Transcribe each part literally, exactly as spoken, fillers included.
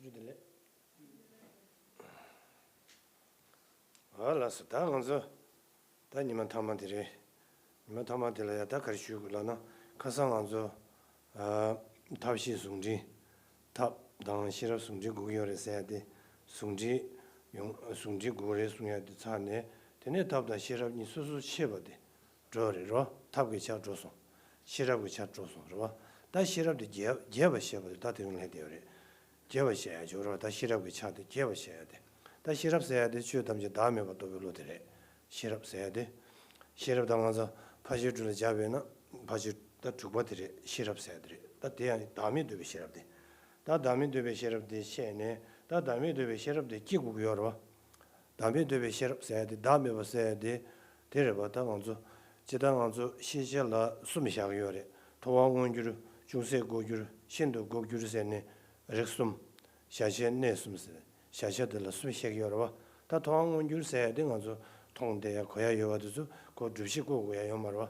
བདེ་ལེགས། ཨ་ལགས་སོ། ད་ང་ཚོ་ད་ཉི་མ་མཐའ་མ་དེ་རེད། ཉི་མ་མཐའ་མ་དེ་ལ་ཡ་ད་ག་རེ་ཞུ་དགོས་ལབ་ན། ཁ་སང་ང་ཚོ་ཨ་ཐབས་ཤེས་ཟུང་འབྲེལ། ཐབས་དང་ཤེས་རབ་ཟུང་འབྲེལ་དགོས་ཀྱི་ཡོད་རེད་ཟེར་ཡ་དེ། ཟུང་འབྲེལ་ཡོང་ཟུང་འབྲེལ་དགོས་རེད་གསུང་ཡ་དེ་ཚར་ནས། དེ་ནས་ཐབས་དང་ཤེས་རབ་གཉིས་སོ་སོར་ཕྱེ་བ་དེ་འགྲོ་རེད་རོ། ཐབས་ཀྱི་ཆ་འགྲོ་སོང་། ཤེས་རབ་ཀྱི་ཆ་འགྲོ་སོང་རེད་བ། ད་ཤེས་རབ་དེ་རྒྱས་རྒྱས་པ་བཤད་པ་དེ་ད་དེ་རིང་ལྷན་དེ་རེད། རྒྱས་པ་བཤད་ཡ་ཅིག་རེད་བ། ད་ཤེས་རབ་ཀྱི་ཆ་དེ་རྒྱས་པ་བཤད་ཡ་དེ། ད་ཤེས་རབ་ཟེར་ཡ་དེ་ཆོས་ཐམས་ཅད་བདག་མེད་པར་རྟོགས་པའི་བློ་དེ་རེད། ཤེས་རབ་ཟེར་ཡ་དེ། ཤེས་རབ་ད་ང་ཚོ་ཕ་ཤུལ་དྲུག་ལ་སྦྱར་བས་ན། ཕ་ཤུལ་ད་དྲུག་པ་དེ་རེད། ཤེས་རབ་ཟེར་ཡ་དེ་རེད། ད་དེ་ཡང་བདག་མེད་རྟོགས་པའི་ཤེས་རབ་དེ། ད་བདག་མེད་རྟོགས་པའི་ཤེས་རབ་དེ་བཤད་ནས། ད་བདག་མེད་རྟོགས་པའི་ཤེས་རབ་དེ་སྐྱེ་དགོས་ཀྱི་ཡོད་རེད་བ། བདག་མེད་རྟོགས་པའི་ཤེས་རབ་ཟེར་ཡ་དེ། བདག་མེད་པ་ཟེར་ཡ་དེ་དེ་རེད་པ། ད་ང་ཚོ་སྤྱིར་བཏང་ང་ཚོ་ཤེས་བྱ་ལ་གསུམ་བཞག་གི་ཡོད་རེད། ཐུབ་དབང་མངོན་གྱུར། ཅུང་ཟད་ལྐོག་གྱུར། ཤིན་ཏུ་ལྐོག་གྱུར་ཟེར་ནས་རིགས་གསུམ། བྱ་བྱེད་གནས་གསུམ་ཟེར། བྱ་བྱེད་དེ་ལ་གསུམ་བཤད་ཀྱི་ཡོད་རེད་བ། ད་ཐུབ་དབང་མངོན་གྱུར་ཟེར་ཡ་དེ་ང་ཚོ་མཐོང་བསྡད་ཡ་གོ་ཡ་ཡོད་པ་དེ་ཚོ་ཁོ་སྒྲུབ་བྱེད་བཀོད་དགོས་ཡ་ཡོད་མ་རེད་བ།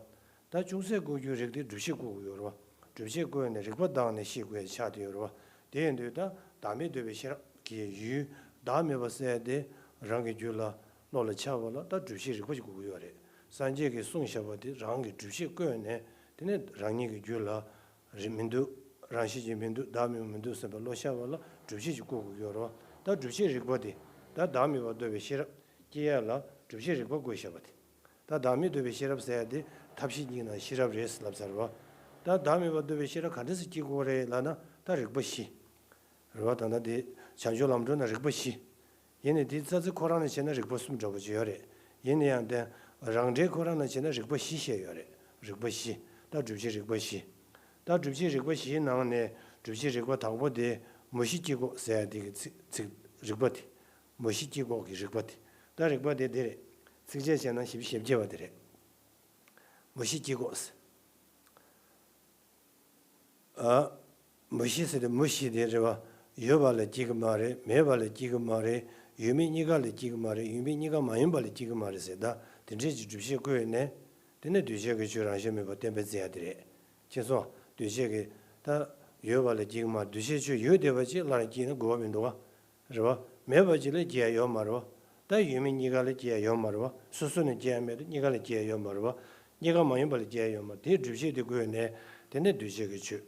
ད་ཅུང་ཟད་ལྐོག་གྱུར་རིགས་དེ་སྒྲུབ་བྱེད་བཀོད་དགོས་ཡོད་རེད་བ། སྒྲུབ་བྱེད་བཀོད་ནས་རིགས་པ་བཏང་ནས་ཤེས་དགོས་ཡ་ཆགས་བསྡད་ཡོད་རེད་བ། དེ་ཡིན་དུས་ད་བདག་མེད་རྟོགས་པའི་ཤེས་རབ་ཀྱི་ཡུལ་བདག་མེད་པ་ཟེར་ཡ་དེ་རང་གི་རྒྱུད་ལ་བློ་ལ་འཆར་བ་ལ་ད་སྒྲུབ་བྱེད་རིགས་པ་ཞིག་དགོས་ཀྱི་ཡོད་རེད། སངས་རྒྱས་ཀྱིས་གསུངས་བཞག་པ་དེ་རང་གི་སྒྲུབ་བྱེད་བཀོད་ནས། དེ་ནས་རང་ཉིད་ཀྱི་རྒྱུད་ལ་རིགས་མི་འདུག་རང་བཞིན་གྱིས་མི་འདུག་བདག་མེད་པ་མི་འདུག་ཟེར་བའི་བློ་ཤར་བ་ལ་སྒྲུབ་བྱེད་ཅིག་བཀོད་དགོས་ཀྱི་ཡོད་རེད་བ། ད་སྒྲུབ་བྱེད་རིགས་པ་དེ། ད་བདག་མེད་པར་རྟོགས་པའི་ཤེས་རབ་སྐྱེ་ཡ་ལ་སྒྲུབ་བྱེད་རིགས་པ་བཀོད་བཞག་པ་དེ། ད་བདག་མེད་རྟོགས་པའི་ཤེས་རབ་ཟེར་ཡ་དེ་ཐབས་ཤེས་གཉིས་ནང་ཤེས་རབ་རེད་ལབ་ཚར་བ། ད་བདག་མེད་པར་རྟོགས་པའི་ཤེས་རབ་ག་འདྲ་སེ་སྐྱེ་དགོས་རེད་ལབ་ན། ད་རིགས་པ་བཞི་རེད་བ། ད་ལྟ་དེ་བྱང་ཆུབ་ལམ་སྒྲོན་ན་རིགས་པ་བཞི། ཡིན་ནའི་དེ་རྩ་ཚིག་ཁོ་རང་ནས་བྱས་ན་རིགས་པ་གསུམ་འདྲ་པོ་ཅིག་ཡོད་རེད། ཡིན་ན་ཡང་དེ་རང་འགྲེལ་ཁོ་རང་ནས་བྱས་ན་རིགས་པ་བཞི་བཤད་ཡོད་རེད། རིགས་པ་བཞི། ད་སྒྲུབ་བྱེད་རིགས་པ་བཞི། ད་སྒྲུབ་བྱེད་རིགས་པ་བཞིའི་ནང་ནས་སྒྲུབ་བྱེད་རིགས་པ་དང་པོ་དེ་མུ་བཞི་སྐྱེ་འགོག་ཟེར་ཡ་དེ་གི་ཚིག་ཚིག་རིགས་པ་དེ། མུ་བཞི་སྐྱེ་འགོག་གི་རིགས་པ་དེ། ད་རིགས་པ་དེ་དེ་རེད། ཚིགས་བཅད་བྱས་ན་བཞི་བཅུ་ཞེ་བརྒྱད་པ་དེ་རེད། མུ་བཞི་སྐྱེ་འགོག་ཟེར། ཨ། མུ་བཞི་ཟེར་དེ་མུ་བཞི་དེ་རེད་བ། ཡོད་པ་ལས་སྐྱེ་གི་མ་རེད། མེད་པ་ལས་སྐྱེ་གི་མ་རེད། ཡོད་མེད་གཉིས་ཀ་ལས་སྐྱེ་གི་མ་རེད། ཡོད་མེད་གཉིས་ཀ་མ་ཡིན་པ་ལས་སྐྱེ་གི་མ་རེད་ཟེར། ད་དེ་འདྲས་ཀྱི་སྒྲུབ་བྱེད་བཀོད་ནས། དེ་ནས་འདུས་བྱས་ཀྱི་ཆོས་རང་བཞིན་མེད་པར་བསྟན་པའི་རྩིས་ཡ་དེ་རེད། ཁྱེད་ཚོ་འདུས་བྱས་ཀྱི་ད་ཡོད་པ་ལས་སྐྱེ་གི་མ་རེད། འདུས་བྱས་ཆོས་ཡོད་བསྡད་པ་ཅིག་སླར་ཡང་སྐྱེས་ན་དགོས་པ་མི་འདུག་ག་རེད་བ། མེད་པ་ཅིག་ལས་སྐྱེ་ཡ་ཡོད་མ་རེད་བ། ད་ཡོད་མེད་གཉིས་ཀ་ལས་སྐྱེ་ཡ་ཡོད་མ་རེད་བ། སོ་སོ་ནས་སྐྱེ་ཡ་མེད་དུས་གཉིས་ཀ་ལས་སྐྱེ་ཡ་ཡོད་མ་རེད་བ། གཉིས་ཀ་མ་ཡིན་པ་ལས་སྐྱེ་ཡ་ཡོད་མ་རེད། དེའི་སྒྲུབ་བྱེད་དེ་བཀོད་ནས། དེ་ནས་འདུས་བྱས་ཀྱི་ཆོས་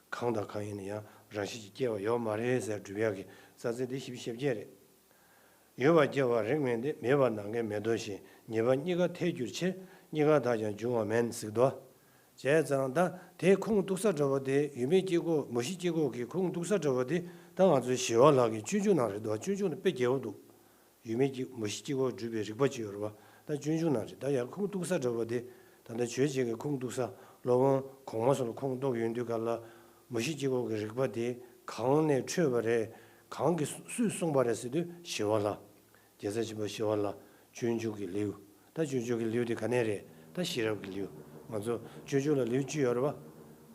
གང་དང་གང་ཡིན་ན་ཡང་རང་བཞིན་གྱིས་སྐྱེ་བ་ཡོད་མ་རེད་ཟེར་སྒྲུབ་ཡག་གི་རྩ་ཚིག་དེ་བཞི་བཅུ་ཞེ་བརྒྱད་རེད། ཡོད་པར་སྐྱེ་བ་རིགས་མིན་ཏེ། མེད་པར་ནམ་མཁའི་མེ་ཏོག་བཞིན། ཉེས་པ་གཉིས་ཀ་ཐལ་གྱུར་ཕྱིར། གཉིས་ཀ་དག་ཀྱང་འབྱུང་བ་མིན་ཟེར་གི་འདུག་བྱས་ཙང་ད་དེ་ཁུངས་གཏུགས་ས་འདྲ་བོ་དེ། ཡོད་མེད་སྐྱེ་འགོག་མུ་བཞི་སྐྱེ་འགོག་གི་ཁུངས་གཏུགས་ས་འདྲ་བོ་དེ། ད་ང་ཚོའི་ཞི་བ་ལྷ་གི་སྤྱོད་འཇུག་ནང་རེད་འདུག་སྤྱོད་འཇུག་ནང་དཔེ་རྒྱས་པོ་འདུག་ཡོད་མེད་ཀྱི་མུ་བཞི་སྐྱེ་འགོག་སྒྲུབ་པའི་རིགས་པ་ཅིག་ཡོད་རེད་བ། ད་སྤྱོད་འཇུག་ནང་རེད། ད་ཡར་ཁུངས་གཏུགས་ས་འདྲ་བོ་དེ། ད་ལྟ་ཆོས་བྱེད་ཀྱི་ཁུངས་གཏུགས་ས་སློབ་དཔོན་གོང་མ་སོགས་ལ་ཁུངས་གཏུགས་ཡོང་དུས་ག་ལ། མུ་བཞི་སྐྱེ་འགོག་གི་རིགས་པ་དེ་གང་ནས་འཕྲོས་པ་རེད། གང་གིས་སུས་གསུངས་པ་རེད་ཟེར་དུས་ཞི་བ་ལྷ། རྒྱལ་སྲས་ཆེན་པོ་ཞི་བ་ལྷ། སྤྱོད་འཇུག་གི་ལེའུ། ད་སྤྱོད་འཇུག་གི་ལེའུ་དེ་ག་ནས་རེད། ད་ཤེས་རབ་ཀྱི་ལེའུ། ང་ཚོ་སྤྱོད་འཇུག་ལ་ལེའུ་བཅུ་ཡོད་རེད་བ།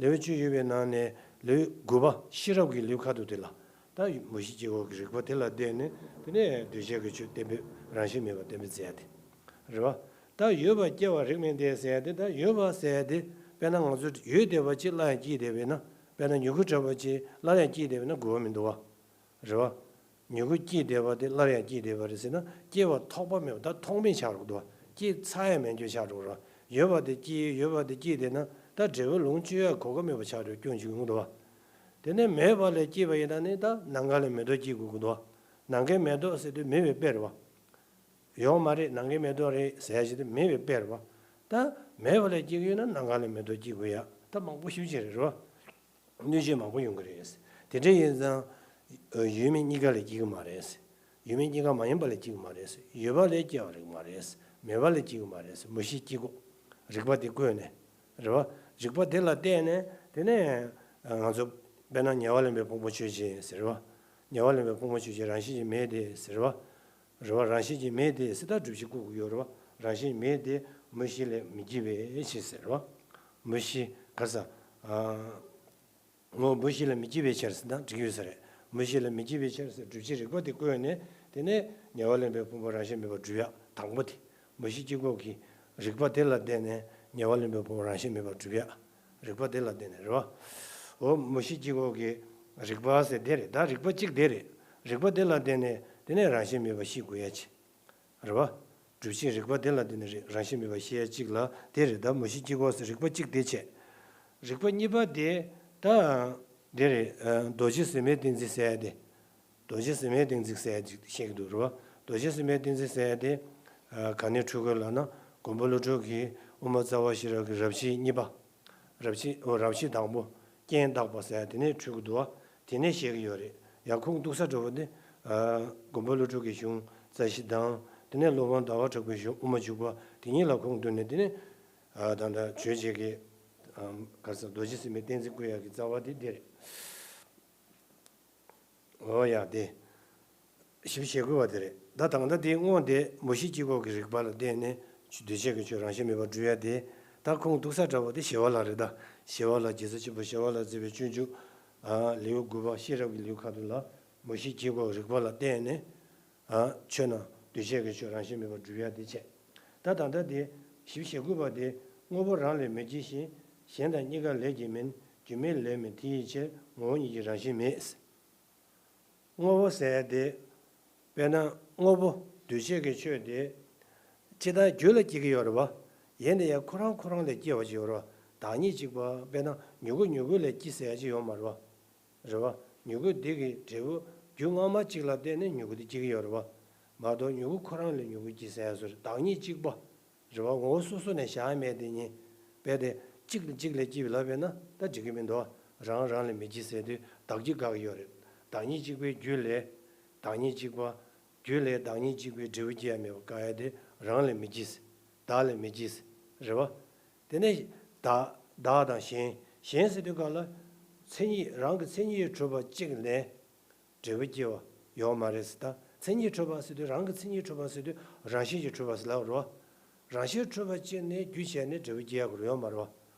ལེའུ་བཅུ་ཡོད་པའི་ནང་ནས་ལེའུ་དགུ་པ་ཤེས་རབ་ཀྱི་ལེའུ་ཁ་ཐུག་དེ་ལ། ད་མུ་བཞི་སྐྱེ་འགོག་གི་རིགས་པ་དེ་ལ་བརྟེན་ནས། དེ་ནས་འདུས་བྱས་ཀྱི་ཆོས་བསྟན་པའི་རང་བཞིན་མེད་པ་བསྟན་པའི་རྩིས་ཡ་དེ་རེད་བ། ད་ཡོད་པར་སྐྱེ་བ་རིགས་མིན་ཏེ་ཟེར་ཡ་དེ། ད་ཡོད་པ་ཟེར་ཡ་དེ་དཔེར་ན་ང་ཚོ་ཡོད་བསྡད་པ་ཅིག་སླར་ཡང་སྐྱེས་བསྡད་པས་ན། དཔེར་ན་མྱུ་གུ་འདྲ་བོ་ཅིག་སླར་ཡང་སྐྱེས་བསྡད་པས་ན་དགོས་པ་མི་འདུག་བ། རེད་བ། མྱུ་གུ་སྐྱེས་བསྡད་པ་དེ་སླར་ཡང་སྐྱེས་བསྡད་པ་རེད་ཟེར་ན། སྐྱེ་བ་ཐོགས་པ་མེད་པ། ད་ཐོགས་མེད་ཆགས་འགྲོ་གི་འདུག་བ། སྐྱེས་ཚར་ཡ་མེད་རྒྱུ་ཆགས་འགྲོ་གི་རེད་བ། ཡོད་པ་དེ་སྐྱེས། ཡོད་པ་དེ་སྐྱེས་བསྡད་ན་ད་འབྲས་བུ་ལོངས་སྤྱོད་ཡ་གོ་སྐབས་མེད་པ་ཆགས་འགྲོ་སྐྱོན་ཅིག་ཡོང་གི་འདུག་བ། དེ་ནས་མེད་པ་ལས་སྐྱེས་པ་ཡིན་ན་ནི། ད་ནམ་མཁའ་ལས་མེ་ཏོག་སྐྱེ་དགོས་ཀྱི་འདུག་བ། ནམ་མཁའི་མེ་ཏོག་ཟེར་དུས་མེད་པའི་དཔེ་རེད་བ། ཡོད་མ་རེད། ནམ་མཁའི་མེ་ཏོག་རེད་ཟེར་ཡ་ཞིག་དེ་མེད་པའི་དཔེ་རེད་བ། ད་མེད་པ་ལས་སྐྱེ་གི་ཡོད་ན་ནམ་མཁའ་ལས་མེ་ཏོག་སྐྱེ་དགོས་ཡ་ད་མང་པོ་ཞེ་པོ་ཅིག་རེད་བ། གནོད་བྱེད་མང་པོ་ཡོང་གི་རེད། དེ་འདྲ་ཡིན་ཙང་། ཡོད་མེད་གཉིས་ཀ་ལས་སྐྱེ་གི་མ་རེད། ཡོད་མེད་གཉིས་ཀ་མ་ཡིན་པ་ལས་སྐྱེ་གི་མ་རེད། ཡོད་པ་ལས་སྐྱེ་བ་རིགས་མ་རེད། མེད་པ་ལས་སྐྱེ་གི་མ་རེད། མུ་བཞི་སྐྱེ་འགོག་རིགས་པ་དེ་བཀོད་ནས། རེད་བ། རིགས་པ་དེ་ལ་བརྟེན་ནས། དེ་ནས་ང་ཚོ་དཔེར་ན་ཉེ་བར་ལེན་པའི་ཕུང་པོ་ཆོས་ཅན་ཟེར་བ། ཉེ་བར་ལེན་པའི་ཕུང་པོ་ཆོས་ཅན་རང་བཞིན་གྱིས་མེད་དེ་ཟེར་བ། རེད་བ། རང་བཞིན་གྱིས་མེད་དེ་ཟེར། ད་སྒྲུབ་བྱེད་བཀོད་དགོས་ཡོད་རེད་བ། རང་བཞིན་མེད་དེ་མུ་བཞི་ལས་མི་སྐྱེ་བའི་ཕྱིར་ཟེར་བ། མུ་བཞི་ག་ས། ཨ། ངོ་བོ་མུ་བཞི་ལས་མི་སྐྱེ་བའི་ཕྱིར་ཟེར་ན་འགྲིག་ཡོད་ས་རེད། མུ་བཞི་ལས་མི་སྐྱེ་བའི་ཕྱིར་ཟེར་སྒྲུབ་བྱེད་རིགས་པ་དེ་བཀོད་ནས། དེ་ནས་ཉེ་བར་ལེན་པའི་ཕུང་པོ་རང་བཞིན་མེད་པར་སྒྲུབ་ཡ་དང་པོ་དེ། མུ་བཞི་སྐྱེ་འགོག་གི་རིགས་པ་དེ་ལ་བརྟེན་ནས་ཉེ་བར་ལེན་པའི་ཕུང་པོ་རང་བཞིན་མེད་པར་སྒྲུབ་ཡ། རིགས་པ་དེ་ལ་བརྟེན་ནས་རེད་བ། འོ་མུ་བཞི་སྐྱེ་འགོག་གི་རིགས་པ་ཟེར་དེ་རེད། ད་རིགས་པ་གཅིག་དེ་རེད། རིགས་པ་དེ་ལ་བརྟེན་ནས་དེ་ནས་རང་བཞིན་མེད་པ་ཤེས་དགོས་ཡ་ཅིག་རེད་བ། སྒྲུབ་བྱེད་རིགས་པ་དེ་ལ་བརྟེན་ནས་རེ་རང་བཞིན་མེད་པ་ཤེས་ཡ་གཅིག་ལ་དེ་རེད། ད་མུ་བཞི་དཀྱིལ་འཁོར་ཟེར་རིགས་པ་གཅིག་དེ་བྱས། རིགས་པ་གཉིས་པ་དེ་ད་དེ་རེད། རྡོ་རྗེ་ཟེར་མའི་གཏན་ཚིགས་ཟེར་ཡ་དེ། རྡོ་རྗེ་ཟེར་མའི་གཏན་ཚིགས་ཟེར་ཡ་ཅིག་བཤད་ཀྱི་འདུག་རེད་བ། རྡོ་རྗེ་ཟེར་མའི་གཏན་ཚིགས་ཟེར་ཡ་དེ། ག་ནས་འཁྲུལ་དགོས་ལབ་ན། མགོན་པོ་ཀླུ་སྒྲུབ་ཀྱིས་དབུ་མ་རྩ་བ་ཤེས་རབ་ཀྱི་རབ་བྱེད་གཉིས་པ། རབ་བྱེད་འོ་རབ་བྱེད་དང་པོ། རྐྱེན་བརྟག་པ་ཟེར་ཡ་དེ་ནས་འཁྲུལ་གྱི་འདུག་བ། དེ་ནས་བཤད་ཀྱི་ཡོད་རེད། ཡང་ཁུངས་གཏུགས་ས་འདྲ་བོ་དེ། མགོན་པོ་ཀླུ་སྒྲུབ་ཀྱི་གཞུང་རྩ་ཤེ་དང་། དེ་ནས་སློབ་དཔོན་ཟླ་བ་གྲགས་པའི་གཞུང་དབུ་མ་འཇུག་པ་དེ་གཉིས་ལ་ཁུངས་གཏུགས་ནས་དེ་ནས། ད་ལྟ་ཆོས་རྗེ་གི། ག་ཟེར་རྡོ་རྗེ་ཟེར་མའི་གཏན་ཚིགས་བཀོད་ཡག་གི་རྩ་བ་དེ་འདི་རེད། འོ་ཡ་དེ། ཞིབ་བཤད་དགོས་པ་དེ་རེད། ད་ད་ལྟ་དེ་དངོས་དེ་མུ་བཞི་དཀྱིལ་འཁོར་གྱི་རིགས་པ་ལ་བརྟེན་ནས་འདུས་བྱས་ཀྱི་ཆོས་རང་བཞིན་མེད་པར་སྒྲུབ་ཡ་དེ། ད་ཁུངས་གཏུགས་ས་འདྲ་བོ་དེ་ཞི་བ་ལྷ་རེད། ད་ཞི་བ་ལྷ་རྒྱལ་སྲས་ཆེན་པོ་ཞི་བ་ལྷ་མཛད་པའི་སྤྱོད་འཇུག་ལེའུ་དགུ་པ་ཤེས་རབ་ཀྱི་ལེའུ་ཁ་ཐུག་ལ་མུ་བཞི་དཀྱིལ་འཁོར་གྱི་རིགས་པ་ལ་བརྟེན་ནས། ཆོས་རྣམས་འདུས་བྱས་ཀྱི་ཆོས་རང་བཞིན་མེད་པར་སྒྲུབ་ཡ་དེ་བྱས། ད་ད་ལྟ་དེ་ཞིབ་བཤད་དགོས་པ་དེ། དངོས་པོ་རང་ལས་མི་སྐྱེ་ཞིང་། གཞན་དང་གཉིས་ཀ་ལས་ཀྱང་མིན། རྒྱུ་མེད་ལས་མིན་དེ་ཡི་ཕྱིར། ངོ་བོ་ཉིད་ཀྱིས་རང་བཞིན་མེད། དངོས་པོ་ཟེར་ཡ་དེ། དཔེར་ན་དངོས་པོ་འདུས་བྱས་ཀྱི་ཆོས་དེ། སྤྱིར་བཏང་རྒྱུ་ལས་སྐྱེ་གི་ཡོད་རེད་བ། ཡིན་ན་ཡང་ཁོ་རང་ཁོ་རང་ལས་སྐྱེ་བ་ཅིག་ཡོད་རེད་བ། བདག་ཉིད་གཅིག་པ་དཔེར་ན་མྱུ་གུ་མྱུ་གུ་ལས་སྐྱེ་ཟེར་ཡ་ཅིག་ཡོད་མ་རེད་བ། རེད་བ། མྱུ་གུ་འདི་གི་འབྲས་བུ་རྒྱུ་སྔ་མ་གཅིག་ལ་བརྟེན་ནས་མྱུ་གུ་དེ་སྐྱེ་གི་ཡོད་རེད་བ། མ་གཏོགས་མྱུ་གུ་ཁོ་རང་ལས་མྱུ་གུ་སྐྱེ་ཟེར་ཡ་བཟོ་རེད། བདག་ཉིད་གཅིག་པ། རེད་བ། ངོ་བོ་སོ་སོ་ནས་བཞག་ཡ་མེད་དེ་ཉིད། དཔེ་དེ་གཅིག་ལ་གཅིག་ལས་སྐྱེ་བའི་ལབ་པས་ན་ད་འགྲིག་གི་མི་འདུག་རང་རང་ལས་མི་སྐྱེ་ཟེར་དུས་བདག་གིས་དགག་གི་ཡོད་རེད། བདག་ཉིད་གཅིག་པའི་རྒྱུ་ལས། བདག་ཉིད་གཅིག་པ། རྒྱུ་ལས་བདག་ཉིད་གཅིག་པའི་འབྲས་བུ་སྐྱེ་ཡ་མེད་པ་དགག་ཡ་དེ་རང་ལས་མི་སྐྱེ། བདག་ལས་མི་སྐྱེ། རེད་བ། དེ་ནས་བདག་བདག་དང་གཞན། གཞན་ཟེར་དུས་ག་ལ། མཚན་ཉིད་རང་གི་མཚན་ཉིད་གྲུབ་པ་གཅིག་ལས། འབྲས་བུ་སྐྱེ་བ་ཡོད་མ་རེད་ཟེར། ད་མཚན་ཉིད་གྲུབ་པ་ཟེར་དུས་རང་གི་མཚན་ཉིད་གྲུབ་པ་ཟེར་དུས་རང་བཞིན་གྱིས་གྲུབ་པ་ཟེར་ལབ་རེད་བ། རང་བཞིན་གྲུབ་པ་གཅིག་ནས་རྒྱུ་བྱས་ནས་འབྲས་བུ་སྐྱེ་ཡ་ཁོ་རང་ཡོད་མ་རེད་བ།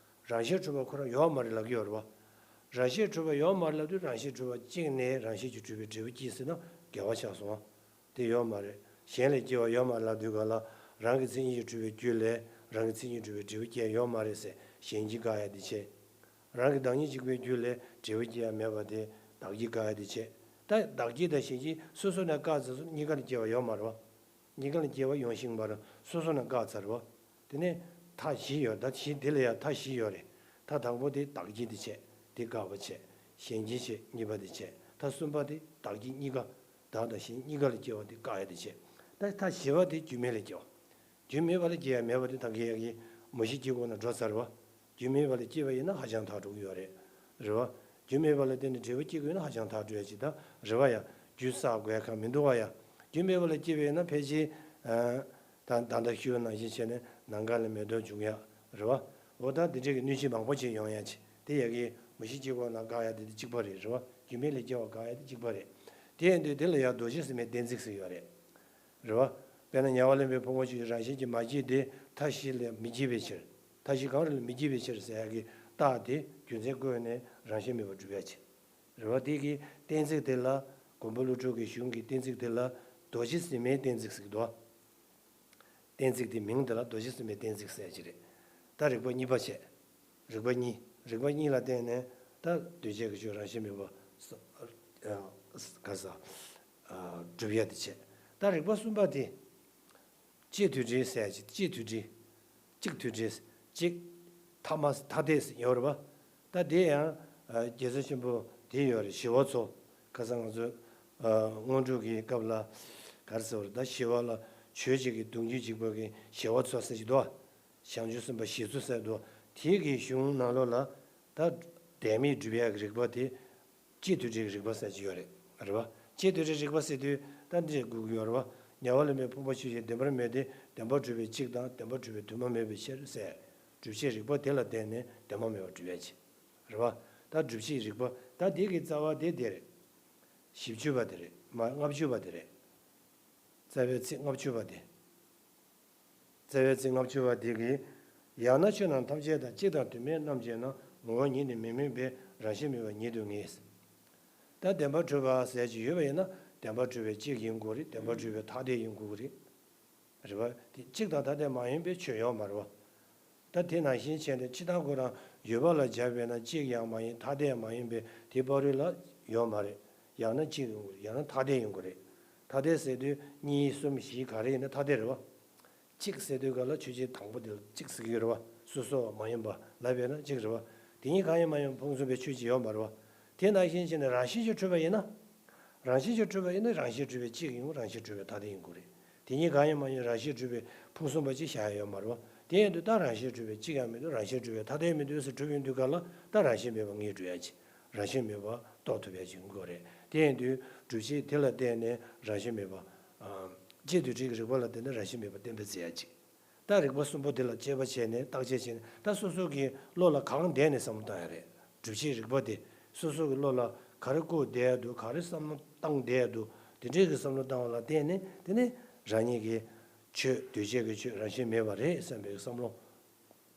རང་བཞིན་གྲུབ་པ་ཁོ་རང་ཡོད་མ་རེད་ལབ་ཀྱི་ཡོད་རེད་བ། རང་བཞིན་གྲུབ་པ་ཡོད་མ་རེད་ལབ་དུས་རང་བཞིན་གྲུབ་པ་གཅིག་ནས་རང་བཞིན་གྱིས་གྲུབ་པའི་འབྲས་བུ་སྐྱེ་ཟེར་ན་འགལ་བ་ཆགས་སོང་བ། དེ་ཡོད་མ་རེད། གཞན་ལས་སྐྱེ་བ་ཡོད་མ་རེད་ལབ་དུས་ག་ལ། རང་གི་མཚན་ཉིད་ཀྱིས་གྲུབ་པའི་རྒྱུ་ལས་རང་གི་མཚན་ཉིད་གྲུབ་པའི་འབྲས་བུ་སྐྱེ་ཡ་ཡོད་མ་རེད་ཟེར་གཞན་གྱིས་དགག་ཡ་དེ་བྱས། རང་གི་བདག་ཉིད་གཅིག་པའི་རྒྱུ་ལས་འབྲས་བུ་སྐྱེ་ཡ་མེད་པ་དེ་བདག་གིས་དགག་ཡ་དེ་བྱས། ད་བདག་གིས་དང་གཞན་གྱིས་སོ་སོ་ནས་བཀག་ཚར་སོང་། གཉིས་ཀ་ལ་སྐྱེ་བ་ཡོད་མ་རེད་བ། གཉིས་ཀ་ལ་སྐྱེ་བ་ཡོང་ཤེས་མ་རེད། སོ་སོ་ནས་བཀག་ཚར་བ། དེ་ནས་མཐའ་བཞི་ཡོད། ད་བཞི་དེ་ལ་ཡང་མཐའ་བཞི་ཡོད་རེད། མཐའ་དང་པོ་དེ་བདག་གིས་དེ་བྱས། དེ་བཀག་པ་བྱས། གཞན་གྱིས་བྱས། གཉིས་པ་དེ་བྱས། མཐའ་གསུམ་པ་དེ་བདག་གིས་གཉིས་ཀ། བདག་དང་གཞན་གཉིས་ཀ་ལ་སྐྱེ་བ་དེ་བཀག་ཡ་དེ་བྱས། ད་མཐའ་བཞི་པ་དེ་རྒྱུ་མེད་ལ་སྐྱེ་བ། རྒྱུ་མེད་པ་ལ་སྐྱེ་ཡ་མེད་པ་དེ་ད་གི་ཡ་གི་མུ་བཞི་དཀྱིལ་འཁོར་ནང་འགྲོ་ཚར་བ། རྒྱུ་མེད་པ་ལ་སྐྱེས་པ་ཡིན་ན་ཧ་ཅང་ཐག་འགྲོ་གི་ཡོད་རེད། རེད་བ། རྒྱུ་མེད་པ་ལ་བརྟེན་ནས་འབྲས་བུ་སྐྱེ་དགོས་ན་ཧ་ཅང་ཐག་འགྲོ་ཡ་ཅིག་ད་རེད་བ། ཡ། རྒྱུ་བསགས་དགོས་ཡ་གང་མི་འདུག་བ། ཡ། རྒྱུ་མེད་པ་ལ་སྐྱེས་པ་ཡིན་ན་ཕལ་ཆེར། ད་ད་ལྟ་ཞུས་པ་ནང་བཞིན་བྱས་ནས་ནམ་མཁའ་ལ་མེ་ཏོག་འབྱུང་ཡ། རེད་བ། འོ་ད་འདི་འདྲའི་གི་གནོད་བྱེད་མང་པོ་ཅིག་ཡོང་ཡ་ཅིག་དེ་ཡ་གི་མུ་བཞི་དཀྱིལ་འཁོར་ནང་བཀག་ཡ་དེ་དེ་གཅིག་པ་རེད། རེད་བ། རྒྱུ་མེད་ལ་སྐྱེ་བ་བཀག་ཡ་དེ་གཅིག་པ་རེད། དེ་ཡིན་དུས་དེ་ལ་ཡ་རྡོ་རྗེ་ཟེར་མའི་གཏན་ཚིགས་ཟེར་ཡོད་རེད། རེད་བ། དཔེར་ན་ཉེ་བར་ལེན་པའི་ཕུང་པོ་ཆོས་ཅན། རང་བཞིན་གྱིས་མ་སྐྱེས་ཏེ། མཐའ་བཞི་ལས་མི་སྐྱེ་བའི་ཕྱིར། མཐའ་བཞི་གང་རུང་ལས་མི་སྐྱེ་བའི་ཕྱིར་ཟེར་ཡ་གི་རྟགས་དེ་རྒྱུ་མཚན་བཀོད་ནས་རང་བཞིན་མེད་པར་སྒྲུབ་ཡ་བྱེད། རེད་བ། དེ་གི་གཏན་ཚིགས་དེ་ལ་མགོན་པོ་ཀླུ་སྒྲུབ་ཀྱི་གཞུང་གི་གཏན་ཚིགས་དེ་ལ་རྡོ་རྗེ་ཟེར་མའི་གཏན་ཚིགས་ཟེར་གྱི་འདུག་གཏན་ཚིགས་དེ་མིང་དེ་ལ་རྡོ་རྗེ་ཟེར་མའི་གཏན་ཚིགས་ཟེར་གྱི་རེད། ད་རིགས་པ་གཉིས་པ་བྱས། རིགས་པ་གཉིས། རིགས་པ་གཉིས་ལ་བརྟེན་ནས་ད་འདུས་བྱས་ཀྱི་ཆོས་རང་བཞིན་མེད་པ། ག་ས། སྒྲུབ་ཡ་དེ་བྱས། ད་རིགས་པ་གསུམ་པ་དེ། སྤྱི་དུས་འབྲས་ཟེར་ཡ་ཅིག་སྤྱི་དུས་འབྲས། གཅིག་དུས་འབྲས། གཅིག་ཐ་མ་ཐ་དད་ཡོད་རེད་པ། ད་དེ་ཡང་རྒྱལ་སྲས་ཆེན་པོ་དེ་ཡོད་རེད། ཞི་བ་འཚོ། ཁ་སང་ང་ཚོས་སྔོན་འགྲོ་གི་སྐབས་ལ་ག་རེ་ཟེར་བ་རེད། ད་ཞི་བ་ལ་ཆོས་ཅིག་གི་གདུང་རྒྱུད་འཇིགས་པ་གི་ཞི་བ་འཚོ་ཟེར་གྱི་འདུག་བྱང་ཆུབ་སེམས་དཔའ་ཞི་འཚོ་ཟེར་འདུག་དེའི་གི་གཞུང་ནང་ལོགས་ལ་ད་བདེན་མེད་སྒྲུབ་ཡ་གི་རིགས་པ་དེ། སྤྱི་དུས་འབྲས་ཀྱི་རིགས་པ་ཟེར་གྱི་ཡོད་རེད། རེད་བ། སྤྱི་དུས་འབྲས་རིགས་པ་ཟེར་དུས་ད་འདི་འདྲས་དགོས་ཀྱི་ཡོད་རེད་བ། ཉེ་བར་ལེན་པའི་ཕུང་པོ་ཆོས་ཅན། བདེན་པར་མེད་དེ། བདེན་པར་གྲུབ་པའི་གཅིག་དང་། བདེན་པར་གྲུབ་པའི་དུ་མ་མེད་པའི་ཕྱིར་ཟེར། སྒྲུབ་བྱེད་རིགས་པ་དེ་ལ་བརྟེན་ནས་བདེན་པ་མེད་པར་སྒྲུབ་ཡ་ཅིག་རེད་བ། ད་སྒྲུབ་བྱེད་རིགས་པ་ད་འདི་གི་རྩ་བ་དེ་དེ་རེད། བཞི་བཅུ་པ་དེ་རེད། མ་ལྔ་བཅུ་པ་དེ་རེད། རྩ་བའི་ཚིག་ལྔ་བཅུ་པ་དེ། རྩ་བའི་ཚིག་ལྔ་བཅུ་པ་དེ་གིས། ཡང་ན་ཆོས་རྣམས་ཐམས་ཅད་དང་། གཅིག་དང་དུ་མས་རྣམ་དཔྱད་ན། ངོ་བོ་ཉིད་ནི་མི་དམིགས་པས། རང་བཞིན་མེད་པ་ཉིད་དུ་ངེས། ད་བདེན་པར་གྲུབ་པ་ཟེར་གྱི་ཡོད་པ་ཡིན་ན་བདེན་པར་གྲུབ་པའི་གཅིག་ཡིན་དགོས་རེད། བདེན་པར་གྲུབ་པའི་ཐ་དད་ཡིན་དགོས་རེད། རེད་བ། དེ་གཅིག་དང་ཐ་དད་མ་ཡིན་པའི་ཆོས་ཡོད་མ་རེད་བ། ད་དེ་ནང་བཞིན་བྱས་ནས་སྤྱིར་བཏང་ཁོ་རང་ཡོད་པ་ལ་སྦྱར་བས་ན་གཅིག་ཡང་མ་ཡིན། ཐ་དད་མ་ཡིན་པའི་དེ་བར་རོལ་ལ་ཡོད་མ་རེད། ཡང་ན་གཅིག་ཡོང་གི་རེད། ཡང་ན་ཐ་དད་ཡོང་གི་རེད། ཐ་དད་ཟེར་དུས་གཉིས་གསུམ་བཞི་ག་རེ་ཡིན་ན་ཐ་དད་རེད་བ། གཅིག་ཟེར་དུས་ག་ལ་ཆོས་ཅན་དང་པོ་དེ་ལ་གཅིག་ཟེར་གྱི་ཡོད་རེད་བ། སོ་སོ་མ་ཡིན་པ་ལབ་པས་ན་གཅིག་རེད་བ། དེ་གཉིས་གང་ཡང་མ་ཡིན་ཕུང་གསུམ་པའི་ཆོས་ཅིག་ཡོད་མ་རེད་བ། དེ་ནང་བཞིན་བྱས་ནས་རང་བཞིན་གྱིས་གྲུབ་པ་ཡིན་ན། རང་བཞིན་གྱིས་གྲུབ་པ་ཡིན་ན་རང་བཞིན་གྲུབ་པའི་གཅིག་ཡིན། རང་བཞིན་གྲུབ་པའི་ཐ་དད་ཡིན་དགོས་རེད། དེ་གཉིས་གང་ཡང་མ་ཡིན་རང་བཞིན་གྲུབ་པའི་ཕུང་གསུམ་པ་ཅིག་བཞག་ཡ་ཡོད་མ་རེད་བ། དེ་ཡིན་དུས་ད་རང་བཞིན་གྲུབ་པའི་གཅིག་ཡང་མི་འདུག་རང་བཞིན་གྲུབ་པའི་ཐ་དད་མི་འདུག་ཟེར་གྲུབ་ཡོང་དུས་ག་ལ་ད་རང་བཞིན་མེད་པ་ངེས་སྒྲུབ་ཡ་ཅིག་རང་བཞིན་མེད་པ་རྟོགས་ཐུབ་ཡ་ཅིག་ཡིན་དགོས་རེད། དེ་ཡིན་དུས་སྒྲུབ་བྱེད་དེ་ལ་བརྟེན་ནས་རང་བཞིན་མེད་པ། ཨ། སྤྱི་དོན་འགྲེལ་གྱི་རིགས་པ་ལ་བརྟེན་ནས་རང་བཞིན་མེད་པ་གཏན་འབེབས་མཛད་ཡ་ཅིག་ད་རིགས་པ་གསུམ་པོ་དེ་ལ་དཔྱད་པ་བྱས་ནས་བརྟག་དཔྱད་བྱས་ནས་ད་སོ་སོ་གི་བློ་ལ་གང་བསྡད་ནས་བསམ་བློ་བཏང་ཡ་རེད། སྒྲུབ་བྱེད་རིགས་པ་དེ་སོ་སོ་གི་བློ་ལ་ག་རེ་བཀུག་བསྡད་ཡ་འདུག་ག་རེ་བསམ་བློ་བཏང་བསྡད་ཡ་འདུག་དེ་འདྲའི་གི་བསམ་བློ་བཏང་བ་ལ་བརྟེན་ནས་དེ་ནས་རང་ཉིད་ཀྱི་ཆོས་འདུས་བྱས་ཀྱི་ཆོས་རང་བཞིན་མེད་པ་རེད་བསམ་པའི་བསམ་བློ་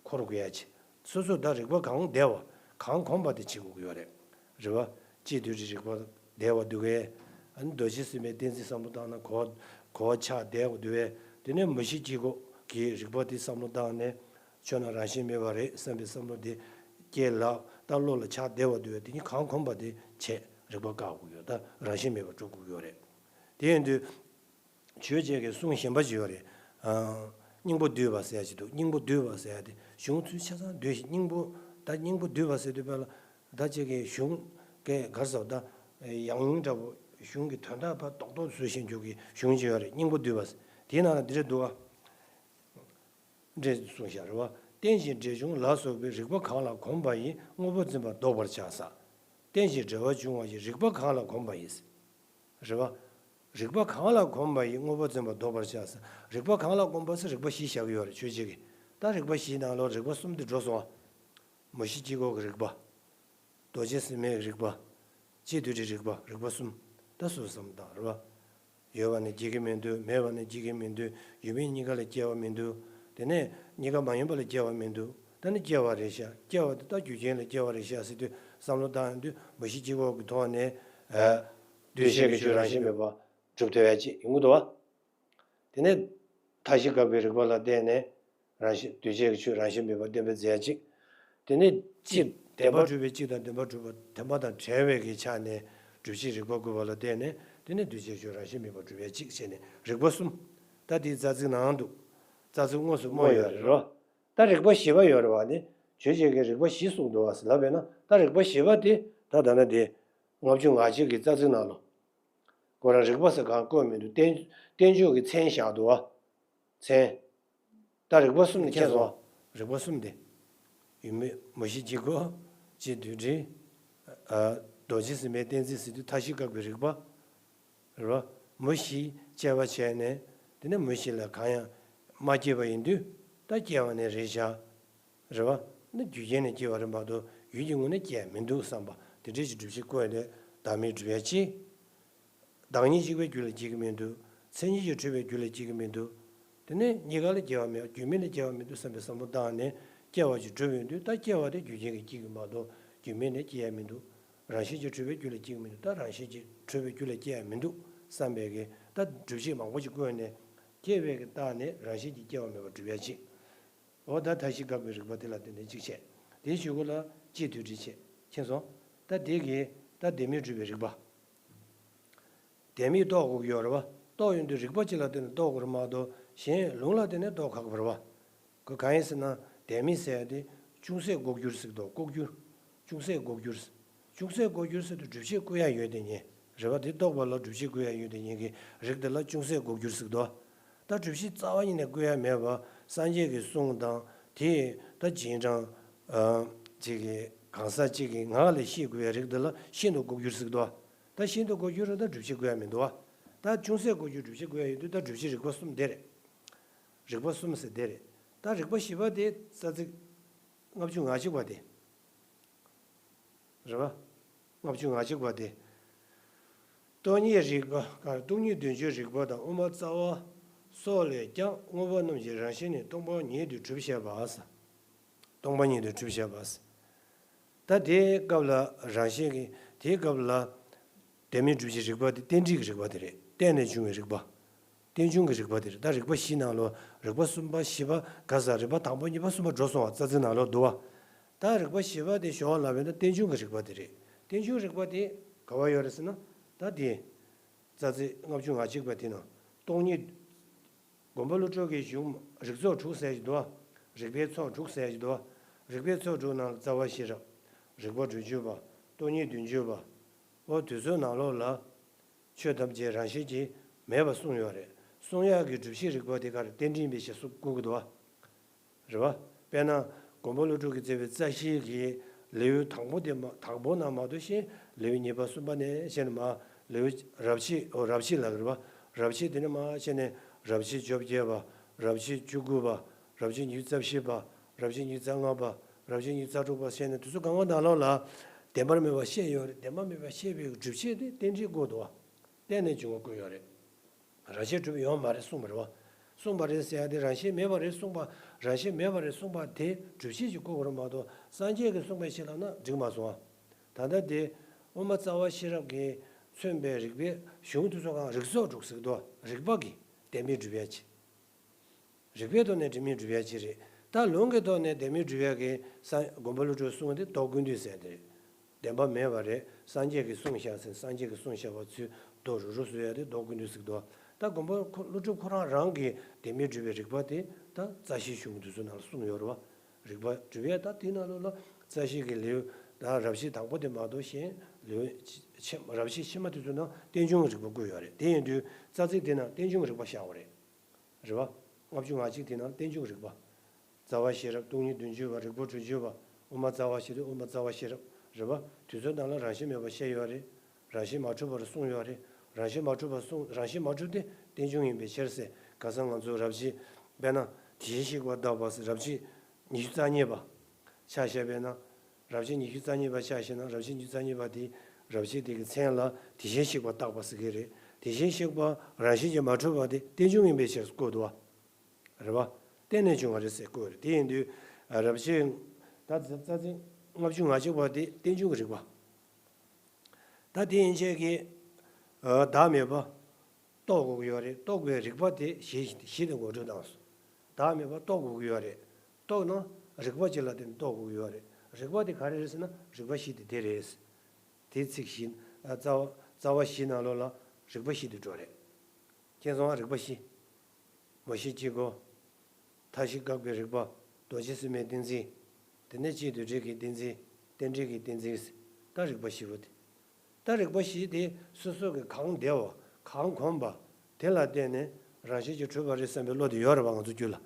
འཁོར་དགོས་ཡ་ཆེ། སོ་སོ་ད་རིགས་པ་གང་བདེ་བ་གང་གོམས་པ་དེ་བྱེད་དགོས་ཀྱི་ཡོད་རེད། རེད་བ། སྤྱི་དོན་འགྲེལ་རིགས་པ་བདེ་བ་འདུག་གས། ཨ་ནི་རྡོ་རྗེ་སེམས་དཔའི་གཏན་ཚིགས་བསམ་བློ་བཏང་ན་གོ་བ་གོ་བ་ཆགས་བདེ་བ་འདུག་གས། དེ་ནས་མུ་བཞི་དཀྱིལ་འཁོར་གྱི་རིགས་པ་དེ་བསམ་བློ་བཏང་ནས་ཆོས་རྣམས་རང་བཞིན་མེད་པ་རེད་བསམ་པའི་བསམ་བློ་དེ་སྐྱེ་ལ་ད་བློ་ལ་ཆགས་བདེ་བ་འདུག་གས། དེ་གཉིས་གང་གོམས་པ་དེ་བྱས་རིགས་པ་བཀག་དགོས་ཀྱི་ཡོད། ད་རང་བཞིན་མེད་པ་སྒྲུབ་དགོས་ཀྱི་ཡོད་རེད། དེ་ཡིན་དུས། ཆོས་རྗེ་གི་གསུང་གཞན་པ་ཅིག་ཡོད་རེད། ཨ། སྙིང་པོ་བསྡུས་པ་ཟེར་ཡ་ཅིག་འདུག་སྙིང་པོ་བསྡུས་པ་ཟེར་ཡ་དེ་གཞུང་ཚུལ་ཆ་ཚང་བསྡུས་ཤིང་སྙིང་པོ། ད་སྙིང་པོ་བསྡུས་པ་ཟེར་དུས་དཔེར་ན་ད་ཅིག་གི་གཞུང་གི་གར་སོགས་ད་ཡང་སྙིང་འདྲ་བོ་གཞུང་གི་དོན་དག་ཕར་རྡོག་རྡོག་བཟོས་ཤིང་འཇུག་གི་གཞུང་ཅིག་ཡོད་རེད། སྙིང་པོ་བསྡུས་པ་ཟེར། དེའི་ནང་ལ་འདི་འདྲ་འདུག་ཨ། འགྲེལ་གསུངས་བཞག་རེད་བ། རྟེན་ཅིང་འབྲེལ་འབྱུང་ལ་སོགས་པའི་རིགས་པ་གང་ལ་གོམས་པ་ཡིས་དངོས་པོ་འཛིན་པ་ལྡོག་པར་བྱ་ས། རྟེན་ཅིང་འབྲེལ་བར་འབྱུང་བ་ཡི་རིགས་པ་གང་ལ་གོམས་པ་ཡིས། རེད་བ། རིགས་པ་གང་ལ་གོམས་པ་ཡིས་དངོས་པོ་འཛིན་པ་ལྡོག་པར་བྱ་ས། རིགས་པ་གང་ལ་གོམས་པ་ཟེར་རིགས་པ་བཞི་བཞག་གི་ཡོད་རེད་ཆོས་རྗེ་གིས། ད་རིགས་པ་བཞིའི་ནང་ལོགས་རིགས་པ་གསུམ་དེ་འགྲོ་སོང་བ། མུ་བཞི་དཀྱིལ་འཁོར་གྱི་རིགས་པ། རྡོ་རྗེ་སེམས་དཔའི་རིགས་པ། སྤྱི་དོན་འགྲེལ་རིགས་པ་རིགས་པ་གསུམ། ད་སོ་སོ་བསམ་བཏང་རེད་བ། ཡོད་པ་ནི་སྐྱེ་གི་མི་འདུག་མེད་པ་ནི་སྐྱེ་གི་མི་འདུག་ཡོད་མེད་གཉིས་ཀ་ལ་སྐྱེ་བ་མི་འདུག་དེ་ནས་གཉིས་ཀ་མ་ཡིན་པ་ལ་སྐྱེ་བ་མི་འདུག་ད་ནི་སྐྱེ་བ་རེད་ཤག་སྐྱེ་བ་དེ་ད་རྒྱུ་རྐྱེན་ལ་སྐྱེ་བ་རེད་ཤག་ཟེར་དུས་བསམ་བློ་བཏང་ཡོང་དུས་མུ་བཞི་དཀྱིལ་འཁོར་གྱི་ཐོག་ནས། ཨ། འདུས་བྱས་ཀྱི་ཆོས་རང་བཞིན་མེད་པ་གྲུབ་ཐུབ་ཡ་ཅིག་ཡོང་གི་འདུག་བ། དེ་ནས་མཐའ་བཞི་དགག་པའི་རིགས་པ་ལ་བརྟེན་ནས་རང་བཞིན་འདུས་བྱས་ཀྱི་ཆོས་རང་བཞིན་མེད་པ་གཏན་འབེབས་མཛད་ཅིག་དེ་ནས་གཅིག་བདེན་པར་གྲུབ་པའི་གཅིག་དང་བདེན་པར་གྲུབ་པ་བདེན་པ་དང་བྲལ་བའི་གི་ཆ་ནས་སྒྲུབ་བྱེད་རིགས་པ་བཀོད་པ་ལ་བརྟེན་ནས་དེ་ནས་འདུས་བྱས་ཆོས་རང་བཞིན་མེད་པར་གྲུབ་པའི་གཅིག་བྱས་ནས་རིགས་པ་གསུམ། ད་དེའི་རྩ་ཚིག་ནང་དུ་རྩ་ཚིག་དངོས་སུ་སྨོས་ཡོད་རེད་རོ། ད་རིགས་པ་བཞི་པ་ཡོད་རེད་བ་ནི་ཆོས་རྗེ་གིས་རིགས་པ་བཞི་གསུངས་འདུག་བ་ཟེར་ལབ་པས་ན་ད་རིགས་པ་བཞི་པ་དེ་ད་ད་ན་དེ་ལྔ་བཅུ་ང་གཅིག་གི་རྩ་ཚིག་ནང་ལོ། ཁོ་རང་རིགས་པ་ཟེར་གང་བཀོད་མི་འདུག་རྟེན་རྟེན་འབྱུང་གི་མཚན་བཞག་འདུག་བ། མཚན། ད་རིགས་པ་གསུམ་ནི་མཁྱེན་སོང་། རིགས་པ་གསུམ་དེ། ཡོད་མེད་མུ་བཞི་དཀྱིལ་འཁོར། སྤྱི་དོན་འགྲེལ། ཨ། རྡོ་རྗེ་སེམས་དཔའི་གཏན་ཚིགས་ཟེར་དུས་མཐའ་བཞི་དགག་པའི་རིགས་པ། རེད་བ། མུ་བཞི་དཔྱད་པ་བྱས་ནས་དེ་ནས་མུ་བཞི་ལ་གང་ཡང་མ་སྐྱེས་པ་ཡིན་དུས་ད་སྐྱེ་བ་ནི་རེད་བཞག་རེད་བ། ནི་རྒྱུ་རྐྱེན་ནས་སྐྱེ་བ་རེད་མ་གཏོགས་ཡུལ་གྱི་ངོས་ནས་སྐྱེ་ཡ་མི་འདུག་བསམ་པ་དེ་འདྲའི་ཞིག་སྒྲུབ་བྱེད་བཀོད་ནས་བདག་མེད་སྒྲུབ་ཡ་ཅི། བདག་ཉིད་གཅིག་པའི་རྒྱུད་ལ་སྐྱེ་གི་མི་འདུག་མཚན་ཉིད་ཀྱིས་གྲུབ་པའི་རྒྱུད་ལ་སྐྱེ་གི་མི་འདུག་དེ་ནས་གཉིས་ཀ་ལ་སྐྱེ་བ་མེད་རྒྱུ་མེད་ནས་སྐྱེ་བ་མི་འདུག་བསམ་པའི་བསམ་བློ་བཏང་ནས་སྐྱེ་བ་ཅིག་གྲུབ་ཡོང་དུས་ད་སྐྱེ་བ་དེ་རྒྱུ་རྐྱེན་གྱིས་སྐྱེ་གི་མ་གཏོགས་རྒྱུ་མེད་ནས་སྐྱེ་ཡ་མི་འདུག་རང་བཞིན་གྱིས་གྲུབ་པའི་རྒྱུད་ལ་སྐྱེ་གི་མི་འདུག་ད་རང་བཞིན་གྱིས་གྲུབ་པའི་རྒྱུད་ལ་སྐྱེ་ཡ་མི་འདུག་བསམ་པའི་གི་ད་སྒྲུབ་བྱེད་མང་པོ་ཅིག་བཀོད་ནས་སྐྱེ་བའི་གི་རྟགས་ནི་རང་བཞིན་གྱིས་སྐྱེ་བ་མེད་པར་སྒྲུབ་ཡ་གཅིག་འོ་ད་མཐའ་བཞི་དགག་པའི་རིགས་པ་དེ་ལ་བརྟེན་ནས་གཅིག་བཤད། དེའི་གཞུག་གུ་ལ་སྤྱི་དོན་འགྲེལ་བཤད། མཁྱེན་སོང་། ད་དེ་གི་ད་ལྡན་མིན་སྒྲུབ་པའི་རིགས་པ། ལྡན་མིན་རྟོགས་དགོས་ཀྱི་ཡོད་རེད་བ། རྟོགས་ཡོང་དུས་རིགས་པ་གཅིག་ལ་བརྟེན་ནས་རྟོགས་དགོས་རེད་མ་གཏོགས་གཞན་ལུང་ལ་བརྟེན་ནས་རྟོགས་ཁག་པོ་རེད་བ། ཁོ་གང་ཡིན་ཟེར་ན་ལྡན་མིན་ཟེར་ཡ་དེ་ཅུང་ཟད་ལྐོག་གྱུར་ཟེར་གི་འདུག་ལྐོག་གྱུར། ཅུང་ཟད་ལྐོག་གྱུར། ཅུང་ཟད་ལྐོག་གྱུར་ཟེར་དུས་སྒྲུབ་བྱེད་བཀོད་ཡ་ཡོད་དེ་ཉིད་རེད་བ། དེ་རྟོགས་པ་ལ་སྒྲུབ་བྱེད་བཀོད་ཡ་ཡོད་དེ་ཉིད་ཀྱི་རིགས་དེ་ལ་ཅུང་ཟད་ལྐོག་གྱུར་ཟེར་གི་འདུག་ད་སྒྲུབ་བྱེད་རྩ་བ་ཉིད་ནས་བཀོད་ཡ་མེད་པ་སངས་རྒྱས་ཀྱི་གསུང་དང་དེ་ད་རྗེས་འབྲང་། ཨ། གཅིག་གི་གང་ཟག་གཅིག་གི་ངག་ལས་ཤེས་དགོས་པའི་རིགས་འདི་ལ་ཤིན་ཏུ་ལྐོག་གྱུར་ཟེར་གི་འདུག་ད་ཤིན་ཏུ་ལྐོག་གྱུར་རེད་ད་སྒྲུབ་བྱེད་བཀོད་ཡ་མི་འདུག་བ། ད་ཅུང་ཟད་ལྐོག་གྱུར་སྒྲུབ་བྱེད་བཀོད་ཡ་ཡོད་དུས་ད་སྒྲུབ་བྱེད་རིགས་པ་གསུམ་དེ་རེད། རིགས་པ་གསུམ་ཟེར་དེ་རེད། ད་རིགས་པ་བཞི་པ་དེ་རྩ་ཚིག་ལྔ་བཅུ་ང་གཅིག་པ་དེ། རེད་བ། ལྔ་བཅུ་ང་གཅིག་པ་དེ། སྟོང་ཉིད་རིགས་པ་ག་སྟོང་ཉིད་བདུན་ཅུའི་རིགས་པ་དང་དབུ་མ་རྩ་བ་སོགས་ལས་ཀྱང་དངོས་པོ་རྣམས་ཀྱི་རང་བཞིན་ནི་སྟོང་པ་ཉིད་དུ་གྲུབ་བཤད་པ། སྟོང་པ་ཉིད་དུ་གྲུབ་བཤད་པ། ད་དེའི་སྐབས་ལ་རང་བཞིན་གྱི་དེའི་སྐབས་ལ་ལྡན་མིན་སྒྲུབ་བྱེད་རིགས་པ་དེ་རྟེན་འབྲེལ་གྱི་རིགས་པ་དེ་རེད། རྟེན་ནས་བྱུང་བའི་རིགས་པ། རྟེན་འབྱུང་གི་རིགས་པ་དེ་རེད། ད་རིགས་པ་བཞི་ནང་ལོ་རིགས་པ་གསུམ་པ་བཞི་པ་ག་ས་རིགས་པ་དང་པོ་གཉིས་པ་གསུམ་པ་འགྲོ་སོང་བ་རྩ་ཚིག་ནང་ལོ་འདུ་བ། ད་རིགས་པ་བཞི་པ་དེ་ཞོག་ལབ་པས་ན་རྟེན་འབྱུང་གི་རིགས་པ་དེ་རེད། རྟེན་འབྱུང་རིགས་པ་དེ་ག་བ་ཡོད་རེད་ཟེར་ན། ད་དེ། རྩ་ཚིག་ལྔ་བཅུ་ང་གཅིག་པ་དེ་ནང་སྟོང་ཉིད། མགོན་པོ་ཀླུ་སྒྲུབ་ཀྱི་གཞུང་རིགས་ཚོགས་དྲུག་ཟེར་གྱི་འདུག་རིགས་པའི་ཚོགས་དྲུག་ཟེར་གྱི་འདུག་རིགས་པའི་ཚོགས་དྲུག་ནང་ལ་རྩ་བ་ཤེས་རབ། རིགས་པ་བཅུ་བཅུ་པ། སྟོང་ཉིད་བདུན་ཅུ་པ། འོ་དེ་ཚོའི་ནང་ལོགས་ལ། ཆོས་ཐམས་ཅད་རང་བཞིན་གྱིས་མེད་པར་གསུངས་ཡོད་རེད། གསུང་ཡག་གི་སྒྲུབ་བྱེད་རིགས་པ་དེ་ག་རེ་རྟེན་འབྲེལ་ཡིན་པའི་ཕྱིར་གསུངས་དགོས་ཀྱི་འདུག་བ། རེད་བ། དཔེར་ན། མགོན་པོ་ཀླུ་སྒྲུབ་ཀྱིས་མཛད་པའི་རྩ་ཤེ་གི་ལེའུ་དང་པོ་དེ་མ་དང་པོ་ནང་མ་གཏོགས་ཤིང་ལེའུ་གཉིས་པ་གསུམ་པ་ནས་བཤད་ནས་མ་ལེའུ་རབ་བྱེད་འོ་རབ་བྱེད་ལབ་ཀྱི་རེད་བ། རབ་བྱེད་དེ་ནས་མ་བཤད་ནས་རབ་བྱེད་བཅོ་བརྒྱད་པ། རབ་བྱེད་བཅུ་དགུ་པ། རབ་བྱེད་ཉི་ཤུ་རྩ་བཞི་པ། རབ་བྱེད་ཉི་ཤུ་རྩ་ལྔ་པ། རབ་བྱེད་ཉི་ཤུ་རྩ་དྲུག་པ་བཤད་ནས་དེ་ཚོ་གང་ག་ནང་ལོགས་ལ་བདེན་པར་མེད་པ་བཤད་ཡོད་རེད། བདེན་པར་མེད་པ་བཤད་པའི་སྒྲུབ་བྱེད་དེ་རྟེན་འབྲེལ་དགོས་འདུག་བ། རྟེན་ནས་བྱུང་བ་ཀུན་ཡོད་རེད། རང་བཞིན་གྲུབ་ཡོད་མ་རེད་གསུངས་པ་རེད་བ། གསུངས་པ་རེད་ཟེར་ཡ་དེ་རང་བཞིན་མེད་པ་རེད་གསུངས་པ། རང་བཞིན་མེད་པ་རེད་གསུངས་པ་དེ་སྒྲུབ་བྱེད་ཀྱི་སྐོར་བར་མ་གཏོགས་སངས་རྒྱས་ཀྱིས་གསུངས་པའི་ཕྱིར་ལབ་ན་འགྲིག་མ་སོང་ཨ། ད་ལྟ་དེ་དབུ་མ་རྩ་བ་ཤེས་རབ་ཀྱིས་མཚོན་པའི་རིགས་པའི་གཞུང་དེ་ཚོ་གང་རིགས་ཚོགས་དྲུག་ཟེར་གྱི་འདུག་རིགས་པ་གིས་བདེན་པའི་སྒྲུབ་ཡ་ཅིག་རིགས་པའི་ཐོག་ནས་བདེན་མིན་སྒྲུབ་ཡ་ཅིག་རེད། ད་ལུང་གི་ཐོག་ནས་བདེན་མིན་སྒྲུབ་ཡ་གི་སངས་མགོན་པོ་ཀླུ་སྒྲུབ་གསུངས་དེ་མདོ་ཀུན་བཏུས་ཟེར་དེ་རེད། བདེན་པ་མེད་པ་རེད། སངས་རྒྱས་ཀྱིས་གསུངས་བཞག་ཟེར་སངས་རྒྱས་ཀྱིས་གསུངས་བཞག་པ་ཚུར་མདོ་རུ་རུ་བཟོ་ཡ་དེ་མདོ་ཀུན་བཏུས་ཟེར་འདུག་ད་མགོན་པོ་ཁོ་ཀླུ་སྒྲུབ་ཁོ་རང་རང་གིས་བདེན་མིན་སྒྲུབ་པའི་རིགས་པ་དེ་ད་རྩ་ཤེའི་གཞུང་དེ་ཚོ་ནང་ལ་གསུངས་ཡོད་རེད་བ། རིགས་པ་སྒྲུབ་ཡ་ད་དེའི་ནང་ལོགས་ལ་རྩ་ཤེ་གི་ལེའུ་ད་རབ་བྱེད་དང་པོ་དེ་མ་གཏོགས་གཞན་ལེའུ་ཕྱི་རབ་བྱེད་ཕྱི་མ་དེ་ཚོའི་ནང་རྟེན་འབྱུང་གི་རིགས་པ་བཀོད་ཡོད་རེད། དེ་ཡིན་དུས་རྩ་ཚིག་དེ་ནང་རྟེན་འབྱུང་གི་རིགས་པ་བཞག་པ་རེད། རེད་བ། ལྔ་བཅུ་ང་གཅིག་དེ་ནང་རྟེན་འབྱུང་རིགས་པ། རྩ་བ་ཤེས་རབ་སྟོང་ཉིད་བདུན་ཅུ་པ་རིགས་པ་དྲུག་ཅུ་པ། དབུ་མ་རྩ་བ་ཤེས་རབ་དབུ་མ་རྩ་བ་ཤེས་རབ་རེད་བ། དུས་ཚོད་ནང་ལ་རང་བཞིན་མེད་པ་བཤད་ཡོད་རེད། རང་བཞིན་མ་གྲུབ་པར་གསུངས་ཡོད་རེད། རང་བཞིན་མ་གྲུབ་པར་གསུངས་རང་བཞིན་མ་གྲུབ་སྟེ་རྟེན་འབྱུང་ཡིན་པའི་ཕྱིར་ཟེར་ག་ས་ང་ཚོ་རབ་བྱེད་དཔེར་ན་དེ་བཞིན་གཤེགས་པ་བརྟག་པ་ཟེར་རབ་བྱེད་ཉི་ཤུ་རྩ་གཉིས་པ་ཆ་བཞག་པས་ན། རབ་བྱེད་ཉི་ཤུ་རྩ་གཉིས་པ་ཆ་བཞག་ན་རབ་བྱེད་ཉི་ཤུ་རྩ་གཉིས་པ་དེ་རབ་བྱེད་དེ་གི་མཚན་ལ་དེ་བཞིན་གཤེགས་པ་བརྟག་པ་ཟེར་གི་རེད། དེ་བཞིན་གཤེགས་པ་རང་བཞིན་གྱིས་མ་གྲུབ་པ་དེ་རྟེན་འབྱུང་ཡིན་པའི་ཕྱིར་བཀོད་འདུག་བ། རེད་བ། རྟེན་ནས་བྱུང་བ་རེད་ཟེར་བཀོད་རེད། དེ་ཡིན་དུས་རབ་བྱེད་ད་རྩ་ཚིག་ལྔ་བཅུ་ང་གཅིག་པ་དེ་རྟེན་འབྱུང་གི་རིགས་པ། ད་དེ་ཡན་ཆད་ཀྱི་བདག་མེད་པ། རྟོགས་དགོས་ཀྱི་ཡོད་རེད། རྟོགས་པའི་རིགས་པ་དེ་གཞི་གཞི་དེ་ངོ་སྤྲོད་བཏང་སོང་། བདག་མེད་པ་རྟོགས་དགོས་ཀྱི་ཡོད་རེད། རྟོགས་ན་རིགས་པ་གཅིག་ལ་བརྟེན་ནས་རྟོགས་དགོས་ཀྱི་ཡོད་རེད། རིགས་པ་དེ་ག་རེ་རེད་ཟེར་ན་རིགས་པ་བཞི་དེ་དེ་རེད། དེ་ཚིག་བཞི་རྩ་བ་རྩ་བ་བཞི་ནང་ལོགས་ལ་རིགས་པ་བཞི་དེ་འགྲོ་རེད། མཁྱེན་སོང་ང་། རིགས་པ་བཞི། མ་གཞི་གཅིག་གོ། མཐའ་བཞི་དགག་པའི་རིགས་པ། རྡོ་རྗེ་སེམས་དཔའི་གཏན་ཚིགས། དེ་ནས་སྤྱི་དོན་འབྲས་ཀྱི་གཏན་ཚིགས། རྟེན་འབྲེལ་གྱི་གཏན་ཚིགས། ད་རིགས་པ་བཞི་པོ་དེ། ད་རིགས་པ་བཞི་དེ་སོ་སོ་གི་གང་བདེ་བ་གང་གོམས་པ་དེ་ལ་བརྟེན་ནས་རང་བཞིན་གྱིས་གྲུབ་པ་རེད་བསམ་པའི་བློ་དེ་ཡོད་རེད་བ་ང་ཚོ་རྒྱུད་ལ།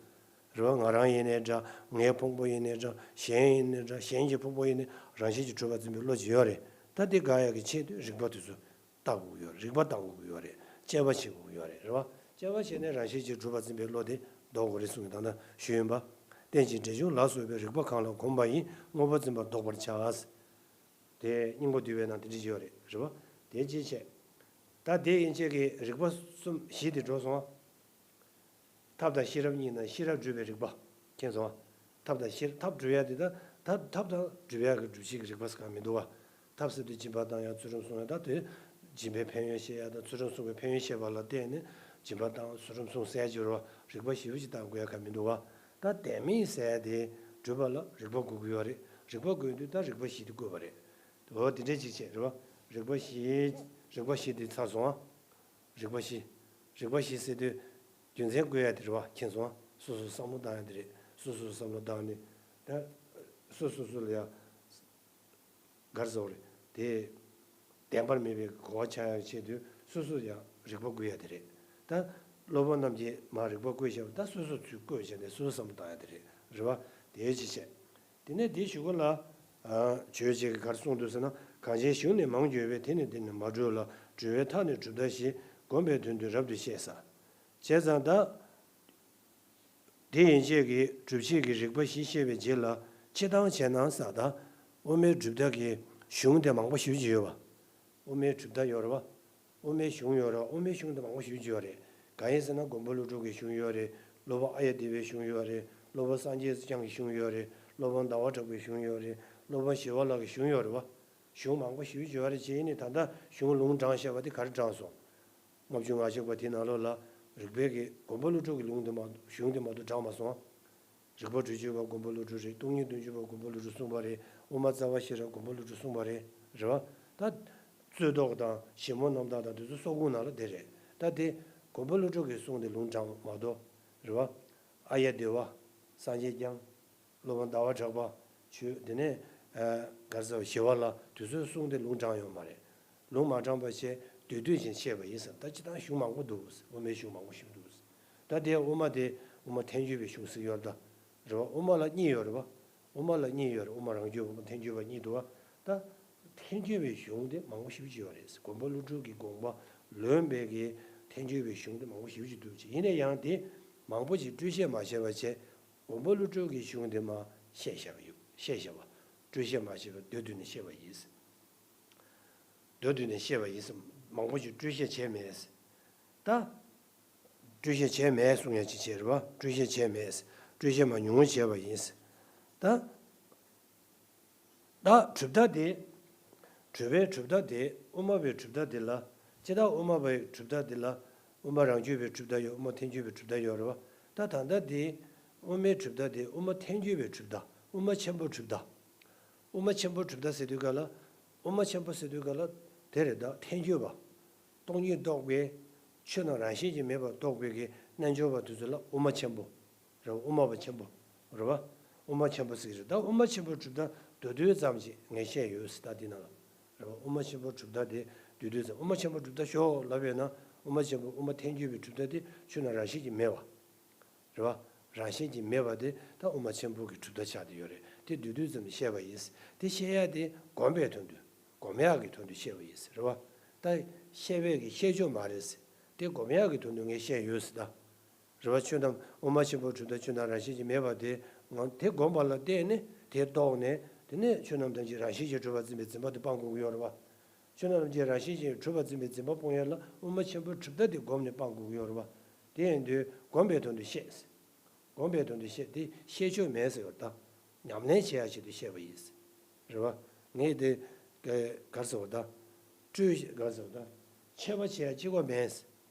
རེད་བ། ང་རང་ཡིན་ནའི་འདྲ། ངའི་ཕུང་པོ་ཡིན་ནའི་འདྲ། གཞན་ཡིན་ནའི་འདྲ། གཞན་གྱི་ཕུང་པོ་ཡིན་ནའི་རང་བཞིན་གྱིས་གྲུབ་པ་འཛིན་པའི་བློ་ཅིག་ཡོད་རེད། ད་དེ་དགག་ཡག་གི་ཆེད་དུ་རིགས་པ་དེ་ཚོ་བརྟག་དགོས་ཀྱི་ཡོད་རེད། རིགས་པ་བརྟག་དགོས་ཀྱི་ཡོད་རེད། དཔྱད་པ་བྱེད་དགོས་ཀྱི་ཡོད་རེད། རེད་བ། དཔྱད་པ་བྱས་ནས་རང་བཞིན་གྱིས་གྲུབ་པ་འཛིན་པའི་བློ་དེ་ལྡོག་དགོས་རེད་གསུངས་ཀྱི་ད་ལྟ་ཞུས་ཡིན་པ། རྟེན་ཅིང་འབྲེལ་འབྱུང་ལ་སོགས་པའི་རིགས་པ་གང་ལ་གོམས་པ་ཡིས་དངོས་པོ་འཛིན་པ་ལྡོག་པར་བྱ། དེ་སྙིང་པོ་བསྡུས་པའི་ནང་དེ་འདྲ་ཡོད་རེད། རེད་བ། དེ་ཅིའི་ཕྱིར། ད་དེ་ཡན་ཆད་ཀྱི་རིགས་པ་གསུམ་བཞི་དེ་འགྲོ་སོང་ང་། ཐབས་དང་ཤེས་རབ་གཉིས་ནང་ཤེས་རབ་སྒྲུབ་པའི་རིགས་པ། མཁྱེན་སོང་ང་། ཐབས་དང་ཤེས་ཐབས་སྒྲུབ་ཡ་དེ་ད་ཐབས་ཐབས་དང་སྒྲུབ་ཡ་གི་སྒྲུབ་བྱེད་ཀྱི་རིགས་པ་ཟེར་གང་མི་འདུག་བ། ཐབས་ཟེར་དུས་སྦྱིན་པ་བཏང་ཡ་ཚུལ་ཁྲིམས་སྲུང་ཡ་ད་དེ། སྦྱིན་པའི་ཕན་ཡོན་བཤད་ཡ་དང་ཚུལ་ཁྲིམས་སྲུང་བའི་ཕན་ཡོན་བཤད་པ་ལ་བརྟེན་ནས་སྦྱིན་པ་བཏང་ཚུལ་ཁྲིམས་སྲུང་ཟེར་གྱི་རེད་བ། རིགས་པ་བཞི་པོ་ཅིག་བཏང་དགོས་ཡ་གང་མི་འདུག་བ། ད་དེ་མིན་ཟེར་ཡ་དེ་སྒྲུབ་པ་ལ་རིགས་པ་དགོས་ཀྱི་ཡོད་རེད། རིགས་པ་དགོས་དུས་ད་རིགས་པ་བཞི་དེ་དགོས་པ་རེད། འོ་དེ་འདྲ་ཅིག་བྱས་རེད་བ། རིགས་པ་བཞི། རིགས་པ་བཞི་དེ་ཚར་སོང་ང་། རིགས་པ་བཞི། རིགས་པ་བཞི་ཟེར་དུས། རྒྱུ་མཚན་བཀོད་ཡ་དེ་རེད་བ། མཁྱེན་སོང་ང་། སོ་སོ་བསམ་བློ་བཏང་ཡ་དེ་རེད། སོ་སོ་བསམ་བློ་བཏང་ནས། ད། སོ་སོ་སོ་ལ་ཡ། ག་རེ་ཟེར་དགོས་རེད་དེ། བདེན་པར་མེད་པའི་གོ་བ་ཆགས་ཡ་ཆེད་དུ་སོ་སོ་ཡ་རིགས་པ་བཀོད་ཡ་དེ་རེད། ད། སློབ་དཔོན་རྣམས་ཀྱིས་མ་རིགས་པ་བཀོད་བཞག་པ་ད་སོ་སོ་ཚུར་བཀོད་བྱས་ནས་སོ་སོ་བསམ་བློ་བཏང་ཡ་དེ་རེད། རེད་བ། དེ་ཅིག་བྱས། དེ་ནས་དེའི་གཞུག་གུ་ལ། ཨ། ཆོས་ཅིག་གིས་ག་རེ་གསུངས་འདུག་ཟེར་ན། གང་ཕྱིར་གཞུང་ནི་མང་གྱུར་པས། དེ་ནི་འདི་ནི་མ་གྲུབ་ལ། གྲུབ་པའི་མཐའ་ནི་གྲུབ་མཐའ་བཞི། བསྒོམ་པའི་དོན་དུ་རབ་ཏུ་བཤད་ས། བྱས་ཙང་ད། དེ་ཡན་ཆད་ཀྱི་སྒྲུབ་བྱེད་ཀྱི་རིགས་པ་བཞི་བཤད་པའི་རྗེས་ལ་སྤྱིར་བཏང་བྱས་ན་ཟེར་ད། དབུ་མའི་གྲུབ་མཐའ་གི་གཞུང་དེ་མང་པོ་ཞེ་པོ་ཅིག་ཡོད་པ། དབུ་མའི་གྲུབ་མཐའ་ཡོད་རེད་བ། དབུ་མའི་གཞུང་ཡོད་རེད་བ། དབུ་མའི་གཞུང་དེ་མང་པོ་ཞེ་པོ་ཅིག་ཡོད་རེད། གང་ཡིན་ཟེར་ན་མགོན་པོ་ཀླུ་སྒྲུབ་ཀྱི་གཞུང་ཡོད་རེད། སློབ་དཔོན་ཨཱརྱ་དེ་བའི་གཞུང་ཡོད་རེད། སློབ་དཔོན་སངས་རྒྱས་བསྐྱངས་ཀྱི་གཞུང་ཡོད་རེད། སློབ་དཔོན་ཟླ་བ་གྲགས་པའི་གཞུང་ཡོད་རེད། སློབ་དཔོན་ཞི་བ་ལྷ་གི་གཞུང་ཡོད་རེད་བ། གཞུང་མང་པོ་ཞེ་པོ་ཅིག་ཡོད་རེད། བྱས་ནས་ད་ལྟ་གཞུང་ལུང་དྲངས་བཞག་པ་དེ་ག་རེ་དྲངས་སོང་། ལྔ་བཅུ་ང་གཅིག་པ་དེ་ནང་ལོགས་ལ་རིགས་པའི་གི་མགོན་པོ་ཀླུ་སྒྲུབ་ཀྱི་ལུང་དེ་མ་གཞུང་དེ་མ་གཏོགས་དྲངས་མ་སོང་། རིགས་པ་བཅུ་གཅིག་པ་མགོན་པོ་ཀླུ་སྒྲུབ་རེད། སྟོང་ཉིད་བདུན་ཅུ་པ་མགོན་པོ་ཀླུ་སྒྲུབ་གསུངས་པ་རེད། དབུ་མ་རྩ་བ་ཤེས་རབ་མགོན་པོ་ཀླུ་སྒྲུབ་གསུངས་པ་རེད། རེད་བ། ད་ རྩོད་ཟློག་དང་ཞིབ་མོ་རྣམ་དག་དང་དེ་ཚོ་སོག་ཁུངས་ནང་ལ་དེ་རེད། ད་དེ་མགོན་པོ་ཀླུ་སྒྲུབ་ཀྱི་གསུང་དེ་ལུང་དྲངས་མ་གཏོགས་རེད་བ། ཨཱརྱ་དེ་བ། སངས་རྒྱས་བསྐྱངས། སློབ་དཔོན་ཟླ་བ་གྲགས་པ། ཆོས་དེ་ནས་ག་རེ་ཟེར་བ། ཞི་བ་ལྷ། དེ་ཚོའི་གསུང་དེ་ལུང་དྲངས་ཡོད་མ་རེད། ལུང་མ་དྲངས་པ་བྱས་བསྡུས་བསྡུས་ཅིག་བཤད་པ་ཡིན་ཟེར། ད་སྤྱིར་བཏང་གཞུང་མང་པོ་འདུག་དབུ་མའི་གཞུང་མང་པོ་ཞིག་འདུག་ད་དེ་དབུ་མ་དེ་དབུ་མ་ཐལ་འགྱུར་བའི་གཞུང་ཟེར་ཡོད་ད། རེད་བ། དབུ་མ་ལ་གཉིས་ཡོད་རེད་བ། དབུ་མ་ལ་གཉིས་ཡོད་རེད། དབུ་མ་རང་རྒྱུད། དབུ་མ་ཐལ་འགྱུར་བ་གཉིས་འདུག་བ། ད་ཐལ་འགྱུར་བའི་གཞུང་དེ་མང་པོ་ཞེ་པོ་ཅིག་ཡོད་རེད། མགོན་པོ་ཀླུ་སྒྲུབ་ཀྱི་དགོངས་པ་ལོན་པའི་གི་ཐལ་འགྱུར་བའི་གཞུང་དེ་མང་པོ་ཞེ་པོ་ཅིག་འདུག་ཅེས། ཡིན་ན་ཡང་དེ་མང་པོ་ཅིག་སྤྲོས་བཤད་མ་བྱས་པ་བྱས། མགོན་པོ་ཀླུ་སྒྲུབ་ཀྱི་གཞུང་དེ་མར་བཤད་བཞག་པ་ཡོད། བཤད་བཞག་པ། སྤྲོས་བཤད་མ་བྱས་པར་མདོ་བསྡུས་ནས་བཤད་པ་ཡིན། མདོ་བསྡུས་ནས་བཤད་པ་ཡིན་ཟེར། མང་པོ་ཞིག་སྤྲོས་བཤད་བྱས་མེད་ཟེར། ད། སྤྲོས་བཤད་བྱས་མེད་གསུང་ཡ་ཅིག་བྱས་རེད་བ། སྤྲོས་བཤད་བྱས་མེད་ཟེར། སྤྲོས་བཤད་མ་ཉུང་ངུ་བྱས་པ་ཡིན་ཟེར། ད། ད་གྲུབ་མཐའ་དེ། གྲུབ་པའི་གྲུབ་མཐའ་དེ། དབུ་མ་པའི་གྲུབ་མཐའ་དེ་ལ། ཇི་ལྟར་དབུ་མ་པའི་གྲུབ་མཐའ་དེ་ལ། དབུ་མ་རང་རྒྱུད་པའི་གྲུབ་མཐའ་ཡོད། དབུ་མ་ཐལ་འགྱུར་བའི་གྲུབ་མཐའ་ཡོད་རེད་བ། ད་ད་ལྟ་དེ། དབུ་མའི་གྲུབ་མཐའ་དེ་དབུ་མ་ཐལ་འགྱུར་བའི་གྲུབ་མཐའ། དབུ་མ་ཆེན་པོའི་གྲུབ་མཐའ། དབུ་མ་ཆེན་པོའི་གྲུབ་མཐའ་ཟེར་དུས་ག་ལ། དབུ་མ་ཆེན་པོ་ཟེར་དུས་ག་ལ། དེ་རེད། ད་ཐལ་འགྱུར་བ། སྟོང་ཉིད་རྟོགས་པའི། ཆོས་རྣམས་རང་བཞིན་གྱིས་མེད་པར་རྟོགས་པའི་གི་རྣལ་འབྱོར་པ་དེ་ཚོ་ལ་དབུ་མ་ཆེན་པོ། རེད་བ། དབུ་མ་པ་ཆེན་པོ། རེད་བ། དབུ་མ་ཆེན་པོ་ཟེར་གྱི་རེད། ད་དབུ་མ་ཆེན་པོའི་གྲུབ་མཐའ་མདོར་བསྡུས་ཙམ་ཞིག་ངས་བཤད་ཡོད་ཟེར། ད་འདི་ནང་ལ། རེད་བ། དབུ་མ་ཆེན་པོའི་གྲུབ་མཐའ་དེ་མདོར་བསྡུས་ཙམ། དབུ་མ་ཆེན་པོའི་གྲུབ་མཐའ་ཞོག་ལབ་ཡོད་ན། དབུ་མ་ཆེན་པོ། དབུ་མ་ཐལ་འགྱུར་བའི་གྲུབ་མཐའ་དེ་ཆོས་རྣམས་རང་བཞིན་གྱིས་མེད་པ། རེད་བ། རང་བཞིན་གྱིས་མེད་པ་དེ་ད་དབུ་མ་ཆེན་པོ་གི་གྲུབ་མཐའ་ཆགས་བསྡད་ཡོད་རེད། དེ་མདོར་བསྡུས་ཙམ་བཤད་པ་ཡིན། དེ་བཤད་ཡ་དེ་སྒོམ་པའི་དོན་དུ། སྒོམ་ཡག་གི་དོན་དུ་བཤད་པ་ཡིན། རེད་བ། ད་བཤད་པའི་གི་བཤད་ཕྱོགས་མ་རེད། དེ་སྒོམ་ཡག་གི་དོན་དུ་ངས་བཤད་ཡོད་ཟེར་ད། རེད་བ། ཆོས་རྣམས། དབུ་མ་ཆེན་པོའི་གྲུབ་མཐའ་ཆོས་རྣམས་རང་བཞིན་གྱིས་མེད་པ་དེ། ང་དེ་སྒོམ་པ་ལ་བརྟེན་ནས། དེ་རྟོགས་ནས། དེ་ནས་ཆོས་རྣམས་ཐམས་ཅད་རང་བཞིན་གྱིས་གྲུབ་པར་འཛིན་པའི་འཛིན་པ་དེ་སྤང་དགོས་ཀྱི་ཡོད་རེད་བ། ཆོས་རྣམས་ཐམས་ཅད་རང་བཞིན་གྱིས་གྲུབ་པར་འཛིན་པའི་འཛིན་པ་སྤོང་ཡ་ལ་དབུ་མ་ཆེན་པོའི་གྲུབ་མཐའ་དེ་བསྒོམས་ནས་སྤང་དགོས་ཀྱི་ཡོད་རེད་བ། དེ་ཡིན་དུས་སྒོམ་པའི་དོན་དུ་བཤད། སྒོམ་པའི་དོན་དུ་བཤད། དེ་བཤད་ཕྱོགས་མེད་ཟེར་བ་དང་། ཉམས་ལེན་བྱེད་ཡ་ཆེད་དུ་བཤད་པ་ཡིན། རེད་བ། ངས་དེ་ག་ག་རེ་ཟེར་བ་དང་། སྤྲོས། ག་རེ་ཟེར་བ་དང་། འཆད་པ་བྱེད་ཡ་གཅིག་པ་མེད།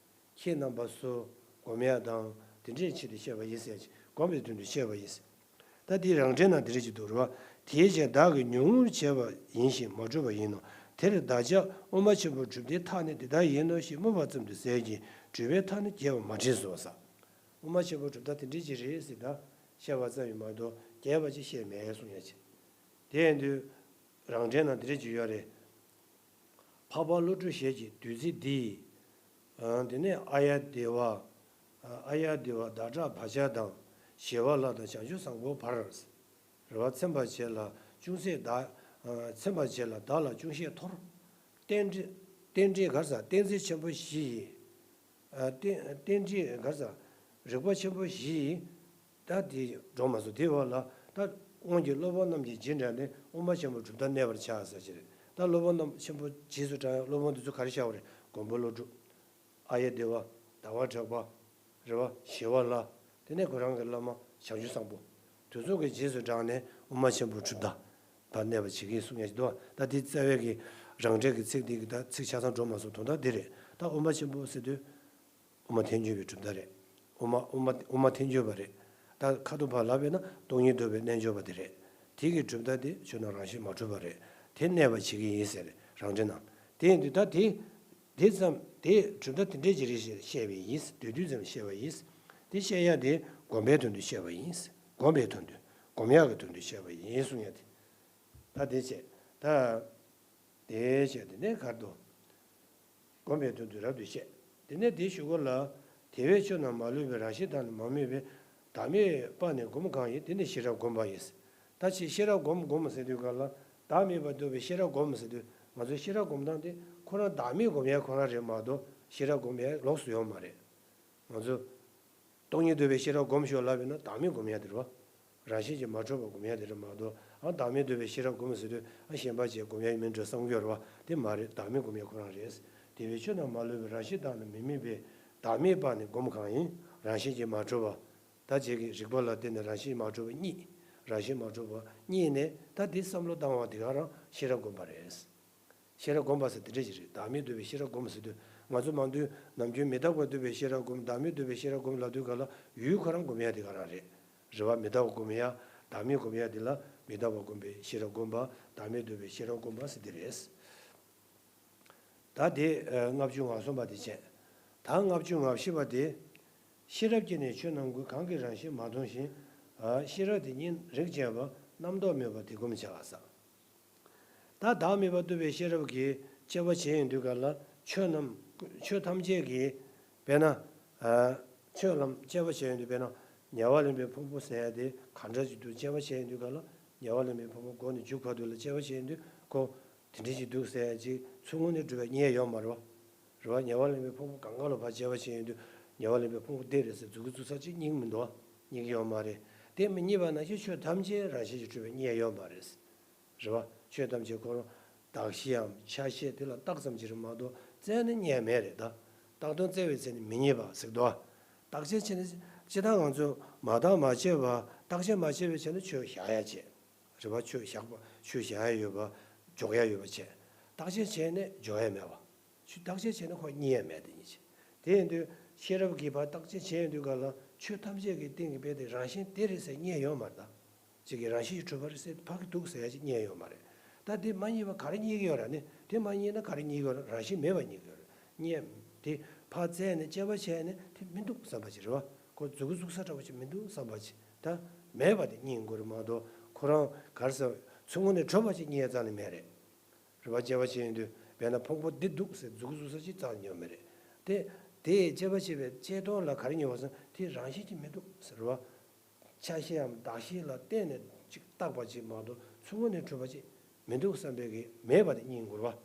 ཁྱེད་རྣམ་པ་ཚོ་སྒོམ་ཡ་དང་དེ་འདྲའི་ཆེད་དུ་བཤད་པ་ཡིན་ཟེར། སྒོམ་པའི་དོན་དུ་བཤད་པ་ཡིན། ད་འདི་རང་འགྲེལ་ནང་འདི་འདྲ་ཅིག་འདུག་རེད་བ། དེའི་ཕྱིར་བདག་གིས་ཉུང་ངུར་བྱས་པ་ཡིན་ཞིང་མ་གྲུབ་པ་ཡིན་ནོ། དེར་བདག་ཅག་དབུ་མ་ཆེན་པོའི་གྲུབ་མཐའི་མཐའ་ནི་འདི་ལྟར་ཡིན་ནོ་ཞེས་སྨོས་པ་ཙམ་དུ་ཟད་ཀྱང་གྲུབ་པའི་མཐའ་ནི་རྒྱས་པར་མ་བྲིས་སོ་ཟེར། དབུ་མ་ཆེན་པོའི་གྲུབ་མཐའ་དེ་འདྲ་ཅིག་རེད་ཟེར། ད་བཤད་པ་ཙམ་ཡིན་མ་གཏོགས་རྒྱས་པ་ཅིག་བཤད་མེད་གསུང་ཡ་ཅིག་དེ་ཡིན་དུས་རང་འགྲེལ་ནང་འདི་འདྲ་ཅིག་ཡོད་རེད། འཕགས་པ་བློ་གྲོས་ཞལ་གྱི་བདུད་རྩི་འདི། ཨ། དེ་ནས་ཨཱརྱ་དེ་བ། ཨ། ཨཱརྱ་དེ་བ་ཟླ་གྲགས་བ་ཅ་དང་ཞི་བ་ལྷ་དང་བྱང་ཆུབ་བཟང་པོའི་བར། རེད་བ། ཚིམ་པར་བྱས་ལ་ཅུང་ཟད་བདག་ཨ། ཚིམ་པར་བྱས་ལ་བདག་ལ་ཅུང་ཟད་འཐོར། རྟེན་འབྲེལ། རྟེན་འབྲེལ་ག་རེ་ཟེར། རྟེན་འབྲེལ་ཆེན་པོ་བཞི་ཡིས། ཨ། རྟེན་རྟེན་འབྲེལ་ག་རེ་ཟེར། རིགས་པ་ཆེན་པོ་བཞི་ཡིས། ད་དེ་འགྲོ་མ་སོང་། དེ་བ་ལ་ད་སྔོན་གྱི་སློབ་དཔོན་རྣམས་ཀྱི་རྗེས་འབྲངས་ནས་དབུ་མ་ཆེན་པོའི་གྲུབ་མཐའ་གནས་པར་བྱ་ཟེར་གྱི་རེད། ད་སློབ་དཔོན་རྣམས་ཆེན་པོ་རྗེས་སུ་འབྲངས་ཡག་སློབ་དཔོན་དེ་ཚོ་ག་རེ་བཞག་པ་རེད། མགོན་པོ་ཀླུ་སྒྲུབ། ཨཱརྱ་དེ་བ། ཟླ་བ་གྲགས་པ། རེད་བ། ཞི་བ་ལྷ། དེ་ནས་ཁོ་རང་གི་བླ་མ་བྱང་ཆུབ་བཟང་པོ། དེ་ཚོ་གི་རྗེས་སུ་འབྲངས་ནས་དབུ་མ་ཆེན་པོའི་གྲུབ་མཐའ་ཕར་གནས་པ་བྱེད་ཀྱི་གསུང་ཡ་ཞིག་འདུག་ད་དེ་རྩ་བའི་གི་རང་འགྲེལ་གྱི་ཚིག་འདི་གི་ད་ཚིག་ཆ་ཚང་འགྲོ་མ་སོང་། དོན་དག་འདི་རེད། ད་དབུ་མ་ཆེན་པོ་ཟེར་དུས། དབུ་མ་ཐལ་འགྱུར་བའི་གྲུབ་མཐའ་རེད། དབུ་མ་དབུ་མ་དབུ་མ་ཐལ་འགྱུར་བ་རེད། ད་ཁ་ཐུག་ཕར་ལབ་པས་ན་སྟོང་ཉིད་རྟོགས་པའི་རྣལ་འབྱོར་པ་དེ་རེད། དེ་གི་གྲུབ་མཐའ་དེ་ཆོས་རྣམས་རང་བཞིན་མ་གྲུབ་པ་རེད། དེ་གནས་པ་བྱེད་ཀྱི་ཡིན་ཟེར་རང་འགྲེལ་ནང་། དེ་ཡིན་དུས་ད་དེ་དེ་ཙམ་དེ་གྲུབ་མཐའ་དེ་འདྲའི་ཅིག་རེད་ཞེས་བཤད་པ་ཡིན། མདོར་བསྡུས་ཙམ་བཤད་པ་ཡིན། དེ་བཤད་ཡ་དེ་སྒོམ་པའི་དོན་དུ་བཤད་པ་ཡིན། སྒོམ་པའི་དོན་དུ། སྒོམ་ཡག་གི་དོན་དུ་བཤད་པ་ཡིན་གསུང་ཡ་དེ། ད་དེ་བྱས། ད་དེ་བྱས་དེ་ནས་གར་དུ། སྒོམ་པའི་དོན་དུ་རབ་ཏུ་བཤད། དེ་ནས་དེའི་གཞུག་གུ་ལ། དེ་བས་ཆོས་རྣམས་མ་ལུས་པའི་རང་བཞིན་དག་ནི་མ་དམིགས་པས། བདག་མེད་པ་ནི་སྒོམ་གང་ཡིན། དེ་ནི་ཤེས་རབ་སྒོམ་པ་ཡིན། ད་ཅི་ཤེས་རབ་སྒོམ་སྒོམ་ཟེར་དུས་ག་ལ། བདག་མེད་པར་རྟོགས་པའི་ཤེས་རབ་སྒོམ་ཟེར་དུས་ང་ཚོའི་ཤེས་རབ་སྒོམ་སྟངས་དེ་ཁོ་རང་བདག་མེད་སྒོམ་ཡ་ཁོ་རང་རེད་མ་གཏོགས་ཤེས་རབ་སྒོམ་ཡ་ལོགས་སུ་ཡོད་མ་རེད། ང་ཚོ། སྟོང་ཉིད་རྟོགས་པའི་ཤེས་རབ་སྒོམ་ཤོག་ལབ་ཡིན་ན་བདག་མེད་སྒོམ་ཡ་དེ་རེད་བ། རང་བཞིན་གྱིས་མ་གྲུབ་པ་སྒོམ་ཡ་དེ་རེད་མ་གཏོགས། ཨ། བདག་མེད་རྟོགས་པའི་ཤེས་རབ་སྒོམ་ཟེར་དུས། ཨ། གཞན་པ་ཅིག་སྒོམ་ཡ་ཡིན་མིན་འདྲ་བསམ་གྱི་ཡོད་རེད་བ། དེ་མ་རེད། བདག་མེད་སྒོམ་ཡ་ཁོ་རང་རེད། དེ་བས་ཆོས་རྣམས་མ་ལུས་པའི་རང་བཞིན་དག་ནི་མི་དམིགས་པས། བདག་མེད་པ་ནི་སྒོམ་གང་ཡིན། རང་བཞིན་གྱིས་མ་གྲུབ་པ། ད་ཅིག་གི་རིགས་པ་ལ་བརྟེན་ནས་རང་བཞིན་མ་གྲུབ་པ་གཉིས། རང་བཞིན་མ་གྲུབ་པ་གཉིས་ནས་ད་དེ་བསམ་བློ་བཏང་བ་དེ་ག་རང་ཤེས་རབ་སྒོམ་པ་རེད། ཤེས་རབ་སྒོམ་པ་ཟེར་དེ་འདྲ་ཞིག་རེད། བདག་མེད་རྟོགས་པའི་ཤེས་རབ་སྒོམ་ཟེར་དུས། ང་ཚོ་མང་དུས་ནམ་རྒྱུན་མི་རྟག་པ་རྟོགས་པའི་ཤེས་རབ་སྒོམ། བདག་མེད་རྟོགས་པའི་ཤེས་རབ་སྒོམ་ལབ་དུས་ག་ལ་ཡུལ་ཁོ་རང་སྒོམ་ཡ་དེ་ག་རང་རེད། རེད་བ། མི་རྟག་པ་སྒོམ་ཡ། བདག་མེད་སྒོམ་ཡ་དེ་ལ་མི་རྟག་པ་སྒོམ་པའི་ཤེས་རབ་སྒོམ་པ། བདག་མེད་རྟོགས་པའི་ཤེས་རབ་སྒོམ་པ་ཟེར་དེ་རེད། ད་དེ་ལྔ་བཅུ་ང་གསུམ་པ་དེ་བྱས། ད་ལྔ་བཅུ་ང་བཞི་པ་དེ། ཤེས་རབ་ཀྱིས་ནི་ཆོས་རྣམས་ཀུན། གང་གིས་རང་བཞིན་མ་མཐོང་ཞིང་། ཤེས་རབ་དེ་ཉིད་རིགས་བཅས་པ། རྣམ་རྟོག་མེད་པ་དེ་སྒོམ་བྱ་ཟེར། ད་བདག་མེད་པར་རྟོགས་པའི་ཤེས་རབ་ཀྱིས་དཔྱད་པ་བྱས་ཡོང་དུས་ག་ལ་ཆོས་རྣམས་ཆོས་ཐམས་ཅད་ཀྱི་དཔེར་ན། ཆོས་ལ་དཔྱད་པ་བྱས་ཡོང་དུས་དཔེར་ན། ཉེ་བར་ལེན་པའི་ཕུང་པོ་ཟེར་ཡ་དེ་ག་འདྲ་ཞིག་འདུག་དཔྱད་པ་བྱས་ཡོང་དུས་ག་ལ་ཉེ་བར་ལེན་པའི་ཕུང་པོ་མགོ་ནས་མཇུག་བར་དུ་ལ་དཔྱད་པ་བྱས་ཡོང་དུས་ཁོ། དེ་འདྲ་ཞིག་འདུག་ཟེར་ཡ་ཅིག་ཚུར་ངོས་ནས་གྲུབ་པའི་རྙེད་ཡོད་མ་རེད་བ། རེད་བ། ཉེ་བར་ལེན་པའི་ཕུང་པོ་གང་ག་ལ་ཕར་དཔྱད་པ་བྱས་ཡོང་དུས་ཉེ་བར་ལེན་པའི་ཕུང་པོ་འདི་རེད་ཟེར་མཛུབ་གུ་བཙུགས་ས་ཅིག་རྙེད་ཀྱི་མི་འདུག་བ། རྙེད་ཀྱི་ཡོད་མ་རེད། དེ་མི་རྙེད་པ་ནང་བཞིན་ཆོས་ཐམས་ཅད་རང་བཞིན་གྱིས་གྲུབ་པའི་རྙེད་ཡོད་མ་རེད། རེད་བ། ཆོས་ཐམས་ཅད་ཁོ་རང་གདགས་གཞིའམ་ཆ་ཤས་དེ་ལ་བརྟགས་ཙམ་ཅིག་རེད་མ་གཏོགས་བཙལ་ནས་རྙེད་མེད་རེད་ད། བརྟགས་དང་བཙལ་བའི་ཚེ་ནི་མི་རྙེད་པ་ཟེར་གི་འདུག་བ། བརྟག་དཔྱད་བྱས་ནས་སྤྱིར་བཏང་ང་ཚོས་མ་བརྟགས་མ་དཔྱད་པ་བརྟག་དཔྱད་མ་བྱས་པའི་ཆ་ནས་ཆོས་བཞག་ཡ་བྱས། རེད་བ། ཆོས་བཞག་པ་ཆོས་བཞག་ཡ་ཡོད་པ། འཇོག་ཡ་ཡོད་པ་བྱས། བརྟག་དཔྱད་བྱས་ནས་འཇོག་ཡ་མེད་པ། ཆོས་བརྟག་དཔྱད་བྱས་ན་ཁོ་རྙེད་ཡ་མེད་དེ་ཉིད་ཅིག་དེ་ཡིན་དུས་ཤེས་རབ་ཀྱིས་ཕར་བརྟག་དཔྱད་བྱས་ཡོང་དུས་ག་ལ་ཆོས་ཐམས་ཅད་ཀྱི་སྟེང་གི་དཔེ་དེ་རང་བཞིན་དེ་རེད་ཟེར་རྙེད་ཡོད་མ་རེད་ད། གཅིག་གིས་རང་བཞིན་གྱིས་གྲུབ་པ་རེད་ཟེར་ཕ་གི་འདུག་ཟེར་ཡ་ཅིག་རྙེད་ཡོད་མ་རེད། ད་དེ་མ་རྙེད་པ་ག་རེ་རྙེད་ཀྱི་ཡོད་ར་ནི། དེ་མ་རྙེད་ན་ག་རེ་རྙེད་ཀྱི་ཡོད་ར། རང་བཞིན་མེད་པ་རྙེད་ཀྱི་ཡོད་ར། རྙེད་དེ་ཕར་བཙལ་ནས་དཔྱད་པ་བྱས་ནས་དེ་མི་འདུག་བསམ་པ་ཅིག་རེད་བ། ཁོ་མཛུབ་གུ་བཙུགས་ས་འདྲ་བོ་ཅིག་མི་འདུག་བསམ་པ་ཅིག་ད་མེད་པ་དེ་རྙེད་དགོས་རེད་མ་གཏོགས་ཁོ་རང་ག་རེ་ཟེར་ཚུར་ངོས་ནས་གྲུབ་པ་ཅིག་རྙེད་རྩ་ནས་མེད་རེད། རེད་བ། དཔྱད་པ་བྱས་ཡོང་དུས་དཔེར་ན་ཕུང་པོ་འདི་འདུག་ཟེར་མཛུབ་གུ་བཙུགས་ས་ཅིག་རྩ་ནས་ཡོད་མེད་རེད། དེ་དེས་དཔྱད་པ་བྱས་པའི་དཔྱད་རྟོག་ལ་ག་རེ་ཡོང་བ་ཟེར་ན་དེ་རང་བཞིན་གྱིས་མི་འདུག་ཟེར་བ། ཆ་ཤས་ཡང་གདགས་གཞི་ལ་བརྟེན་ནས་ཅིག་བཏགས་པ་ཅིག་མ་གཏོགས་ཚུར་ངོས་ནས་གྲུབ་པ་ཅིག་མི་འདུག་བསམ་པའི་གི་མེད་པ་དེ་རྙེད་དགོས་རེད་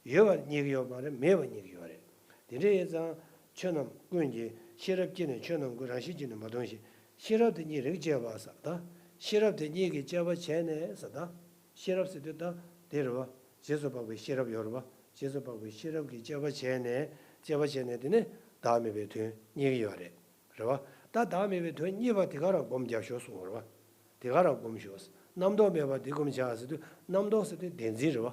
བ། ཡོད་པ་རྙེད་ཀྱི་ཡོད་མ་རེད། མེད་པ་རྙེད་ཀྱི་ཡོད་རེད། དེ་འདྲ་ཡིན་ཙང་ཆོས་རྣམས་ཀུན་གྱི་ཤེས་རབ་ཀྱིས་ནི་ཆོས་རྣམས་ཀུན་རང་བཞིན་གྱིས་ནི་མ་མཐོང་ཞིང་། ཤེས་རབ་དེ་ཉིད་རིགས་བཅས་པ་ཟེར་ད། ཤེས་རབ་དེ་ཉིད་ཀྱིས་དཔྱད་པ་བྱས་ནས་ཟེར་ད། ཤེས་རབ་ཟེར་དུས་ད་དེ་རེད་བ། རྗེས་སུ་དཔག་པའི་ཤེས་རབ་ཡོད་རེད་བ། རྗེས་སུ་དཔག་པའི་ཤེས་རབ་ཀྱིས་དཔྱད་པ་བྱས་ནས་དཔྱད་པ་བྱས་ནས་དེ་ནི་བདག་མེད་པའི་དོན་རྙེད་ཀྱི་ཡོད་རེད། རེད་བ། ད་བདག་མེད་པའི་དོན་རྙེད་པ་དེ་ག་རང་སྒོམ་རྒྱབ་ཤོག་གསུངས་པ་རེད་བ། དེ་ག་རང་སྒོམ་ཤོག་རྣམ་རྟོག་མེད་པ་དེ་སྒོམ་བྱ་ཟེར་དུས་རྣམ་རྟོག་ཟེར་དུས་བདེན་འཛིན་རེད་བ།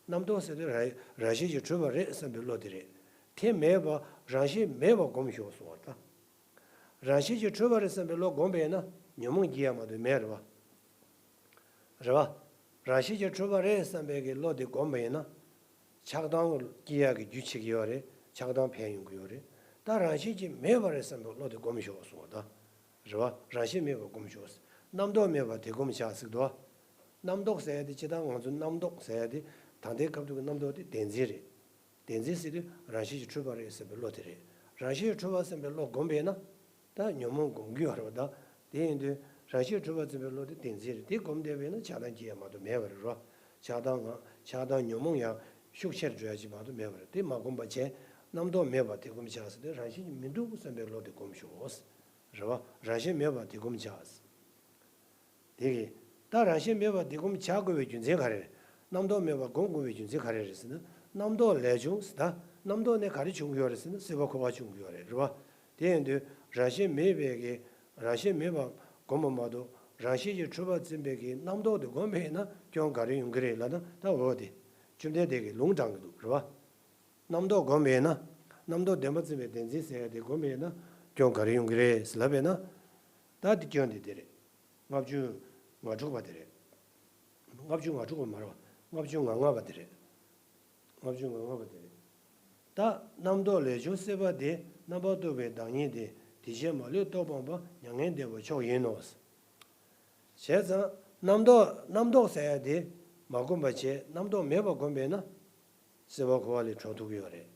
རྣམ་རྟོག་ཟེར་དུས་རང་རང་བཞིན་གྱིས་གྲུབ་པ་རེད་བསམ་པའི་བློ་དེ་རེད། དེ་མེད་པ་རང་བཞིན་མེད་པ་སྒོམ་ཤོག་གསུངས་པ་རེད་ད། རང་བཞིན་གྱིས་གྲུབ་པ་རེད་བསམ་པའི་བློ་སྒོམ་པ་ཡིན་ན་ཉོན་མོངས་སྐྱེ་ཡ་མ་གཏོགས་མེད་རེད་བ། རེད་བ། རང་བཞིན་གྱིས་གྲུབ་པ་རེད་བསམ་པའི་གི་བློ་དེ་སྒོམ་པ་ཡིན་ན། ཆགས་སྡང་སྐྱེ་ཡག་གི་རྒྱུ་བྱེད་ཀྱི་ཡོད་རེད། ཆགས་སྡང་འཕེལ་ཡོང་གི་ཡོད་རེད། ད་རང་བཞིན་གྱིས་མེད་པ་རེད་བསམ་པའི་བློ་དེ་སྒོམ་ཤོག་གསུངས་པ་ད། རེད་བ། རང་བཞིན་མེད་པ་སྒོམ་ཤོག་རྣམ་རྟོག་མེད་པ་དེ་སྒོམ་བྱ་ཟེར་གི་འདུག་བ། རྣམ་རྟོག་ཟེར་ཡ་དེ་སྤྱིར་བཏང་ང་ཚོ་རྣམ་རྟོག་ཟེར་ཡ་དེ་ད་ལྟའི་སྐབས་དུས་ཀྱི་རྣམ་རྟོག་དེ་བདེན་འཛིན་རེད། བདེན་འཛིན་ཟེར་དུས་རང་བཞིན་གྱིས་གྲུབ་པ་རེད་བསམ་པའི་བློ་དེ་རེད། རང་བཞིན་གྱིས་གྲུབ་པ་བསམ་པའི་བློ་སྒོམ་པས་ན། ད་ཉོན་མོངས་སྒོམ་གྱི་ཡོད་རེད་བ་ད། དེ་ཡིན་དུས་རང་བཞིན་གྱིས་གྲུབ་པ་བསམ་པའི་བློ་དེ་བདེན་འཛིན་རེད། དེ་སྒོམ་བསྡད་པས་ན་ཆགས་སྡང་སྐྱེ་ཡ་མ་གཏོགས་མེད་པ་རེད་རོ། ཆགས་སྡང་ང་ཆགས་སྡང་ཉོན་མོངས་ཡང་ཤུགས་ཆེར་འགྲོ་ཡ་ཅིག་མ་གཏོགས་མེད་པ་རེད། དེ་མ་སྒོམ་པ་བྱས། རྣམ་རྟོག་མེད་པ་དེ་སྒོམ་བྱ་ཟེར་དུས་རང་བཞིན་གྱིས་མི་འདུག་བསམ་པའི་བློ་དེ་སྒོམ་ཤོག་རེད་བ། རང་བཞིན་མེད་པ་དེ་སྒོམ་བྱ། དེ་གིས་ད་རང་བཞིན་མེད་པ་དེ་སྒོམ་བྱ་དགོས་པའི་རྒྱུ་མཚན་ག་རེ་རེད། རྣམ་རྟོག་མེད་པ་སྒོམ་དགོས་པའི་རྒྱུ་མཚན་ག་རེ་རེད་ཟེར་ན། རྣམ་རྟོག་ལས་བྱུང་ཟེར་ད། རྣམ་རྟོག་ནས་ག་རེ་བྱུང་གི་ཡོད་རེད་ཟེར་ན་སྲིད་པ་འཁོར་བ་བྱུང་གི་ཡོད་རེད་རེད་བ། དེ་ཡིན་དུས་རང་བཞིན་མེད་པའི་གི་རང་བཞིན་མེད་པ་སྒོམ་པ་མ་གཏོགས་རང་བཞིན་གྱིས་གྲུབ་པ་འཛིན་པའི་གི་རྣམ་རྟོག་དེ་སྒོམ་པས་ན་སྐྱོན་ག་རེ་ཡོང་གི་རེད་ལབ་ན་ད་འོ་དེ། བཅོམ་ལྡན་འདས་ཀྱིས་ལུང་དྲངས་ཀྱི་འདུག་རེད་བ། རྣམ་རྟོག་སྒོམ་པས་ན། རྣམ་རྟོག་བདེན་པ་འཛིན་པའི་བདེན་འཛིན་ཟེར་ཡ་དེ་སྒོམ་པས་ན་སྐྱོན་ག་རེ་ཡོང་གི་རེད་ཟེར་ལབ་པས་ན། ད་དེ་སྐྱོན་དེ་དེ་རེད། ལྔ་བཅུ་ང་དྲུག་པ་དེ་རེད། ལྔ་བཅུ་ང་དྲུག་པ་མ་རེད་བ། ལྔ་བཅུ་ང་ལྔ་པ་དེ་རེད། ལྔ་བཅུ་ང་ལྔ་པ་དེ་རེད། ད་རྣམ་རྟོག་ལས་བྱུང་སྲིད་པ་དེ། རྣམ་པར་རྟོག་པའི་བདག་ཉིད་དེ། དེ་ཕྱིར་མ་ལུས་རྟོག་སྤངས་པ། མྱ་ངན་འདས་པ་མཆོག་ཡིན་ནོ། བྱས་ཙང་རྣམ་རྟོག་རྣམ་རྟོག་ཟེར་ཡ་དེ་མ་བསྒོམ་པ་བྱས། རྣམ་རྟོག་མེད་པར་བསྒོམ་པས་ན། སྲིད་པ་འཁོར་བ་ལས་གྲོལ་ཐུབ་ཀྱི་ཡོད་རེད།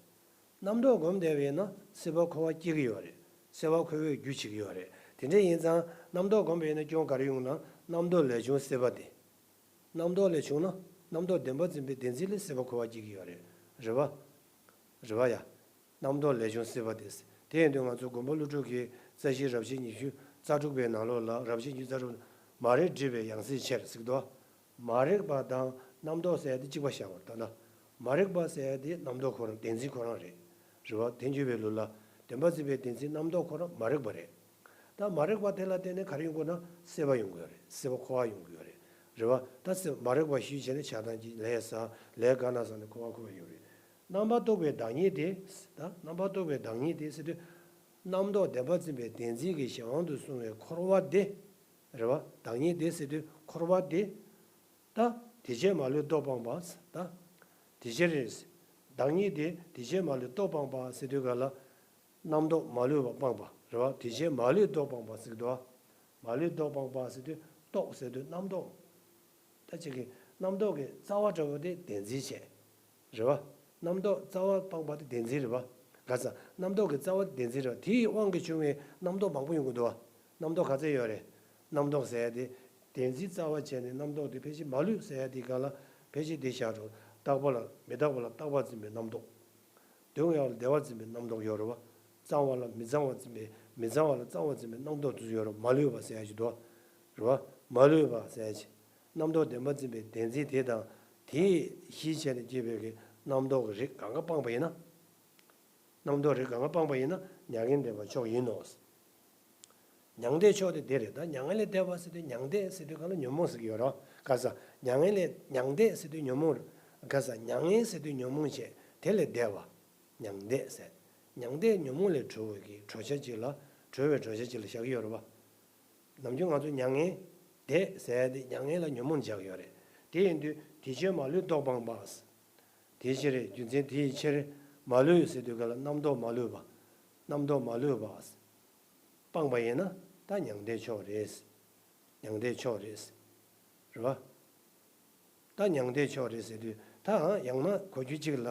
རྣམ་རྟོག་སྒོམ་བསྡད་པས་ན་སྲིད་པ་འཁོར་བ་སྐྱེ་གི་ཡོད་རེད། སྲིད་པ་འཁོར་བའི་རྒྱུ་བྱེད་ཀྱི་ཡོད་རེད། དེ་འདྲ་ཡིན་ཙང་རྣམ་རྟོག་སྒོམ་པས་ན་སྐྱོན་ག་རེ་ཡོང་ན། རྣམ་རྟོག་ལས་བྱུང་སྲིད་པ་དེ། རྣམ་རྟོག་ལས་བྱུང་ན་རྣམ་རྟོག་བདེན་པ་འཛིན་པའི་བདེན་འཛིན་ལས་སྲིད་པ་འཁོར་བ་སྐྱེ་གི་ཡོད་རེད། རེད་བ། རེད་བ་ཡ། རྣམ་རྟོག་ལས་བྱུང་སྲིད་པ་དེ། དེ་ཡིན་དུས་ང་ཚོ་མགོན་པོ་ཀླུ་སྒྲུབ་ཀྱིས་རྩ་ཤེ་རབ་བྱེད་ཉི་ཤུ་རྩ་དྲུག་པའི་ནང་ལོགས་ལ། རབ་བྱེད་ཉི་ཤུ་རྩ་དྲུག་མ་རིག་སྒྲིབ་པའི་ཡང་སྲིད་ཕྱིར་ཟེར་གི་འདུག་མ་རིག་པ་དང་རྣམ་རྟོག་ཟེར་ཡ་དེ་གཅིག་པ་བཞག་པ་རེད་ད། མ་རིག་པ་ཟེར་ཡ་དེ་རྣམ་རྟོག་ཁོ་རང་བདེན་འཛིན་ཁོ་རང་རེད། རེད་བ། ཐལ་འགྱུར་བའི་ལུགས་ལ་བདེན་པ་འཛིན་པའི་བདེན་འཛིན་རྣམ་རྟོག་ཁོ་རང་མ་རིག་པ་རེད། ད་མ་རིག་པ་དེ་ལ་བརྟེན་ནས་ག་རེ་ཡོང་གི་ཡོད་ན། སྲིད་པ་ཡོང་གི་ཡོད་རེད། སྲིད་པ་འཁོར་བ་ཡོང་གི་ཡོད་རེད། རེད་བ། ད་སྲིད་མ་རིག་པ་ཞིག་བྱས་ནས་ཆགས་སྡང་གི་ལས་བསགས། ལས་ག་ན་བསགས་ནས་འཁོར་བ་འཁོར་བ་ཡོད་རེད། རྣམ་པར་རྟོག་པའི་བདག་ཉིད་དེ། ད་རྣམ་པར་རྟོག་པའི་བདག་ཉིད་དེ་ཟེར་དུས། རྣམ་རྟོག་བདེན་པ་འཛིན་པའི་བདེན་འཛིན་གྱི་གཞན་དབང་དུ་སོང་བའི་འཁོར་བ་དེ། རེད་བ། བདག་ཉིད་དེ་ཟེར་དུས་འཁོར་བ་དེ། ད་དེ་ཕྱིར་མ་ལུས་རྟོག་སྤངས་པ། ད་དེ་ཕྱིར་རེད། བདག་ཉིད་དེ་དེ་བཞིན་མ་ལུས་རྟོག་སྤངས་པ་ཟེར་དུས་ག་ལ། རྣམ་རྟོག་མ་ལུས་པ་སྤངས་པ་རེད་བ། དེ་བཞིན་མ་ལུས་རྟོག་སྤངས་པ་ཟེར་གི་འདུག་བ། མ་ལུས་རྟོག་སྤངས་པ་ཟེར་དུས་རྟོག་ཟེར་དུས་རྣམ་རྟོག་ད་ཅིག་གི་རྣམ་རྟོག་གི་རྩ་བ་འདྲ་བོ་དེ་བདེན་འཛིན་བྱས། རེད་བ། རྣམ་རྟོག་རྩ་བ་སྤངས་པ་དེ་བདེན་འཛིན་རེད་བ། ག་ས་རྣམ་རྟོག་གི་རྩ་བ་དེ་བདེན་འཛིན་རེད་བ། དེའི་དབང་གིས་བྱུང་བའི་རྣམ་རྟོག་མང་པོ་ཡོང་གི་འདུག་བ། རྣམ་རྟོག་ག་ཚད་ཡོད་རེད། རྣམ་རྟོག་ཟེར་ཡ་དེ། བདེན་འཛིན་རྩ་བ་བྱས་ནས་རྣམ་རྟོག་དེ་ཕལ་ཆེར་མ་ལུས་ཟེར་ཡ་དེ་ག་ལ་ཕལ་ཆེར་དེ་བཞག་འགྲོ། རྟག་པ་ལ་མི་རྟག་པ་ལ་རྟག་པ་འཛིན་པའི་རྣམ་རྟོག་སྡུག་བསྔལ་བ་ལ་བདེ་བ་འཛིན་པའི་རྣམ་རྟོག་ཡོད་རེད་བ། གཙང་བ་ལ་མི་གཙང་བ་འཛིན་པའི་མི་གཙང་བ་ལ་གཙང་བ་འཛིན་པའི་རྣམ་རྟོག་དེ་ཚོ་ཡོད་རེད་བ། མ་ལུས་པ་ཟེར་ཡ་ཅིག་འདུག་བ། རེད་བ། མ་ལུས་པ་ཟེར་ཡ་ཅིག་རྣམ་རྟོག་བདེན་པ་འཛིན་པའི་བདེན་འཛིན་དེ་དང་། དེས་གཞི་བྱས་ནས་སྐྱེས་པའི་གི་རྣམ་རྟོག་གི་རིགས་གང་ག་སྤངས་པ་ཡིན་ན། རྣམ་རྟོག་རིགས་གང་ག་སྤངས་པ་ཡིན་ན་མྱ་ངན་འདས་པ་མཆོག་ཡིན་ནོ། མྱང་འདས་མཆོག་དེ་དེ་རེད། ད་མྱ་ངན་ལས་འདས་པ་ཟེར་དུས་མྱང་འདས་ཟེར་དུས་གང་ལ་ཉོན་མོངས་ཟེར་གྱི་ཡོད་རེད། ག་ས་མྱ་ངན་ལས་མྱང་འདས་ཟེར་དུས་ཉོན་མོངས་རེད། ག་ས་མྱ་ངན་ཟེར་དུས་ཉོན་མོངས་བྱས། དེ་ལས་འདས་པ། མྱང་འདས་ཟེར། མྱང་འདས་ཉོན་མོངས་ལས་གྲོལ་བའི་གི་གྲོལ་བྱ་ཅིག་ལ། གྲོལ་བའི་གྲོལ་བྱ་ཅིག་ལ་བཞག་གི་ཡོད་རེད་བ། ནམ་རྒྱུན་ང་ཚོ་མྱ་ངན་འདས་ཟེར་ཡ་དེ་མྱ་ངན་ལ་ཉོན་མོངས་བཞག་གི་ཡོད་རེད། དེ་ཡིན་དུས་དེ་ཕྱིར་མ་ལུས་རྟོག་སྤངས་པ། དེའི་ཕྱིར་རྒྱུ་མཚན་དེའི་ཕྱིར་མ་ལུས་ཟེར་དུས་ག་ལ་རྣམ་རྟོག་མ་ལུས་པ། རྣམ་རྟོག་མ་ལུས་པ། སྤངས་པ་ཡིན་ན་ད་མྱང་འདས་མཆོག་རེད། མྱང་འདས་མཆོག་རེད། རེད་བ། ད་མྱང་འདས་མཆོག་རེད་ཟེར་དུས་ད་ཡང་ན་གོ་རྒྱུ་གཅིག་ལ།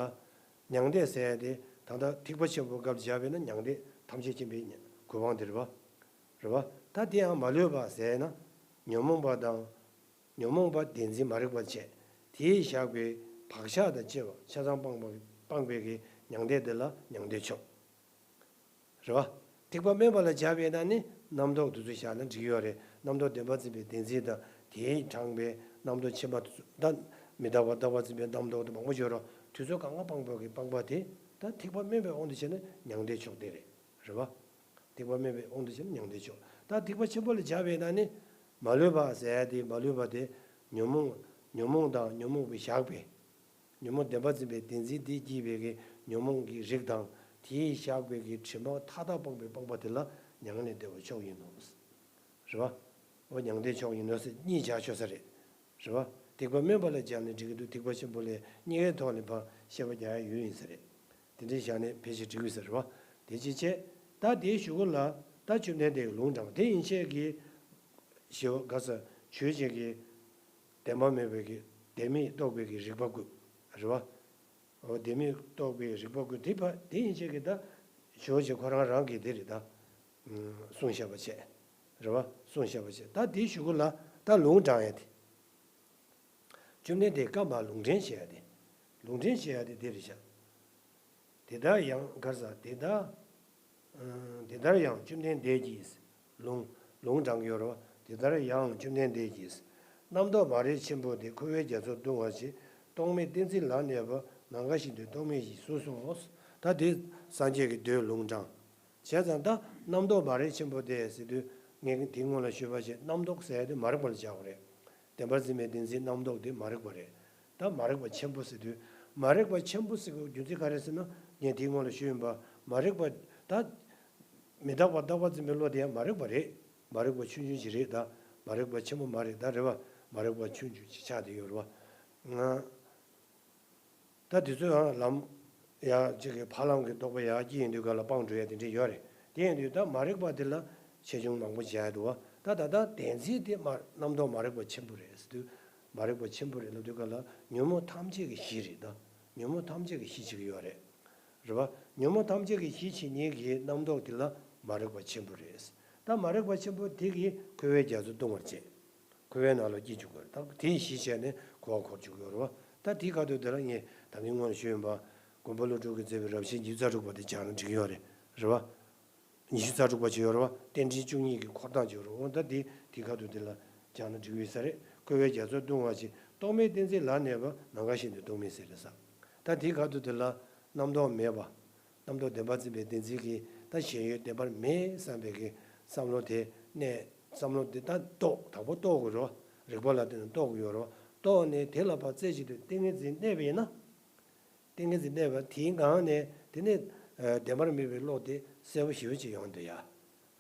མྱང་འདས་ཟེར་ཡ་དེ་ད་ལྟ་ཐེག་པ་ཆེན་པོའི་སྐབས་བྱས་པས་ན་མྱང་འདས་ཐམས་ཅད་མཁྱེན་པའི་གོ་འཕང་དེ་རེད་བ། རེད་བ། ད་དེ་ཡང་མ་ལུས་པ་ཟེར་ན། ཉོན་མོངས་པ་དང་། ཉོན་མོངས་པ་བདེན་འཛིན་མ་རིག་པ་བཅས་དེས་བཞག་པའི་བག་ཆགས་དང་བཅས་པ་ཆ་ཚང་སྤངས་པ་སྤངས་པའི་གི་མྱང་འདས་དེ་ལ་མྱང་འདས་མཆོག་རེད་བ། ཐེག་པ་དམན་པ་ལ་སྦྱར་བས་ན་ནི་རྣམ་རྟོག་དེ་ཚོ་བཞག་ན་འགྲིག་ཡོད་རེད། རྣམ་རྟོག་བདེན་པ་འཛིན་པའི་བདེན་འཛིན་དང་དེས་དྲངས་པའི་རྣམ་རྟོག་ཕྱིན་པ་དེ་ཚོ་ད་མི་རྟག་པ་རྟག་པ་འཛིན་པའི་རྣམ་རྟོག་དེ་མང་པོ་ཡོད་རེད། དེ་ཚོ་གང་ག་སྤངས་པའི་གི་སྤངས་པ་དེ་ད་ཐེག་པ་དམན་པའི་དབང་དུ་བྱས་ན་མྱང་འདས་མཆོག་དེ་རེད། རེད་བ། ཐེག་པ་དམན་པའི་དབང་དུ་བྱས་ན་མྱང་འདས་མཆོག་ད་ཐེག་པ་ཆེན་པོ་ལ་སྦྱར་བས་ན་ནི། མ་ལུས་པ་ཟེར་ཡ་དེ་མ་ལུས་པ་དེ། ཉོན་མོངས། ཉོན་མོངས་དང་ཉོན་མོངས་པས་བཞག་པའི། ཉོན་མོངས་བདེན་པ་འཛིན་པའི་བདེན་འཛིན་དེས་བསྐྱེད་པའི་གི་ཉོན་མོངས་ཀྱི་རིགས་དང་། དེས་བཞག་པའི་གི་དྲི་མ་མཐའ་དག་སྤངས་པའི་སྤངས་པ་དེ་ལ་མྱ་ངན་ལས་འདས་པ་མཆོག་ཡིན་ནོ། རེད་བ། འོ་མྱང་འདས་མཆོག་ཡིན་ནོ་ཟེར་གཉིས་སྦྱར་ཆོག་ས་རེད། རེད་བ། ཐེག་པ་དམན་པ་ལ་སྦྱར་ནས་འགྲིག་གི་འདུག་ཐེག་པ་ཆེན་པོ་ལ་གཉིས་ཀའི་ཐོག་ནས་ཕར་བཤད་པ་རྒྱག་ཡ་ཡོད་ཡིན་ས་རེད། དེ་འདྲའི་བཞག་ནས་ཕལ་ཆེར་འགྲིག་གི་ས་རེད་བ། དེ་ཅི་བྱས། ད་དེའི་གཞུག་གུ་ལ་ད་བཅོམ་ལྡན་འདས་ཀྱིས་ལུང་དྲངས་དེ་ཡན་ཆད་ཀྱི། ཞེས་པ་ག་ས་ཆོས་ཅན་གྱི་བདེན་པ་མེད་པའི་གི་བདེན་མེད་རྟོགས་པའི་གི་རིགས་པ་ཀུན། རེད་བ། འོ་བདེན་མེད་རྟོགས་པའི་རིགས་པ་ཀུན་དེ་ཕ་དེ་ཡན་ཆད་ཀྱི་ད་ཆོས་ཅན་ཁོ་རང་རང་གི་དེ་རེད་ད། གསུངས་བཞག་པ་བྱས། རེད་བ། གསུངས་བཞག་པ་བྱས། ད་དེའི་གཞུག་གུ་ལ་ད་ལུང་དྲངས་ཡ་དེ། བཅོམ་ལྡན་འདས་བཀའ་མ་ལུང་འདྲེན་བྱེད་ཡ་དེ། ལུང་འདྲེན་བྱེད་ཡ་དེ་དེ་རེད་ཤག་དེ་ལྟར་ཡང་ག་རེ་ཟ་དེ་ལྟར། ཨ། དེ་ལྟར་ཡང་བཅོམ་ལྡན་འདས་ཀྱིས། ལུང་། ལུང་དྲངས་ཀྱི་ཡོད་རེད་བ། དེ་ལྟར་ཡང་བཅོམ་ལྡན་འདས་ཀྱིས། རྣམ་རྟོག་མ་རིག་ཆེན་པོ་དེ་འཁོར་བའི་རྒྱ་མཚོར་ལྟུང་བར་བྱེད། རྟོག་མེད་ཏིང་འཛིན་ལ་གནས་པ་ནམ་མཁའ་བཞིན་དུ་རྟོག་མེད་ཞེས་གསུངས་སོ། ད་དེ་སངས་རྒྱས་ཀྱི་མདོའི་ལུང་དྲངས། བྱས་ཙང་ད་རྣམ་རྟོག་མ་རིག་ཆེན་པོ་དེ་ཟེར་དུས་ངས་དེའི་སྔོན་ལ་ཞུས་པ་བཞིན་རྣམ་རྟོག་ཟེར་ཡ་དེ་མ་རིག་པ་ལ་བྱ་དགོས་རེད། བདེན་པར་འཛིན་པའི་བདེན་འཛིན་རྣམ་རྟོག་དེ་མ་རིག་པ་རེད། ད་མ་རིག་པ་ཆེན་པོ་ཟེར་དུས། མ་རིག་པ་ཆེན་པོ་ཟེར་དགོས་རྒྱུ་མཚན་ག་རེ་ཟེར་ན། ངས་དེའི་སྔོན་ལ་ཞུས་ཡིན་པ། མ་རིག་པ། ད་མི་རྟག་པ་རྟག་པ་འཛིན་པའི་བློ་དེ་ཡང་མ་རིག་པ་རེད། མ་རིག་པ་ཆུང་ཆུང་ཞིག་རེད་ད། མ་རིག་པ་ཆེན་པོ་མ་རེད་ད། རེད་བ། མ་རིག་པ་ཆུང་ཆུང་ཞིག་ཆགས་བསྡད་ཡོད་རེད་བ། ང་། ད་དེ་ཚོ་ཡང་ལམ། ཡ་གཅིག་གི་ཕ་ལམ་གྱི་རྟོག་པ་ཡར་སྐྱེ་ཡོང་དུས་ག་ལ་སྤང་འགྲོ་ཡ་དེ་འདྲ་ཡོད་རེད། དེ་ཡིན་དུས་ད་མ་རིག་པ་དེ་ལ་ཆེ་ཆུང་མང་པོ་བྱས་འདུག་བ། ད་ད་ལྟ་བདེན་འཛིན་དེ་མ་རྣམ་རྟོག་མ་རིག་པ་ཆེན་པོ་རེད་ཟེར་དུས། མ་རིག་པ་ཆེན་པོ་རེད་ལབ་དུས་ག་ལ་ཉོན་མོངས་ཐམས་ཅད་ཀྱི་གཞི་རེད་ད། ཉོན་མོངས་ཐམས་ཅད་ཀྱི་གཞི་བྱེད་ཀྱི་ཡོད་རེད། རེད་བ། ཉོན་མོངས་ཐམས་ཅད་ཀྱི་གཞི་བྱེད་མཁན་གྱི་རྣམ་རྟོག་དེ་ལ་མ་རིག་པ་ཆེན་པོ་རེད། ད་མ་རིག་པ་ཆེན་པོ་དེ་གིས་འཁོར་བའི་རྒྱ་མཚོ་ལྟུང་བར་བྱེད། འཁོར་བའི་ནང་ལ་སྐྱེ་བཅུག་གི་རེད། ད་དེའི་གཞི་བྱས་ནས་འཁོར་བ་འཁོར་བཅུག་གི་ཡོད་རེད་བ། ད་དེའི་ཁ་ཐུག་དེ་ལ་ངས་ད་གིན་སྔོན་ལ་ཞུས་ཡིན་པ། མགོན་པོ་ཀླུ་སྒྲུབ་ཀྱིས་མཛད་པའི་རབ་བྱེད་ཉི་ཤུ་རྩ་དྲུག་པ་དེ་སྦྱར་ན་འགྲིག་གི་ཡོད་རེད། རེད་བ། ཉི་ཤུ་རྩ་དྲུག་པ་ཅིག་ཡོད་རེད་བ། རྟེན་འབྲེལ་བཅུ་གཉིས་ཀྱི་འཁོར་སྟངས་ཅིག་ཡོད་རེད། འོ་ད་དེ་དེའི་ཁ་ཐུག་དེ་ལ་སྦྱར་ན་འགྲིག་གི་ཡོད་ས་རེད། འཁོར་བའི་རྒྱ་མཚོར་ལྟུང་བར་བྱེད། རྟོག་མེད་ཏིང་འཛིན་ལ་གནས་པ་ནམ་མཁའ་བཞིན་དུ་རྟོག་མེད་ཟེར་རེད་ས། ད་དེའི་ཁ་ཐུག་དེ་ལ་རྣམ་རྟོག་མེད་པ། རྣམ་རྟོག་བདེན་པར་འཛིན་པའི་བདེན་འཛིན་གྱིས་ད་ཞེན་ཡུལ་བདེན་པར་མེད་བསམ་པའི་གི་བསམ་བློ་དེ་གནས། བསམ་བློ་དེ་ད་རྟོགས། དང་པོ་རྟོགས་དགོས་རེད་བ། རིག་པ་ལ་བརྟེན་ནས་རྟོགས་དགོས་ཡོད་རེད་བ། རྟོགས་ནས་དེ་ལ་ཕར་རྩེ་གཅིག་ཏུ་ཏིང་ངེ་འཛིན་གནས་པ་ཡིན་ན། ཏིང་ངེ་འཛིན་གནས་པ་དེའི་ངང་ནས་དེ་ནས་བདེན་པར་མེད་པའི་བློ་དེ་གསལ་པོ་ཞེ་པོ་ཅིག་ཡོང་འདུག་ཡ།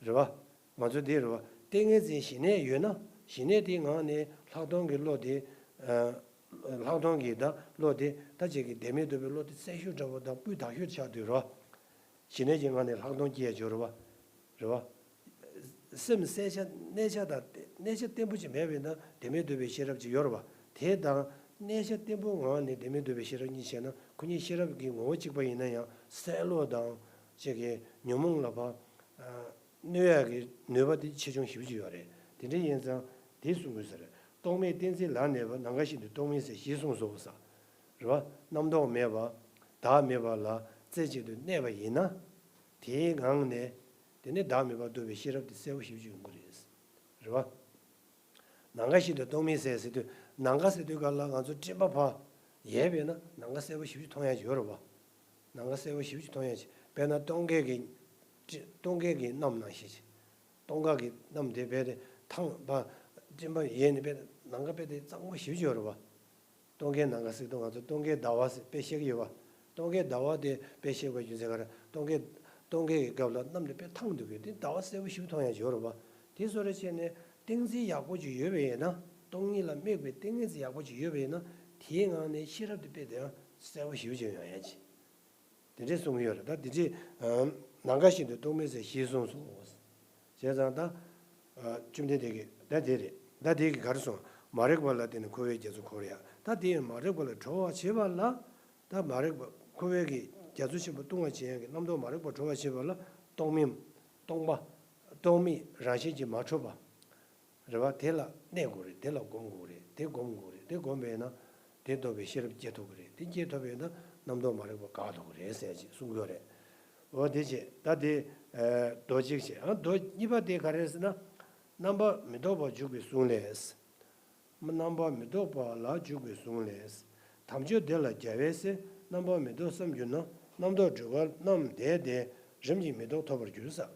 རེད་བ། ང་ཚོ་འདི་རེད་བ། ཏིང་ངེ་འཛིན་ཞི་གནས་ཡོད་ན། ཞི་གནས་དེའི་ངང་ནས་ལྷག་མཐོང་གི་བློ་དེ། ཨ། ལྷག་མཐོང་གི་ད་བློ་དེ་ད་ཅིག་གི་བདེན་མེད་རྟོགས་པའི་བློ་དེ་གསལ་ཤོས་འདྲ་པོ་དང་སྤུས་དག་ཤོས་ཆགས་དུས་རོ། ཞི་གནས་ཀྱི་ངང་ནས་ལྷག་མཐོང་སྐྱེ་ཡ་འཇོག་རེད་བ། རེད་བ། སེམས་གསལ་ཆ་གནས་ཆ་དང་གནས་ཆ་བརྟན་པོ་ཅིག་མེད་པས་ན་བདེན་མེད་རྟོགས་པའི་ཤེས་རབ་ཅིག་ཡོད་རེད་བ། དེ་དང་གནས་ཆ་བརྟན་པོའི་ངང་ནས་བདེན་མེད་རྟོགས་པའི་ཤེས་རབ་གཉིས་བྱས་ན་ཁོ་གཉིས་ཤེས་རབ་ཀྱི་ངོ་བོ་གཅིག་པ་ཡིན་ན་ཡང་གསལ་བློ་དང་ཅིག་གི་ཉོན་མོངས་ལ་ཕར་གནོད་ཡག་གི་ནུས་པ་དེ་ཆེ་ཆུང་ཞེ་པོ་ཅིག་ཡོད་རེད། དེ་འདྲ་ཡིན་ཙང་དེ་གསུང་དགོས་ཟེར། རྟོག་མེད་གཏན་ཚིགས་ལ་གནས་པ་ནམ་མཁའ་བཞིན་དུ་རྟོག་མིན་ཟེར་ཞེས་གསུངས་སོ་ས། རེད་བ། རྣམ་རྟོག་མེད་པ། བདག་མེད་པ་ལ་རྩེ་གཅིག་ཏུ་གནས་པ་ཡིན་ན། དེའི་ངང་ནས། དེ་ནས་བདག་མེད་པར་རྟོགས་པའི་ཤེས་རབ་དེ་གསལ་པོ་ཞེ་པོ་ཅིག་ཡོང་གི་རེད། རེད་བ། ནམ་མཁའ་བཞིན་དུ་རྟོག་མིན་ཟེར་ཟེར་དུས་ནམ་མཁའ་ཟེར་དུས་ག་ལ་ང་ཚོ་སྤྲིན་པ་ཕར་ཡལ་བས་ན་ནམ་མཁའ་གསལ་པོ་ཞེ་པོ་ཅིག་མཐོང་ཡ་ཅིག་ཡོད་རེད་བ། ནམ་མཁའ་གསལ་པོ་ཞེ་པོ་ཅིག་མཐོང་ཡ་ཅིག་དཔེར་ན་སྟོན་ཀའི་གི་སྟོན་ཀའི་གི་གནམ་ནང་བཞིན་ཅིག་སྟོན་ཀ་གི་གནམ་དེ་རྦད་དེ་ཐང་པ་སྤྲིན་པ་ཡལ་ནས་རྦད་དེ་ནམ་མཁའ་རྦད་དེ་གཙང་མ་ཞེ་པོ་ཅིག་ཡོད་རེད་བ། སྟོན་ཀའི་ནམ་མཁའ་ཟེར་དུས་ང་ཚོ་སྟོན་ཀའི་ཟླ་བ་ཟེར་དཔེ་བཤད་ཀྱི་ཡོད་པ། སྟོན་ཀའི་ཟླ་བ་དེ་དཔེ་བཤད་པའི་རྒྱུ་མཚན་ག་རེ། སྟོན་ཀའི་སྟོན་ཀའི་སྐབས་ལ་གནམ་དེ་དཔེ་ཐང་འདུག་གི་དེ་ཟླ་བ་གསལ་པོ་ཞེ་པོ་མཐོང་ཡ་ཅིག་ཡོད་རེད་པ། དེ་བཟོ་འདྲ་བྱས་ནས་གཏན་ཚིགས་ཡག་པོ་ཅིག་ཡོད་པ་ཡིན་ན། སྟོང་ཉིད་ལ་དམིགས་པའི་ཏིང་ངེ་འཛིན་ཡག་པོ་ཅིག་ཡོད་པ་ཡིན་ན། དེའི་ངང་ནས་ཤེས་རབ་དེ་དཔེ་དེ་ཡང་གསལ་པོ་ཞེ་པོ་ཅིག་ཡོང་ཡ་ཅིག་དེ་འདྲས་གསུང་གི་ཡོད་རེད། ད་དེ་འདྲས་ནམ་མཁའ་བཞིན་དུ་རྟོག་མིན་ཟེར་ཞེས་གསུངས་སོ། བྱས་ཙང་ད། བཅོམ་ལྡན་འདས་ཀྱིས་ད་དེ་རེད། ད་དེ་གི་ག་རེ་གསུངས། མ་རིག་པ་ལ་བརྟེན་ནས་འཁོར་བའི་རྒྱ་མཚོ་འཁོར་ཡ། ད་དེ་མ་རིག་པ་ལ་གྲོལ་བར་བྱེད་པ་ལ། ད་མ་རིག་པ་འཁོར་བའི་གི་རྒྱ་མཚོ་ཆེན་པོ་ལྟུང་བར་བྱེད་ཡ་གི་རྣམ་རྟོག་མ་རིག་པ་གྲོལ་བར་བྱེད་པ་ལ་རྟོག་མིན། སྟོང་པ། རྟོག་མེད་རང་བཞིན་གྱིས་མ་གྲུབ་པ། རེད་བ། དེ་ལ་གནས་དགོས་རེད། དེ་ལ་སྒོམ་དགོས་རེད། དེ་སྒོམ་དགོས་རེད། དེ་སྒོམ་པས་ན། དེ་རྟོགས་པའི་ཤེས་རབ་སྐྱེ་ཐུབ་ཀྱི་རེད། དེ་སྐྱེ་ཐུབ་པས་ན་རྣམ་རྟོག་མ་རིག་པ་འགག་ཐུབ་ཀྱི་རེད་ཟེར་ཅིག་གསུང་གི་ཡོད་རེད། འོ་དེ་བྱས་ད་དེ། མདོ་གཅིག་བྱས། ཨ་མདོ་གཉིས་པ་དེ་ག་རེ་ཟེར་ན། རྣམ་པར་མི་རྟོག་པར་འཇུག་པའི་གཟུངས་ལས། རྣམ་པར་མི་རྟོག་པ་ལ་འཇུག་པའི་གཟུངས་ལས། དམ་ཆོས་འདི་ལ་རྒྱལ་བའི་སྲས། རྣམ་པར་མི་རྟོག་བསམ་གྱུར་ན། རྣམ་རྟོག་འགྲོལ་དཀའ་རྣམས་འདས་ཏེ། རིམ་གྱིས་མི་རྟོག་ཐོབ་པར་འགྱུར་ཟེར།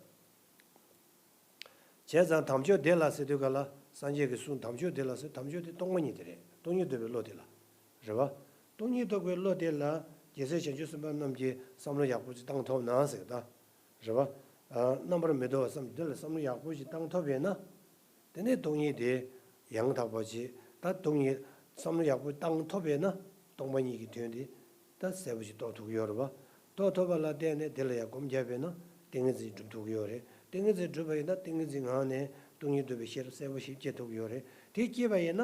བྱས་ཙང་དམ་ཆོས་འདི་ལ་ཟེར་དུས་ག་ལ་སངས་རྒྱས་ཀྱི་གསུང་དམ་ཆོས་འདི་ལ་ཟེར། དམ་ཆོས་དེ་སྟོང་པ་ཉིད་དེ་རེད། སྟོང་ཉིད་རྟོགས་པའི་བློ་དེ་ལ། རེད་བ། སྟོང་ཉིད་རྟོགས་པའི་བློ་དེ་ལ་རྒྱལ་སྲས་བྱང་ཆུབ་སེམས་དཔའ་རྣམས་ཀྱིས་བསམ་བློ་ཡག་པོ་ཅིག་བཏང་ཐུབ་ན་ཟེར་ད། རེད་བ། རྣམ་པར་མི་རྟོག་པ་བསམ་འདི་ལ་བསམ་བློ་ཡག་པོ་ཅིག་བཏང་ཐུབ་པས་ན། དེ་ནས་སྟོང་ཉིད་དེ་ཡང་དག་པ་ཅིག་ད་སྟོང་ཉིད་བསམ་བློ་ཡག་པོ་བཏང་ཐུབ་པས་ན་སྟོང་པ་ཉིད་ཀྱི་དོན་དེ། ད་གསལ་པོ་ཞིག་རྟོགས་ཐུབ་ཀྱི་ཡོད་རེད་པ། རྟོགས་ཐུབ་པ་ལ་བརྟེན་ནས་དེ་ལ་ཡང་སྒོམ་བརྒྱབ་པས་ན་ཏིང་ངེ་འཛིན་འགྲུབ་ཐུབ་ཀྱི་ཡོད་རེད། ཏིང་ངེ་འཛིན་འགྲུབ་པ་ཡིན་ན་ཏིང་ངེ་འཛིན་ངང་ནས་སྟོང་ཉིད་རྟོགས་པའི་ཤེས་རབ་གསལ་པོ་ཞིག་སྐྱེ་ཐུབ་ཀྱི་ཡོད་རེད། དེ་སྐྱེས་པ་ཡིན་ན།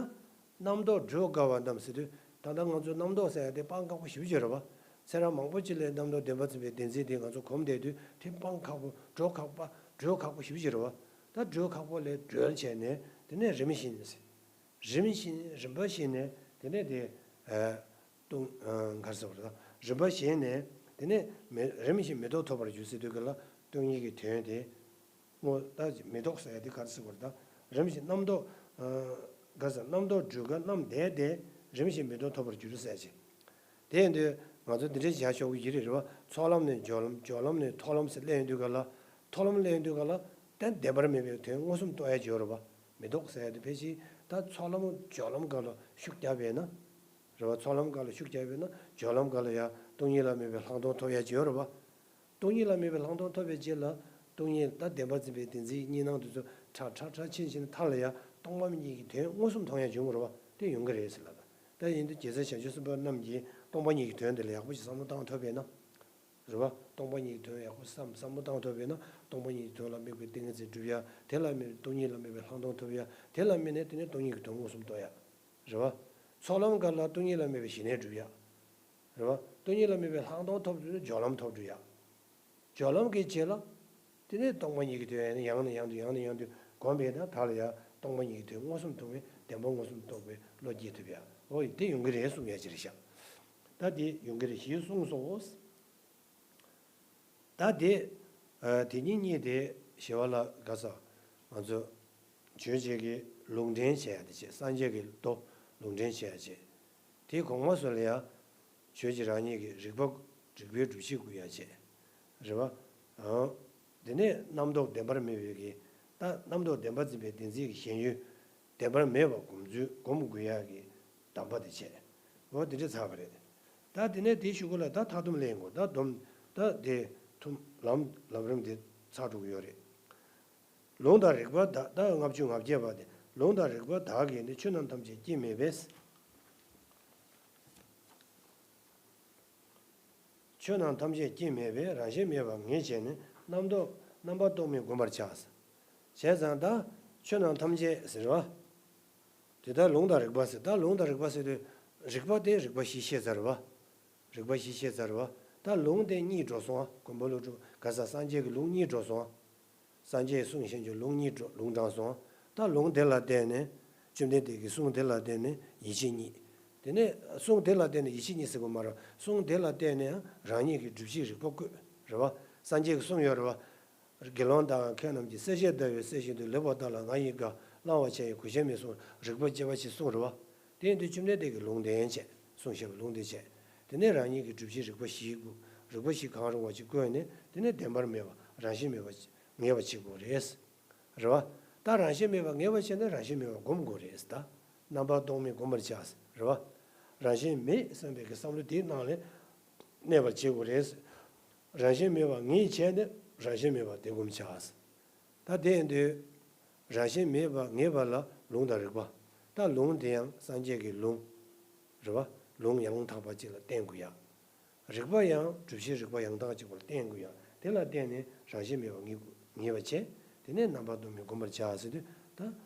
རྣམ་རྟོག་འགྲོལ་དཀའ་བ་རྣམས་ཟེར་དུས་ད་ལྟ་ང་ཚོ་རྣམ་རྟོག་ཟེར་ཡ་དེ་སྤང་ཁག་པོ་ཞེ་པོ་ཅིག་རེད་པ། ཚེ་རབས་མང་པོ་ཅིག་ལ་རྣམ་རྟོག་བདེན་པར་འཛིན་པའི་བདེན་འཛིན་དེ་ང་ཚོ་གོམས་བསྡད་དུས་དེ་སྤང་ཁག་པོ་འགྲོལ་ཁག་པ་འགྲོལ་ཁག་པོ་ཞེ་པོ་ཅིག་རེད་པ། ད་འགྲོལ་ཁག་པོ་ལས་སྒྲོལ་བྱས་ནས་དེ་ནས་རིམ་བཞིན། རིམ་བཞིན་རིམ་པ་བཞིན་ནས་དེ་ནས་དེ། སྟོང་། ག་རེ་ཟེར་བ་རེད་ད། རིམ་པ་བཞིན་ནས་དེ་ནས་མི་རིམ་བཞིན་མི་རྟོག་ཐོབ་པར་འགྱུར་ཟེར་དུས་ག་ལ་སྟོང་ཉིད་ཀྱི་དོན་དེ། སྔོ་ད་མི་རྟོག་ཟེར་ཡ་དེ་ག་རེ་ཟེར་བ་རེད་ད། རིམ་བཞིན་རྣམ་རྟོག་ག་རེ་ཟེར། རྣམ་རྟོག་འགྲོལ་དཀའ་རྣམས་འདས་ཏེ། རིམ་བཞིན་མི་རྟོག་ཐོབ་པར་འགྱུར་ཟེར་ཅིག་དེ་ཡིན་དུས་ང་ཚོ་འདི་འདྲའི་བྱ་ཆོག་གི་ཡིན་རེད་རེད་བ། ཚོགས་ལམ་ནས་སྦྱོར་ལམ། སྦྱོར་ལམ་ནས་མཐོང་ལམ་ཟེར་སླེབས་ཡོང་དུས་ག་ལ། མཐོང་ལམ་སླེབས་ཡོང་དུས་ག་ལ། ད་བདེན་པར་མེད་པའི་དོན་མངོན་སུམ་རྟོགས་ཡ་ཅིག་ཡོད་རེད་བ། མི་རྟོག་ཟེར་ཡ་དེ་ཕལ་ཆེར་ད་ཚོགས་ལམ་སྦྱོར་ལམ་སྒང་ལ་ཤུགས་རྒྱབ་པས་ན། རེད་བ། ཚོགས་ལམ་སྒང་ལ་ཤུགས་རྒྱབ་པས་ན་སྦྱོར་ལམ་སྒང་ལ་ཡང་སྟོང་ཉིད་ལ་དམིགས་པའི་ལྷག་མཐོང་ཐོབ་ཡ་ཅིག་ཡོད་རེད་བ། སྟོང་ཉིད་ལ་དམིགས་པའི་ལྷག་མཐོང་ཐོབ་པའི་རྗེས་ལ་སྟོང་ཉིད་ད་བདེན་པར་འཛིན་པའི་བདེན་འཛིན་གཉིས་སྣང་དེ་ཚོ་ཁྲ་ཁྲ་ཁྲ་ཕྱིན་ཕྱིན་མཐའ་ལ་ཡང་སྟོང་པ་ཉིད་ཀྱི་དོན་མངོན་སུམ་མཐོང་ཡ་ཅིག་ཡོང་གི་རེད་བ། དེ་ཡོང་གི་རེད་ཟེར་ལབ། ད་ཡིན་དུས་རྗེ་བཙུན་བྱང་ཆུབ་སེམས་དཔའ་རྣམས་ཀྱིས་སྟོང་པ་ཉིད་ཀྱི་དོན་དེ་ལ་ཡག་པོ་ཞིག་བསམ་བློ་བཏང་ཐུབ་པས་ན། རེད་བ། སྟོང་པ་ཉིད་ཀྱི་དོན་ཡག་པོ་བསམ་བསམ་བློ་བཏང་ཐུབ་པས་ན་སྟོང་པ་ཉིད་ཀྱི་དོན་ལ་དམིགས་པའི་ཏིང་ངེ་འཛིན་འགྲུབ་ཡ། དེ་ལ་དམིགས་སྟོང་ཉིད་ལ་དམིགས་པའི་ལྷག་མཐོང་ཐོབ་ཡ། དེ་ལ་དམིགས་ནས་དེ་ནས་སྟོང་ཉིད་ཀྱི་དོན་མངོན་སུམ་རྟོགས་ཡ། རེད་བ། ཚོགས་ལམ་སྒང་ལ་སྟོང་ཉིད་ལ་དམིགས་པའི་ཞི་གནས་འགྲུབ་ཡ། རེད་བ། སྟོང་ཉིད་ལ་དམིགས་པའི་ལྷག་མཐོང་ཐོབ་དུས་སྦྱོར་ལམ་ཐོབ་འགྲོ་ཡ། སྦྱོར་ལམ་གྱི་རྗེས་ལ། དེ་ནས་སྟོང་པ་ཉིད་ཀྱི་དོན་ཡང་ནས་ཡང་དུ་ཡང་ནས་ཡང་དུ་སྒོམ་པས་ན་ད་ལ་ཡང་སྟོང་པ་ཉིད་ཀྱི་དོན་མངོན་སུམ་མཐོང་བའི་བདེན་པ་མངོན་སུམ་རྟོགས་པའི་བློ་སྐྱེ་ཐུབ་ཡ། འོ་ཡ། དེ་ཡོང་གི་རེད་གསུང་ཡ་ཅིག་རེད་ཤག་ད་དེ་ཡོང་གི་རེད་ཞེས་གསུངས་སོ། ད་དེ། ཨ། དེ་ཉིད་གཉིས་དེ་ཞེས་པ་ལ་ག་ས། ང་ཚོ་ཆོས་བྱེད་ཀྱི་ལུང་འདྲེན་བྱེད་ཡ་དེ་བྱེད། སངས་རྒྱས་ཀྱི་མདོ་ལུང་འདྲེན་བྱེད་ཡ་བྱེད། དེ་གོང་མ་སོགས་ལ་ཡང་ཆོས་ཀྱི་རང་ཉིད་ཀྱི་རིག་པ། རིག་པའི་སྒྲུབ་བྱེད་བསྐུལ་ཡ་བྱེད། རེད་བ། ཨང་། དེ་ནས་རྣམ་རྟོག་བདེན་པར་མེད་པའི་གི། ད་རྣམ་རྟོག་བདེན་པར་འཛིན་པའི་བདེན་འཛིན་གྱི་ཞེན་ཡུལ། བདེན་པར་མེད་པ་སྒོམ་ཚུལ་སྒོམ་དགོས་ཡག་གི་གདམས་པ་དེ་བྱས། འོ་དེ་འདྲ་ཚར་བ་རེད། ད་དེ་ནས་དེའི་གཞུག་གུ་ལ་ད་མཐར་སྡོམ་ལེན་དགོས། ད་སྡོམ། ད་དེ་ཐུམ་ལམ་ལམ་རིམ་དེ་ཚར་འགྲོ་གི་ཡོད་རེད། ལུང་དང་རིགས་པ་དག་ད་ལྔ་བཅུ་ང་བརྒྱད་པ་དེ། ལུང་དང་རིགས་པ་དག་གིས་ནི་ཆོས་རྣམས་ཐམས་ཅད་སྐྱེ་མེད་པས། ཆོས་རྣམས་ཐམས་ཅད་སྐྱེ་མེད་པས། རང་བཞིན་མེད་པར་ངེས་བྱས་ནས། རྣམ་རྟོག་རྣམ་པར་རྟོག་མིན་བསྒོམ་པར་བྱ། བྱས་ཙང་ད་ཆོས་རྣམས་ཐམས་ཅད་ཟེར་བ། དེ་ལྟར་ལུང་དང་རིགས་པ་ཟེར། ད་ལུང་དང་རིགས་པ་ཟེར་དུས་རིགས་པ་དེ་རིགས་པ་བཞི་བཤད་ཚར་བ། རིགས་པ་བཞི་བཤད་ཚར་བ། ད་ལུང་དེ་གཉིས་འགྲོ་སོང་བ། མགོན་པོ་ཀླུ་སྒྲུབ་ག་ས་སངས་རྒྱས་ཀྱི་ལུང་གཉིས་འགྲོ་སོང་བ། སངས་རྒྱས་ཀྱི་གསུང་བཤད་རྒྱུ་ལུང་གཉིས་འགྲོ་ལུང་དྲངས་སོང་བ། ད་ལུང་དེ་ལ་བརྟེན་ནས་བཅོམ་ལྡན་འདས་ཀྱི་གསུང་དེ་ལ་བརྟེན་ནས་ཡིད་ཆེས་གཉིས། དེ་ནས་གསུང་དེ་ལ་བརྟེན་ནས་ཡིད་ཆེས་གཉིས་ཟེར་དགོས་མ་རེད། གསུང་དེ་ལ་བརྟེན་ནས་རང་ཉིད་ཀྱི་སྒྲུབ་བྱེད་རིགས་པ་བཀོད། རེད་བ། སངས་རྒྱས་ཀྱི་གསུང་ཡོད་རེད་བ། དགེ་སློང་དག་ཁྱེད་རྣམས་ཀྱིས། གསལ་བྱེད་ཟླ་བའི་གསལ་བཞིན་དུ། ལེགས་པར་བརྟགས་ལ་ང་ཡི་བཀའ། བླང་བར་བྱ་ཡི་གུས་ཕྱིར་མི་གསུང་། རིགས་པ་དཔྱད་པ་ཕྱིར་གསུངས། རེད་བ། དེ་ཡིན་དུས་བཅོམ་ལྡན་འདས་ཀྱིས་ལུང་དེ་བྱས། གསུང་བཤད་པའི་ལུང་དེ་བྱས། དེ་ནས་རང་ཉིད་ཀྱི་སྒྲུབ་བྱེད་རིགས་པ་བཞིའི་སྒོ་རིགས་པ་བཞི་གང་རུང་བ་ཅིག་བཀོད་ནས། དེ་ནས་བདེན་པར་མེད་པ་རང་བཞིན་མེད་པ་ངེས་པ་བྱེད་དགོས་རེད། རེད་བ། ད་རང་བཞིན་མེད་པ་ངེས་པ་བྱས་ན་རང་བཞིན་མེད་པ་སྒོམ་དགོས་རེད། ད་རྣམ་པར་རྟོག་མིན་བསྒོམ་པར་བྱ། རེད་བ། རང་བཞིན་མེད་བསམ་པའི་གི་བསམ་བློ་དེའི་ནང་ལ་གནས་པར་བྱེད་དགོས་རེད། རང་བཞིན་མེད་པ་ངེས་བྱས་ནས་རང་བཞིན་མེད་པ་དེ་སྒོམ་བྱ། ད་དེ་ཡིན་དུས་རང་བཞིན་མེད་པ་ངེས་པ་ལ་ལུང་དང་རིགས་པ། ད་ལུང་དེ་ཡང་སངས་རྒྱས་ཀྱི་ལུང་། རེད་བ། ལུང་ཡང་དག་པ་ཅིག་ལ་བརྟེན་དགོས་ཡ། རིགས་པ་ཡང་སྒྲུབ་བྱེད་རིགས་པ་ཡང་དག་ཅིག་པོ་ལ་བརྟེན་དགོས་ཡ། དེ་ལ་བརྟེན་ནས་རང་བཞིན་མེད་པ་ངེས་དགོས་ངེས་པ་བྱས། དེ་ནས་རྣམ་པར་རྟོག་མིན་བསྒོམ་པར་བྱ་ཟེར་དུས། ད་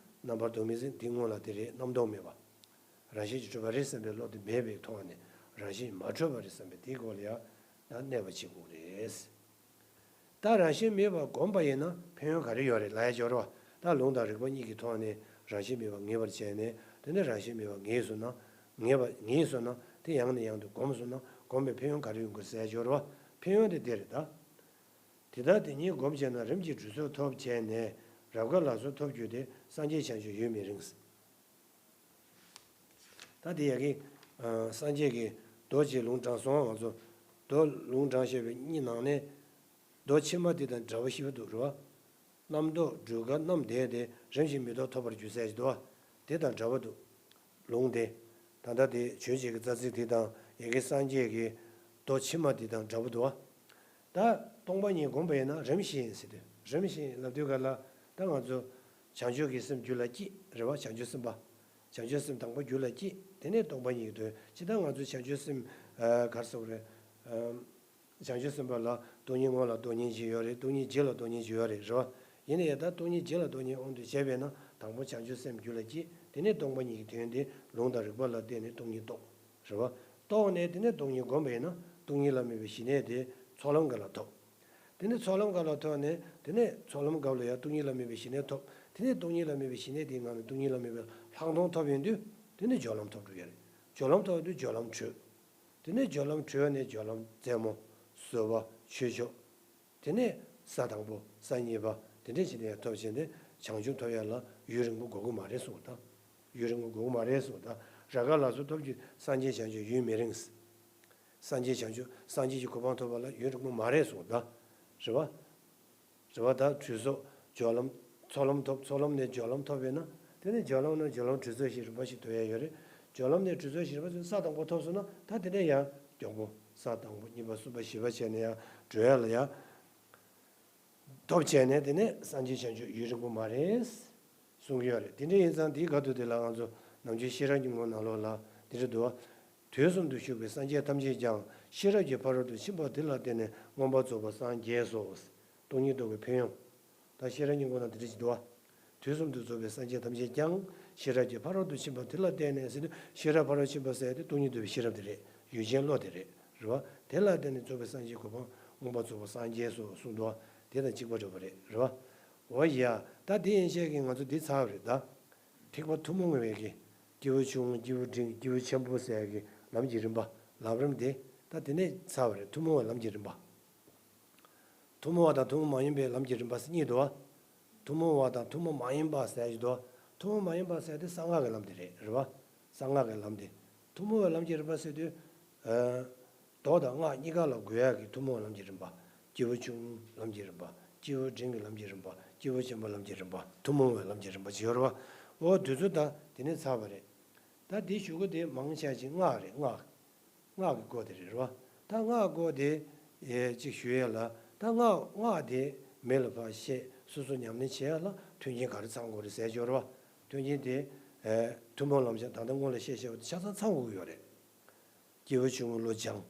རྣམ་པར་རྟོག་མིན་ཟེར་དེ་སྔོན་ལ་དེ་རེད། རྣམ་རྟོག་མེད་པ། རང་བཞིན་གྱིས་གྲུབ་པ་རེད་བསམ་པའི་བློ་དེ་མེད་པའི་ཐོག་ནས་རང་བཞིན་མ་གྲུབ་པ་རེད་བསམ་པའི་དེའི་སྒོ་ལ་ཡང་ད་གནས་པ་བྱེད་དགོས་རེད། ད་རང་བཞིན་མེད་པ་བསྒོམས་པ་ཡིན་ན་ཕན་ཡོན་ག་རེ་ཡོད་རེད་ལབ་ཡ་སྦྱོར་བ། ད་ལུང་དང་རིགས་པ་གཉིས་ཀྱི་ཐོག་ནས་རང་བཞིན་མེད་པ་ངེས་པར་བྱས་ནས། དེ་ནས་རང་བཞིན་མེད་པ་ངེས་སོང་ན། ངེས་པ་ངེས་སོང་ན་དེ་ཡང་ནས་ཡང་དུ་བསྒོམས་སོང་ན་བསྒོམས་པའི་ཕན་ཡོན་ག་རེ་ཡོང་གི་རེད་ཟེར་ཡ་སྦྱོར་བ། ཕན་ཡོན་དེ་དེ་རེད་ད། དེ་ལྟར་དེ་ཉིད་བསྒོམས་བྱས་ན་རིམ་གྱིས་གྲོལ་ཚུལ་ཐོབ་བྱས་ནས་རབ་དགའ་ལ་སོགས་ཐོབ་གྱུར་ཏེ། སངས་རྒྱས་བྱང་ཆུབ་ཡུན་མི་རིང་། ད་དེ་ཡ་གི་ཨ་སངས་རྒྱས་ཀྱི་མདོ་གཅིག་ལུང་དྲངས་སོང་། ང་ཚོ་མདོ་ལུང་དྲངས་བཞག་པའི་གཉིས་ནང་ནས་མདོ་ཕྱི་མ་དེ་དང་འདྲ་བ་ཞིག་འདུག་རེད་བ། རྣམ་རྟོག་འགྲོས་འགའ་རྣམས་འདས་ཏེ། རིམ་བཞིན་མི་རྟོག་ཐོབ་པར་འགྱུར་ཟེར་གྱི་འདུག་བ། དེ་དང་འདྲ་བ་འདུག་ལུང་དེ། ད་ལྟ་དེ་ཆོས་རྗེ་གི་རྩ་ཚིག་དེ་དང་ཡ་གི་སངས་རྒྱས་ཀྱི་མདོ་ཕྱི་མ་དེ་དང་འདྲ་བ་འདུག་བ། ད་སྟོང་པ་ཉིད་བསྒོམས་པ་ཡིན་ན་རིམ་བཞིན་ཟེར་དུས། རིམ་བཞིན་ལབ་དུས་ག་ལ། ད་ང་ཚོ་བྱང་ཆུབ་ཀྱི་སེམས་རྒྱུད་ལ་སྐྱེས་རེད་བ། བྱང་ཆུབ་སེམས་དཔའ། བྱང་ཆུབ་སེམས་དང་པོ་རྒྱུད་ལ་སྐྱེས། དེ་ནས་སྟོང་པ་ཉིད་ཀྱི་དོན། ཇི་ལྟར་ང་ཚོ་བྱང་ཆུབ་སེམས་ཨ་ག་རེ་ཟེར་དགོས་རེད། ཨ་བྱང་ཆུབ་སེམས་དཔའ་ལ་སྟོང་ཉིད་སྔོན་ལ་སྟོང་ཉིད་ཀྱི་ཡོད་རེད། སྟོང་ཉིད་རྗེས་ལ་སྟོང་ཉིད་ཀྱི་ཡོད་རེད། རེད་བ། ཡིན་ན་ཡང་ད་སྟོང་ཉིད་རྗེས་ལ་སྟོང་ཉིད་དབང་དུ་བྱས་པས་ན་དང་པོ་བྱང་ཆུབ་སེམས་རྒྱུད་ལ་སྐྱེས། དེ་ནས་སྟོང་པ་ཉིད་ཀྱི་དོན་དེ་ལུང་དང་རིགས་པ་ལ་བརྟེན་ནས་སྟོང་ཉིད་རྟོགས། རེད་བ། རྟོགས་ནས་དེ་ནས་སྟོང་ཉིད་བསྒོམས་པ་ཡིན་ན་སྟོང་ཉིད་ལ་དམིགས་པའི་ཞི་གནས་དེ་ཚོགས་ལམ་འགའ་ལ་ཐོབ། དེ་ནས་ཚོགས་ལམ་འགའ་ལ་ཐོབ་ནས་དེ་ནས་ཚོགས་ལམ་འགའ་ལ་ཡང་སྟོང་ཉིད་ལ་དམིགས་པའི་ཞི་གནས་ཐོབ། དེ་ནས་སྟོང་ཉིད་ལ་དམིགས་པའི་ཞི་གནས་དེའི་ངང་ནས་སྟོང་ཉིད་ལ་དམིགས་པའི་ལྷག་མཐོང་ཐོབ་ཡོང་དུས་དེ་ནས་སྦྱོར་ལམ་ཐོབ་འགྲོ་ཡ་རེད། སྦྱོར་ལམ་ཐོབ་དུས་སྦྱོར་ལམ་གྲོལ། དེ་ནས་སྦྱོར་ལམ་གྲོལ་ནས་སྦྱོར་ལམ་རྩེ་མོ། བཟོད་པ། ཆོས་མཆོག་དེ་ནས་ས་དང་པོ་ས་གཉིས་པ་དེ་འདྲ་བྱས་ནས་ཐོབ་བྱས་ནས་བྱང་ཆུབ་ཐོབ་ཡ་ལ་ཡུན་རིང་པོ་འགོར་གི་མ་རེད་གསུངས་ད། ཡུན་རིང་པོ་འགོར་གི་མ་རེད་གསུངས་ད། རབ་དགའ་ལ་སོགས་ཐོབ་ཀྱི་སངས་རྒྱས་བྱང་ཆུབ་ཡུན་མི་རིང་། སངས་རྒྱས་བྱང་ཆུབ་སངས་རྒྱས་ཀྱི་གོ་འཕང་ཐོབ་པ་ལ་ཡུན་རིང་པོ་མ་རེད་གསུངས་ད། རེད་བ། རེད་བ། ད་གྲོལ་སོང་སྦྱོར་ལམ། ཚོགས་ལམ་ཐོབ། ཚོགས་ལམ་ནས་སྦྱོར་ལམ་ཐོབ་པས་ན། དེ་ནས་སྦྱོར་ལམ་ནས་སྦྱོར་ལམ་གྲོལ་ཚུལ་ཞིག་རིམ་པ་ཞིག་ཐོབ་ཡ་ཡོད་རེད། སྦྱོར་ལམ་ནས་གྲོལ་ཚུལ་ཞིག་རིམ་པ་ཞིག་ས་དང་པོ་ཐོབ་སོང་ན་ད་དེ་ནས་ཡང་མགྱོགས་པོ་ས་དང་པོ་གཉིས་པ་གསུམ་པ་བཞི་པ་བྱས་ནས་ཡང་གྲོལ་ཡ་ལ་ཡ། ཐོབ་བྱས་ནས་དེ་ནས་སངས་རྒྱས་བྱང་ཆུབ་ཡུན་རིང་པོ་མ་རེད། གསུང་གི་ཡོད་རེད། དེ་འདྲ་ཡིན་ཙང་དེའི་སྐབས་དུ་དེ་ལ་ང་ཚོ་ནམ་རྒྱུན་ཤེས་རབ་སྙིང་པོ་ནང་ལོགས་ལ་དེ་འདྲ་འདུག་བ། དུས་གསུམ་དུ་བཞུགས་པའི་སངས་རྒྱས་ཐམས་ཅད་ཀྱང་། ཤེས་རབ་ཀྱི་ཕ་རོལ་ཏུ་ཕྱིན་པ་དེ་ལ་བརྟེན་ནས་མངོན་པར་རྫོགས་པར་སངས་རྒྱས་སོ། སྟོང་ཉིད་རྟོགས་པའི་ཕན་ཡོན། ད་ཤེས་རབ་སྙིང་པོ་ནང་དེ་འདྲ་ཞིག་འདུག་བ། དུས་གསུམ་དུ་རྫོགས་པའི་སངས་རྒྱས་ཐམས་ཅད་ཀྱང་། ཤེས་རབ་ཀྱི་ཕ་རོལ་ཏུ་ཕྱིན་པ་དེ་ལ་བརྟེན་ནས་ཟེར་དུས་ཤེས་རབ་ཕ་རོལ་ཕྱིན་པ་ཟེར་ཡ་དེ་སྟོང་ཉིད་རྟོགས་པའི་ཤེས་རབ་དེ་རེད། ཡུལ་ཅན་བློ་དེ་རེད། རེད་བ། དེ་ལ་བརྟེན་ནས་རྫོགས་པའི་སངས་རྒྱས་གོ་འཕང་མངོན་པར་རྫོགས་པར་སངས་རྒྱས་སོ་གསུངས་འདུག་བ། དེ་དང་གཅིག་པ་འདྲ་པོ་རེད། རེད་བ། འོ་ཡ། ད་དེ་ཡན་ཆད་ཀྱིས་ང་ཚོ་འདི་ཚར་བ་རེད་ད། ཐེག་པ་ཐུན་མོང་བའི་གི། སྐྱེས་བུ་ཆུང་ངུ། སྐྱེས་བུ་འབྲིང་། སྐྱེས་བུ་ཆེན་པོ་ཟེར་ཡ་གི་ལམ་གྱི་རིམ་པ། ལམ་རིམ་དེ། ད་དེ་ནས་ཚར་བ་རེད། ཐུན་མོང་བའི་ལམ་གྱི་རིམ་པ། ཐུན་མོང་བ་དང་ཐུན་མོང་མ་ཡིན་པའི་ལམ་གྱི་རིམ་པ་ཟེར་གཉིས་འདུག་བ། ཐུན་མོང་བ་དང་ཐུན་མོང་མ་ཡིན་པ་ཟེར་གྱི་འདུག་བ། ཐུན་མོང་མ་ཡིན་པ་ཟེར་དེ་གསང་སྔགས་ཀྱི་ལམ་དེ་རེད། རེད་བ། གསང་སྔགས་ཀྱི་ལམ་དེ། ཐུན་མོང་བའི་ལམ་གྱི་རིམ་པ་ཟེར་དུས། ཨ། མདོ་དང་སྔགས་གཉིས་ཀ་ལ་དགོས་ཡག་གི་ཐུན་མོང་བའི་ལམ་གྱི་རིམ་པ། སྐྱེས་བུ་ཆུང་ངུའི་ལམ་གྱི་རིམ་པ། སྐྱེས་བུ་འབྲིང་གི་ལམ་གྱི་རིམ་པ། སྐྱེས་བུ་ཆེན་པོའི་ལམ་གྱི་རིམ་པ། ཐུན་མོང་བའི་ལམ་གྱི་རིམ་པ་ཅིག་ཡོད་རེད་བ། འོ་དེ་ཚོ་ད་དེ་ནས་ཚར་བ་རེད། ད་དེའི་གཞུག་གུ་དེ་མང་ཆེ་ཅིག་སྔགས་རེད། སྔགས། སྔགས་ཀྱི་སྐོར་དེ་རེད་བ། ད་སྔགས་སྐོར་དེ་ཡས་ཅིག་ཞུ་ཡས་ལ། ད་སྔགས། སྔགས་དེ་མི་ལ་ཕར་བཤད། སོ་སོ་ཉམས་ལེན་བྱེད་ཡས་ལ་མཐུན་རྐྱེན་ག་རེ་ཚང་དགོས་རེད་ཟེར་སྦྱོར་བ། མཐུན་རྐྱེན་དེ་ཨེ་ཐུན་མོང་ལམ་སྦྱངས་ད་ལྟ་སྔོན་ལ་བཤད་བཤད་པ་དེ་ཆ་ཚང་ཚང་དགོས་ཀྱི་ཡོད་རེད། སྐྱེས་བུ་ཆུང་ངུ་བློ་སྦྱང་།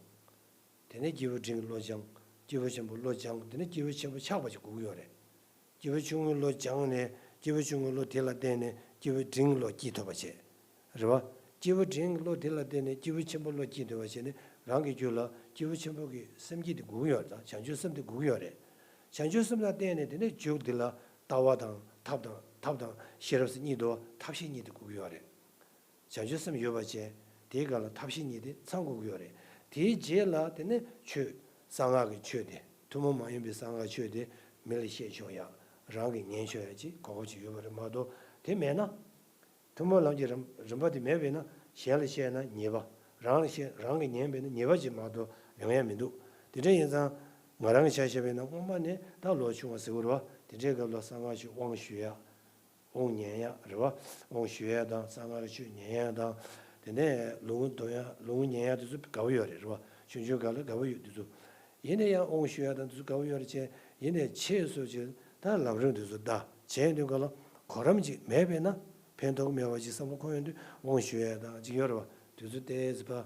དེ་ནས་སྐྱེས་བུ་འབྲིང་གི་བློ་སྦྱངས། སྐྱེས་བུ་ཆེན་པོའི་བློ་སྦྱངས། དེ་ནས་སྐྱེས་བུ་ཆེན་པོ་ཆགས་པ་ཅིག་དགོས་ཀྱི་ཡོད་རེད། སྐྱེས་བུ་ཆུང་ངུའི་བློ་སྦྱངས་ནས་སྐྱེས་བུ་ཆུང་ངུའི་བློ་དེ་ལ་བརྟེན་ནས་སྐྱེས་བུ་འབྲིང་གི་བློ་སྐྱེ་ཐུབ་པ་བྱས། རེད་བ། སྐྱེས་བུ་འབྲིང་གི་བློ་དེ་ལ་བརྟེན་ནས་སྐྱེས་བུ་ཆེན་པོའི་བློ་སྐྱེ་ཐུབ་པ་བྱས་ནས་རང་གི་རྒྱུད་ལ་སྐྱེས་བུ་ཆེན་པོ་གི་སེམས་བསྐྱེད་དེ་དགོས་ཀྱི་ཡོད་རེད། ད་བྱང་ཆུབ་སེམས་དེ་དགོས་ཀྱི་ཡོད་རེད། བྱང་ཆུབ་སེམས་ལ་བརྟེན་ནས་དེ་ནས་མཇུག་འདི་ལ་ལྟ་བ་དང་ཐབས་དང་ཐབས་དང་ཤེས་རབ་ཟེར་གཉིས་འདུག་བ། ཐབས་ཤེས་གཉིས་དེ་དགོས་ཀྱི་ཡོད་རེད། བྱང་ཆུབ་སེམས་ཡོད་པ་བྱས། དེའི་སྒང་ལ་ཐབས་ཤེས་གཉིས་དེ་ཚང་དགོས་ཀྱི་ཡོད་རེད། དེའི་རྗེས་ལ་དེ་ནས་ཆོས། གསང་སྔགས་ཀྱི་ཆོས་དེ། ཐུན་མོང་མ་ཡིན་པའི་གསང་སྔགས་ཆོས་དེ་མི་ལ་བཤད་ཆོག་ཡ། རང་གིས་ཉན་ཆོག་ཡ་ཅིག་གོ་སྐབས་ཅིག་ཡོད་པ་རེད་མ་གཏོགས། དེ་མེད་ན། ཐུན་མོང་ལམ་གྱི་རིམ་རིམ་པ་དེ་མེད་པས་ན་གཞན་ལ་བཤད་ན་ཉེས་པ། རང་ལ་བཤད་རང་གིས་ཉན་པས་ན་ཉེས་པ་ཅིག་མ་གཏོགས་ཡོང་ཡ་མི་འདུག་དེ་འདྲ་ཡིན་ཙང་། ང་རང་གི་ཆ་བཞག་པས་ན་སྔོན་མ་ནས་ད་ལོ་ཆུང་བ་ཟེར་དགོས་རེད་བ། དེ་འདྲའི་སྐབས་ལ་གསང་སྔགས་ཆོས་དབང་ཞུ་ཡ། དབང་ཉན་ཡག་རེད་བ། དབང་ཞུ་ཡག་དང་གསང་སྔགས་ཆོས་ཉན་ཡག་དང་། དེ་ནས་ལུང་འདོན་ཡག་ལུང་ཉན་ཡག་དེ་ཚོ་དགའ་བོ་ཡོད་རེད་རེད་བ། ཆུང་ཆུང་སྒང་ལ་དགའ་བོ་ཡོད་དེ་ཚོ། ཡིན་ན་ཡང་དབང་ཞུ་ཡག་དང་དེ་ཚོ་དགའ་བོ་ཡོད་རེད་བྱས། ཡིན་ནའི་ཆེས་སོ་ཅིག་ད་ལམ་རིམ་དེ་ཚོ་ད་བྱས་དུས་སྒང་ལ་གོ་རིམ་ཅིག་མེད་པས་ན་ཕན་ཐོགས་མེད་པ་ཅིག་བསམ་བློ་འཁོར་ཡོང་དུས་དབང་ཞུ་ཡག་དང་ཅིག་ཡོད་རེད་བ། དེ་ཚོ་ཏོག་ཙམ་ཕར་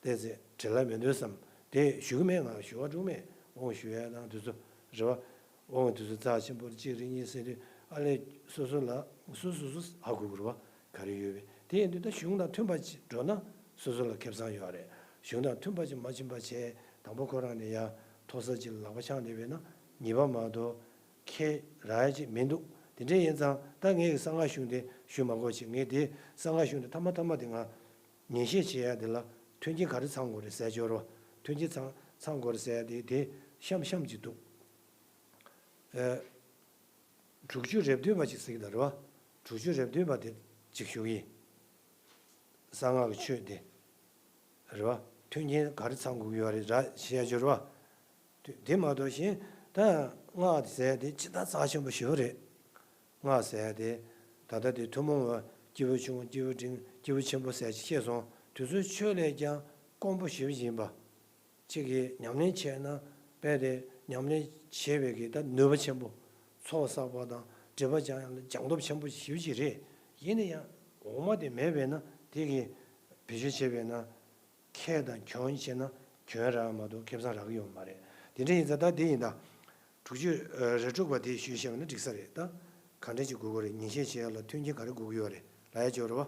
ཏོག་ཙམ་བྲེལ་བ་མེད་དུས་བསམ། དེ་ཞུ་གི་མེད། ང་ཞུ་བ་འགྲོ་མེད། དབང་ཞུ་ཡག་དང་དེ་ཚོ་རེད་བ། དབང་དེ་ཚོ་རྩ་ཆེན་པོ་གཅིག་རེ་གཉིས་ཟེར་དུས་ཨ་ལས་སོ་སོ་ལ་སོ་སོ་སོ་ཧ་གོ་དགོས་རེད་བ། ག་རེ་ཡོད་པས། དེ་ཡིན་དུས་ད་གཞུང་དང་མཐུན་པ་ཅིག་འགྲོ་ན་སོ་སོ་ལ་ཁེ་བཟང་ཡོད་རེད། གཞུང་དང་མཐུན་པ་ཅིག་མ་ཕྱིན་པ་བྱས་དང་པོ་ཁོ་རང་ནས་ཡ་མཐོ་ས་ཅིག་ལ་ལག་པ་འཆང་བསྡད་པས་ན་ཉེས་པ་མ་གཏོགས་ཁེ་རག་ཡ་ཅིག་མི་འདུག་དེ་འདྲ་ཡིན་ཙང་ད་ངས་གསང་སྔགས་གཞུང་དེ་ཞུ་མ་དགོས་ཅིག་ངས་དེ་གསང་སྔགས་གཞུང་དེ་མཐའ་མ་མཐའ་མ་དེ་ང་ཉན་བཤད་བྱེད་ཡ་དེ་ལ་མཐུན་རྐྱེན་ག་རེ་ཚང་དགོས་རེད་ཟེར་ཅོར་བ། མཐུན་རྐྱེན་ཚང་ཚང་དགོས་རེད་ཟེར་ཡ་དེ་དེ་གཤམ་གཤམ་གྱི་འདུག་ཨེ། དྲུག་ཅུ་རེ་བདུན་པ་ཅིག་ཟེར་གྱི་འདུག་རེད་བ། དྲུག་ཅུ་རེ་བདུན་པ་དེ་ཅིག་ཞུ་གི་ཡིན། གསང་སྔགས་ཀྱི་ཆོས་དེ། རེད་བ། མཐུན་རྐྱེན་ག་རེ་ཚང་དགོས་ཀྱི་ཡོད་རེད་ར་བཤད་ཅོར་བ། དེ་དེ་མ་གཏོགས་གཞན་ད་སྔགས་དེ་ཟེར་ཡ་དེ་ཅི་ལྟར་རྩ་ཆེན་པོ་ཞེ་པོ་རེད། སྔགས་ཟེར་ཡ་དེ། ད་ལྟ་དེ་ཐུན་མོང་བ་སྐྱེས་བུ་ཆུང་སྐྱེས་བུ་འབྲིང་སྐྱེས་བུ་ཆེན་པོ་ཟེར་ཅིག་བཤད་སོང་། དེ་ཚོའི་ཆོས་ལས་ཀྱང་དཀོན་པོ་ཞེ་པོ་ཅིག་ཡིན་པ། གཅིག་གིས་ཉམས་ལེན་བྱས་ན་དཔེ་དེ་ཉམས་ལེན་བྱེད་པའི་གི་ད་ནུས་པ་ཆེན་པོ། ཚོགས་བསགས་པ་དང་སྒྲིབ་པ་སྦྱང་ཡག་ལ་སྦྱང་སྟོབས་ཆེན་པོ་ཞེ་པོ་ཅིག་རེད། ཡིན་ན་ཡང་འོག་མ་དེ་མེད་པས་ན་དེ་གི་བེད་སྤྱོད་བྱས་པས་ན། ཁེ་དང་གྱོང་བྱས་ན་གྱོང་རག་མ་གཏོགས་ཁེ་བཟང་རག་གི་ཡོད་མ་རེད། དེ་འདྲ་ཡིན་ཙང་ད་དེ་ཡིན་ད། དྲུག་ཅུ་རེ་དྲུག་པ་དེ་ཞུས་བཞག་པ་ན་འགྲིག་ས་རེད་ད། ག་འདྲ་ཅིག་དགོས་ཀྱི་རེད། ཉན་བཤད་བྱེད་ཡག་ལ་མཐུན་རྐྱེན་ག་རེ་དགོས་ཀྱི་ཡོད་རེད་ལབ་ཡ་ཅིག་ཡོད་རེད་བ།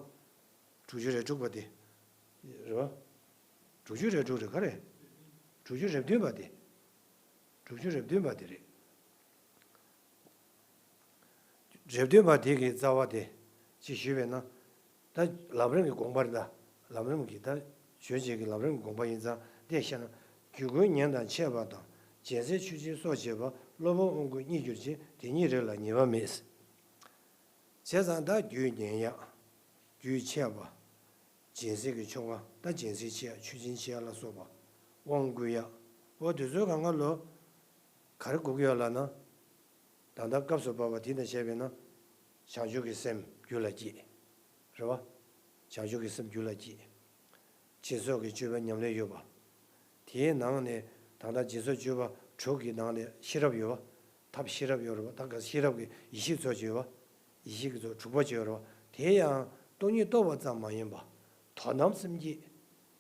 དྲུག་ཅུ་རེ་དྲུག་པ་དེ། རེད་བ། དྲུག་ཅུ་རེ་དྲུག་རེད་ག་རེ། དྲུག་ཅུ་རེ་བདུན་པ་དེ། དྲུག་ཅུ་རེ་བདུན་པ་དེ་རེད། རེ་བདུན་པ་དེ་གི་རྩ་བ་དེ་ཅིག་ཞུས་པས་ན། ད་ལམ་རིམ་གྱི་དགོངས་པ་རེད་ད། ལམ་རིམ་གྱི་ད་ཞུ་བྱེད་ཀྱི་ལམ་རིམ་གྱི་དགོངས་པ་ཡིན་ཙང་དེ་བཤད་ན། རྒྱུད་ཀུན་ཉན་དང་འཆད་པ་དང་། སྦྱིན་སྲེག་མཆོད་སྦྱིན་སོགས་བྱེད་པ། སློབ་དཔོན་དབང་བསྐུར་རྙེད་གྱུར་ཅིང་། དེ་ཉིད་རིགས་ལ་ཉེས་པ་མེད། བྱས་ཙང་ད་རྒྱུད་ཉན་ཡག་རྒྱུད་འཆད་པ། སྦྱིན་སྲེག་གི་ཆོ་ག་ད་སྦྱིན་སྲེག་བྱེད་ཡག་མཆོད་སྦྱིན་བྱེད་ཡག་ལ་སོགས་པ། དབང་བསྐུར་ཡག་འོ་དེ་ཚོའི་སྒང་ག་ལ་ག་རེ་དགོས་ཀྱི་ཡོད་ལབ་ན། ད་ལྟ་སྐབས་སུ་བབ་པ་དེ་དང་བཅས་པས་ན། བྱང་ཆུབ་ཀྱི་སེམས་རྒྱུད་ལ་སྐྱེས། རེད་བ། བྱང་ཆུབ་ཀྱི་སེམས་རྒྱུད་ལ་སྐྱེས། སྦྱིན་སོགས་ཀྱི་སྤྱོད་པ་ཉམས་ལེན་ཡོད་པ། དེའི་ནང་ནས་ད་ལྟ་སྦྱིན་སོགས་སྤྱོད་པ་དྲུག་གི་ནང་ནས་ཤེས་རབ་ཡོད་པ། ཐབས་ཤེས་རབ་ཡོད་རེད་བ། ད་ག་ཤེས་རབ་ཀྱི་ཡེ་ཤེས་ཚོགས་ཀྱི་ཡོད་པ། ཡེ་ཤེས་ཀྱི་ཚོགས་དྲུག་པ་ཅིག་ཡོད་རེད་བ། དེ་ཡང་སྟོང་ཉིད་རྟོགས་པ་ཙམ་མ་ཡིན་པ། དོན་དམ་སེམས་བསྐྱེད།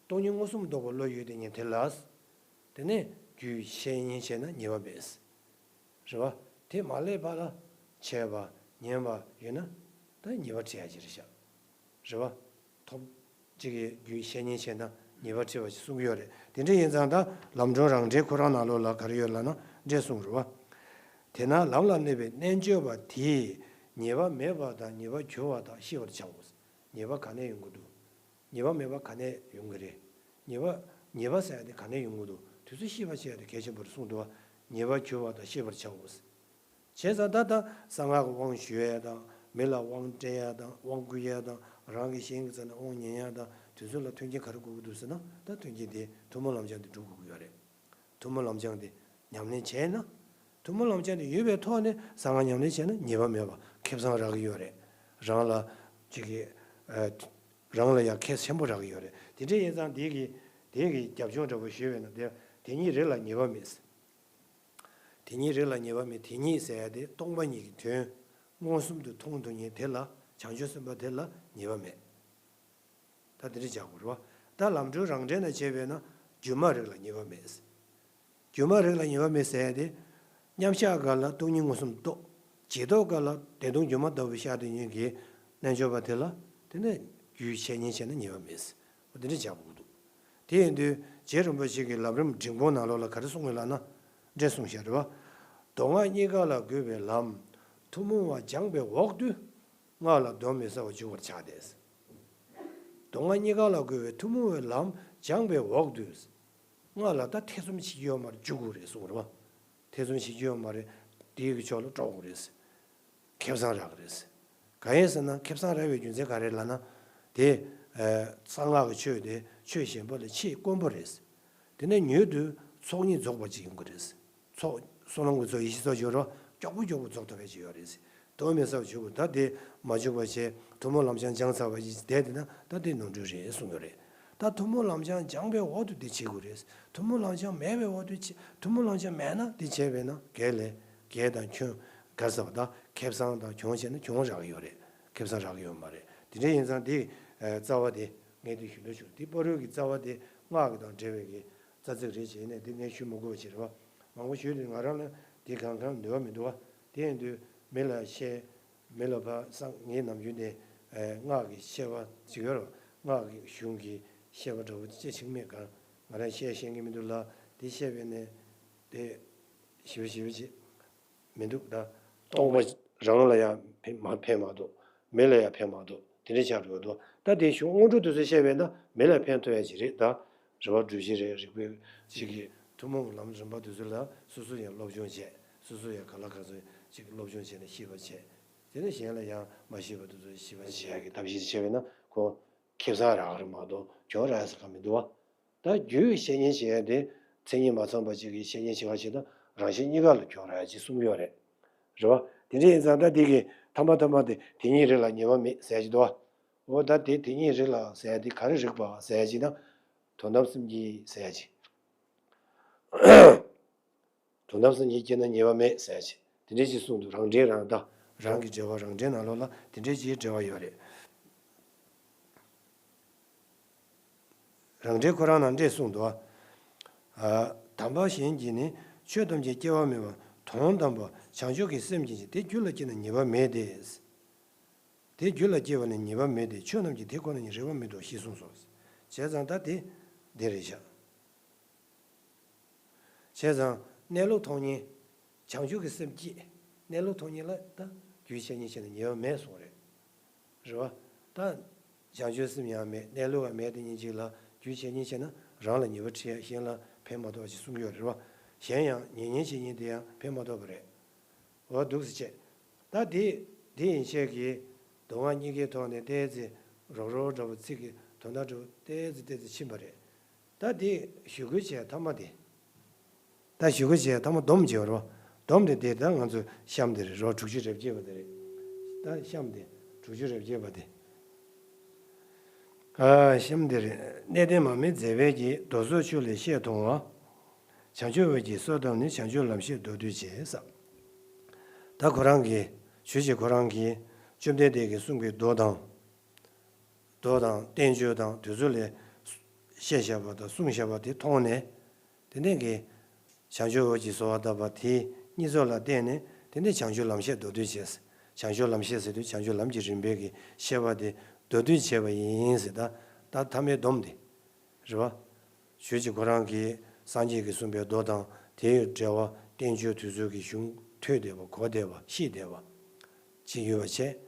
སྟོང་ཉིད་མངོན་སུམ་རྟོགས་པའི་བློ་ཡོད་དེ་ཉིད་དེ་ལ། དེ་ནས་རྒྱུད་བཤད་ཉན་བྱས་ན་ཉེས་པ་མེད། རེད་བ། དེ་མ་སླེབས་པ་ལ་འཆད་པ་ཉན་པ་ཡོད་ན་ད་ཉེས་པ་འཕྲད་ཡ་ཅིག་རེད་ཤག་རེད་བ། ཐོབ་གཅིག་གི་རྒྱུད་བཤད་ཉན་བྱས་ན་ཉེས་པ་འཕྲད་པ་ཞིག་གསུང་གི་ཡོད་རེད། དེ་འདྲ་ཡིན་ཙང་ད་ལམ་སྒྲོན་རང་འགྲེལ་ཁོ་རང་ནང་ལོགས་ལ་ག་རེ་ཡོད་ལབ་ན་འགྲེལ་གསུངས་རེད་བ། དེས་ན་ལམ་ལ་གནས་པའི་རྣལ་འབྱོར་པ་དེས་ཉེས་པ་མེད་པ་དང་ཉེས་པར་གྱུར་པ་དག་ཤེས་པར་བྱའོ། ཉེས་པ་ག་ནས་ཡོང་གི་འདུག་ཉེས་པ་མེད་པ་ག་ནས་ཡོང་གི་རེད། ཉེས་པ་ཉེས་པ་ཟེར་ཡ་དེ་ག་ནས་ཡོང་གི་འདུག་དེ་ཚོ་ཤེས་པར་བྱེད་ཡ་དེ་གལ་ཆེན་པོ་རེད་གསུངས་འདུག་བ། ཉེས་པར་གྱུར་པ་དག་ཤེས་པར་བྱའོ། བྱས་ཙང་ད་ལྟ་གསང་སྔགས་ཀྱི་དབང་ཞུ་ཡ་དང་མི་ལ་དབང་སྤྲད་ཡ་དང་དབང་བསྐུར་ཡ་དང་རང་གི་གཞན་གྱི་རྩ་ནས་དབང་ཉན་ཡ་དང་དེ་ཚོ་ལ་མཐུན་རྐྱེན་ག་རེ་དགོས་ཀྱི་འདུག་ཟེར་ན་ད་མཐུན་རྐྱེན་དེ་ཐུན་མོང་ལམ་སྦྱང་དེ་སྒྲུབ་དགོས་ཀྱི་ཡོད་རེད། ཐུན་མོང་ལམ་སྦྱང་དེ་ཉམས་ལེན་བྱས་ན། ཐུན་མོང་ལམ་སྦྱང་དེ་ཡོད་པའི་ཐོག་ནས་གསང་སྔགས་ཉམས་ལེན་བྱས་ན་ཉེས་པ་མེད་པ་ཁེ་བཟང་རག་གི་ཡོད་རེད། རང་ལ་ཅིག་གི་ཨ། རང་ལ་ཡང་ཁེ་ཆེན་པོ་རག་གི་ཡོད་རེད། དེ་འདྲ་ཡིན་ཙང་དེ་གི་དེ་གི་རྒྱབ་ལྗོངས་འདྲ་པོ་ཞུས་པས་ན་དེ་དེ་ཉིད་རིགས་ལ་ཉེས་པ་མེད། དེ་ཉིད་རིགས་ལ་ཉེས་པ་མེད། དེ་ཉིད་ཟེར་ཡ་དེ་སྟོང་པ་ཉིད་ཀྱི་དོན་མངོན་སུམ་དུ་མཐོང་ཐུབ་མཁན་དེ་ལ་བྱང་ཆུབ་སེམས་དཔའ་དེ་ལ་ཉེས་པ་མེད། ད་དེ་འདྲ་བྱ་དགོས་རེད་བ། ད་ལམ་སྒྲོན་རང་འགྲེལ་ན་བྱས་པས་ན་སྒྱུ་མ་རིགས་ལ་ཉེས་པ་མེད། སྒྱུ་མ་རིགས་ལ་ཉེས་པ་མེད་ཟེར་ཡ་དེ། མཉམ་གཞག་སྒང་ལ་སྟོང་ཉིད་མངོན་སུམ་རྟོགས། རྗེས་ཐོབ་སྒང་ལ་བདེན་སྟོང་སྒྱུ་མ་ལྟ་བུ་ཤར་དུས་ཉིད་ཀྱི་རྣལ་འབྱོར་པ་དེ་ལ་དེ་ནས་རྒྱུའི་བཤེས་གཉེན་བྱས་ན་ཉེས་པ་མེད། འོ་དེ་འདྲ་བྱ་དགོས་འདུག་དེ་ཡིན་དུས་རྗེ་རིན་པོ་ཆེ་གིས་ལམ་རིམ་འབྲིང་པོ་ནང་ལོགས་ལ་ག་རེ་གསུངས་ཡོད་ལབ་ན། འདྲེ་གསུངས་བཞག་རེད་བ། མདོ་སྔགས་གཉིས་ཀ་ལ་དགོས་པའི་ལམ། ཐུན་མོང་བ་སྦྱངས་པའི་འོག་ཏུ། སྔགས་ལ་གདོན་མི་ཟ་བར་འཇུག་པར་བྱ་སྟེ། མདོ་སྔགས་གཉིས་ཀ་ལ་དགོས་པའི་ཐུན་མོང་བའི་ལམ་སྦྱངས་པའི་འོག་ཏུ། སྔགས་ལ་ད་ཐེ་ཚོམ་བྱེད་ཀྱི་ཡོད་མ་རེད། འཇུག་དགོས་རེད་གསུངས་རེད་བ། ཐེ་ཚོམ་བྱེད་ཀྱི་ཡོད་མ་རེད། དེའི་གི་ཕྱོགས་ལ་འགྲོ་དགོས་རེད། ཁེ་བཟང་རག་གི་རེད། གང་ཡིན་ཟེར་ན་ཁེ་བཟང་རག་པའི་རྒྱུ་མཚན་ག་རེ་ལབ་ན། དེ། ཨ། གསང་སྔགས་ཀྱི་ཆོས་དེ་ཆོས་གཞན་པ་ལས་ཆེས་དཀོན་པོ་རེད། དེ་ནས་མྱུར་དུ་ཚོགས་གཉིས་རྫོགས་པ་ཅིག་ཡོང་གི་རེད། ཚོགས་བསོད་ནམས་ཀྱི་ཚོགས་ཡེ་ཤེས་ཚོགས་ཡོད་རོ། མགྱོགས་པོ་མགྱོགས་པོ་རྫོགས་ཐུབ་པའི་ཅིག་ཡོད་རེད། གདོན་མི་ཟ་བར་འཇུག་དགོས། ད་དེ་མ་འཇུག་པ་བྱས་ཐུན་མོང་ལམ་སྦྱང་སྦྱངས་ཚར་བ་ཡིན་བསྡད་དེ་ན་ད་དེ་ནོར་འཁྲུལ་རེད་གསུངས་ཡོད་རེད། ད་ཐུན་མོང་ལམ་སྦྱང་སྦྱངས་པའི་འོག་ཏུ་དེ་བྱེད་དགོས་རེད། ཐུན་མོང་ལམ་སྦྱང་མེད་པའི་འོག་ཏུ་བྱེད། ཐུན་མོང་ལམ་སྦྱང་མེད་ན་དེ་བྱས་པས་ན་གལ་ལས་གལ་དང་ཁྱོན་ག་རེ་ཟེར་བ། ད་ཁེ་བཟང་དང་གྱོང་བྱས་ན་གྱོང་རག་གི་ཡོད་རེད། ཁེ་བཟང་རག་གི་ཡོད་མ་རེད། དེ་འདྲ་ཡིན་ཙང་དེ་རྩ་བ་དེ་ངས་དེ་ཞུ་འདོད་བྱུང་། དེ་བར་དུ་གི་རྩ་བ་དེ་སྔགས་ཀྱི་དང་འབྲེལ་བའི་གི་རྩ་ཚིག་རེད་བྱས་ནས་དེ་ངས་ཞུ་མི་དགོས་པ་ཞིག་རེད་བ། མང་པོ་ཞུས་དུས་ང་རང་ལ་དེ་གང་གང་ནུས་པ་མི་འདུག་བ། དེ་ཡིན་དུས་མི་ལ་བཤད། མི་ལ་ཕར་སང་ངས་ནམ་རྒྱུན་དེ་སྔགས་ཀྱི་བཤད་པ་ཅིག་ཡོད་རེད་བ། སྔགས་ཀྱི་གཞུང་གི་བཤད་པ་འདྲ་བོ་ཅི་ཆིག་མེད་གང་ང་རང་བཤད་ཤེས་ཀྱི་མི་འདུག་ལ། དེ་བཤད་པས་ནས་དེ་ཞིབ་ཞིབ་ཅིག་མི་འདུག་ད་སྟོང་པ་རང་ལ་ཡང་ཕན་མ་ཕན་མ་འདུག་མི་ལ་ཡང་ཕན་མ་འདུག་དེ་འདྲ་ཆགས་འགྲོ་འདུག་ད་དེ་གཞུང་དངོས་གྲུབ་དེ་ཚོ་བཤད་པས་ན་མི་ལ་ཕན་ཐོགས་ཡ་ཅིག་རེད་ད། རེ་བ་སྒྲུབ་བྱེད་རེད། རིག་པའི་ཅིག་གི་ཐུན་མོང་གི་ལམ་རིམ་པ་དེ་ཚོ་ལ་སོ་སོ་ཡང་སློབ་སྦྱོང་བྱས། སོ་སོ་ཡང་ག་ལ་ག་ཚོད་ཅིག་སློབ་སྦྱོང་བྱས་ནས་ཤེས་པ་བྱས། དེ་ནས་གཞན་ལ་ཡང་མ་ཤེས་པ་དེ་ཚོ་ཤེས་པ་བྱེད་ཡ་གི་ཐབས་ཤེས་བྱས་པས་ན་ཁོ་ཁེ་བཟང་རག་གི་རེད་མ་གཏོགས་གྱོང་རག་ས་གང་མི་འདུག་བ། ད་རྒྱུའི་བཤེས་གཉེན་བྱེད་ཡ་དེ་མཚན་ཉིད་མ་ཚང་པ་ཅིག་གི་བཤེས་གཉེན་བྱེད་པ་ཞིག་དང་རང་གཞན་གཉིས་ཀ་ལ་གྱོང་རག་ཡ་ཅིག་གསུངས་ཡོད་རེད། རེད་བ། དེ་འདྲ་ཡིན་ཙང་ད་དེ་གི་ཐ་མ་ཐ་མ་དེ་དེ་ཉིད་རིགས་ལ་ཉེས་པ་མེད་ཟེར་གྱི་འདུག་བ། འོ་ད་དེ་དེ་ཉིད་རིགས་ལ་ཟེར་ཡ་དེ་ག་རེ་རིགས་པ་ཟེར་ཡ་ཅིག་ན། དོན་དམ་སེམས་བསྐྱེད་ཟེར་ཡ་ཅིག་དོན་དམ་སེམས་བསྐྱེད་སྐྱེས་ན་ཉེས་པ་མེད་ཟེར་ཅིག་དེ་འདྲ་ཞིག་གསུངས་འདུག་རང་འགྲེལ་རང་ད། རང་གི་འགྲེལ་བ་རང་འགྲེལ་ནང་ལོགས་ལ་དེ་འདྲ་ཞིག་འགྲེལ་བ་ཡོད་རེད། རང་འགྲེལ་ཁོ་རང་ནང་འགྲེལ་གསུངས་འདུག་ཨ། དམ་པ་གཞན་གྱིས་ནི་ཆོས་ཐམས་ཅད་སྐྱེ་བ་མེད་པ་དོན་དམ་པ་བྱང་ཆུབ་ཀྱི་སེམས་ཀྱི་ཕྱིར་དེ་རྒྱུད་ལ་སྐྱེས་ན་ཉེས་པ་མེད་དེ། དེ་རྒྱུད་ལ་སྐྱེས་པ་ནི་ཉེས་པ་མེད་དེ་ཆོས་རྣམས་ཀྱི་དེ་ཁོ་ན་ཉིད་རིགས་པ་མི་ལྡོག་ཞེས་གསུངས་སོ། བྱས་ཙང་ད་དེ་འདི་རེད་བཞག་བྱས་ཙང་གནས་ལུགས་མཐོང་ཉིད། བྱང་ཆུབ་ཀྱི་སེམས་བསྐྱེད། གནས་ལུགས་མཐོང་ཉིད་ལ་ད་རྒྱུའི་བཤེས་གཉེན་བྱས་ན་ཉེས་པ་མེད་གསུངས་རེད། རེད་བ། ད་བྱང་ཆུབ་སེམས་ཡང་མེད་གནས་ལུགས་ཡང་མེད་དེ་ཉིད་ཅིག་ལ་རྒྱུའི་བཤེས་གཉེན་བྱས་ན་རང་ལ་ཉེས་པ་འཁྲི་ཡ་གཞན་ལ་ཕན་མ་ཐོགས་ཞེས་གསུང་གི་ཡོད་རེད་བ། གཞན་ཡང་ཉེ་ཉེ་བཤེས་གཉེན་དེ་ཡང་ཕན་མ་ཐོགས་པ་རེད། འོ་འདུག་སེ་བྱས། ད་དེ་དེ་ཡན་ཆད་ཀྱི་མདོ་སྔགས་གཉིས་ཀའི་ཐོག་ནས་ཏོག་ཙམ་རོབ་རོབ་འདྲ་བོ་ཚིག་གི་དོན་དག་འདྲ་བོ་ཏོག་ཙམ་ཏོག་ཙམ་ཕྱིན་པ་རེད། ད་དེ་ཞུ་སྐུལ་བྱས་ཐ་མ་དེ། ད་ཞུ་སྐུལ་བྱས་ཐ་མ་སྡོམ་བྱས་པ་རེད་བ། སྡོམ་དེ་དེ་ད་ང་ཚོ་གཤམ་དེ་རེད་རོ། དྲུག་ཅུ་རེ་བརྒྱད་པ་དེ་རེད། ད་གཤམ་དེ་དྲུག་ཅུ་རེ་བརྒྱད་པ་དེ། ཨ་གཤམ་དེ་རེད། གནས་བརྟན་མ་སྨིན་མཛད་པའི་གི་མདོ་སོགས་ཆོས་ལས་བཤད་མཐོང་བ། བྱང་ཆུབ་འོད་ཀྱི་གསོལ་བཏབ་ནས་བྱང་ཆུབ་ལམ་བཤད་མདོ་སྡུད་བྱས་ས། ད་ཁོ་རང་གིས་ཞུ་བྱེད་ཁོ་རང་གིས་བཅོམ་ལྡན་འདས་ཀྱིས་གསུངས་པའི་མདོ་དང་། མདོ་དང་བསྟན་བཅོས་དང་དེ་ཚོ་ལས་བཤད་བཞག་པ་དང་གསུངས་བཞག་པ་དེ་མཐོང་ནས། དེ་ནས་གི་བྱང་ཆུབ་འོད་ཀྱི་གསོལ་བ་བཏབ་པ་དེ་གཉིས་ཚོགས་ལ་བརྟེན་ནས་དེ་ནས་བྱང་ཆུབ་ལམ་བཤད་མདོ་སྡུད་བྱས། བྱང་ཆུབ་ལམ་བཤད་ཟེར་དུས་བྱང་ཆུབ་ལམ་གྱི་རིམ་པའི་གི་བཤད་པ་དེ་མདོ་སྡུད་བྱས་པ་ཡིན་ཟེར། ད་ད་ཐ་མའི་སྡོམ་དེ་རེད་བ། ཞུ་བྱེད་ཁོ་རང་གིས་སངས་རྒྱས་ཀྱིས་གསུངས་པའི་མདོ་དང་དེའི་འགྲེལ་བ་བསྟན་བཅོས་དེ་ཚོ་གི་གཞུང་ཐོས་བསྡད་པ་གོ་བསྡད་པ་ཤེས་བསྡད་པ་ཅིག་ཡོད་པ་བྱས།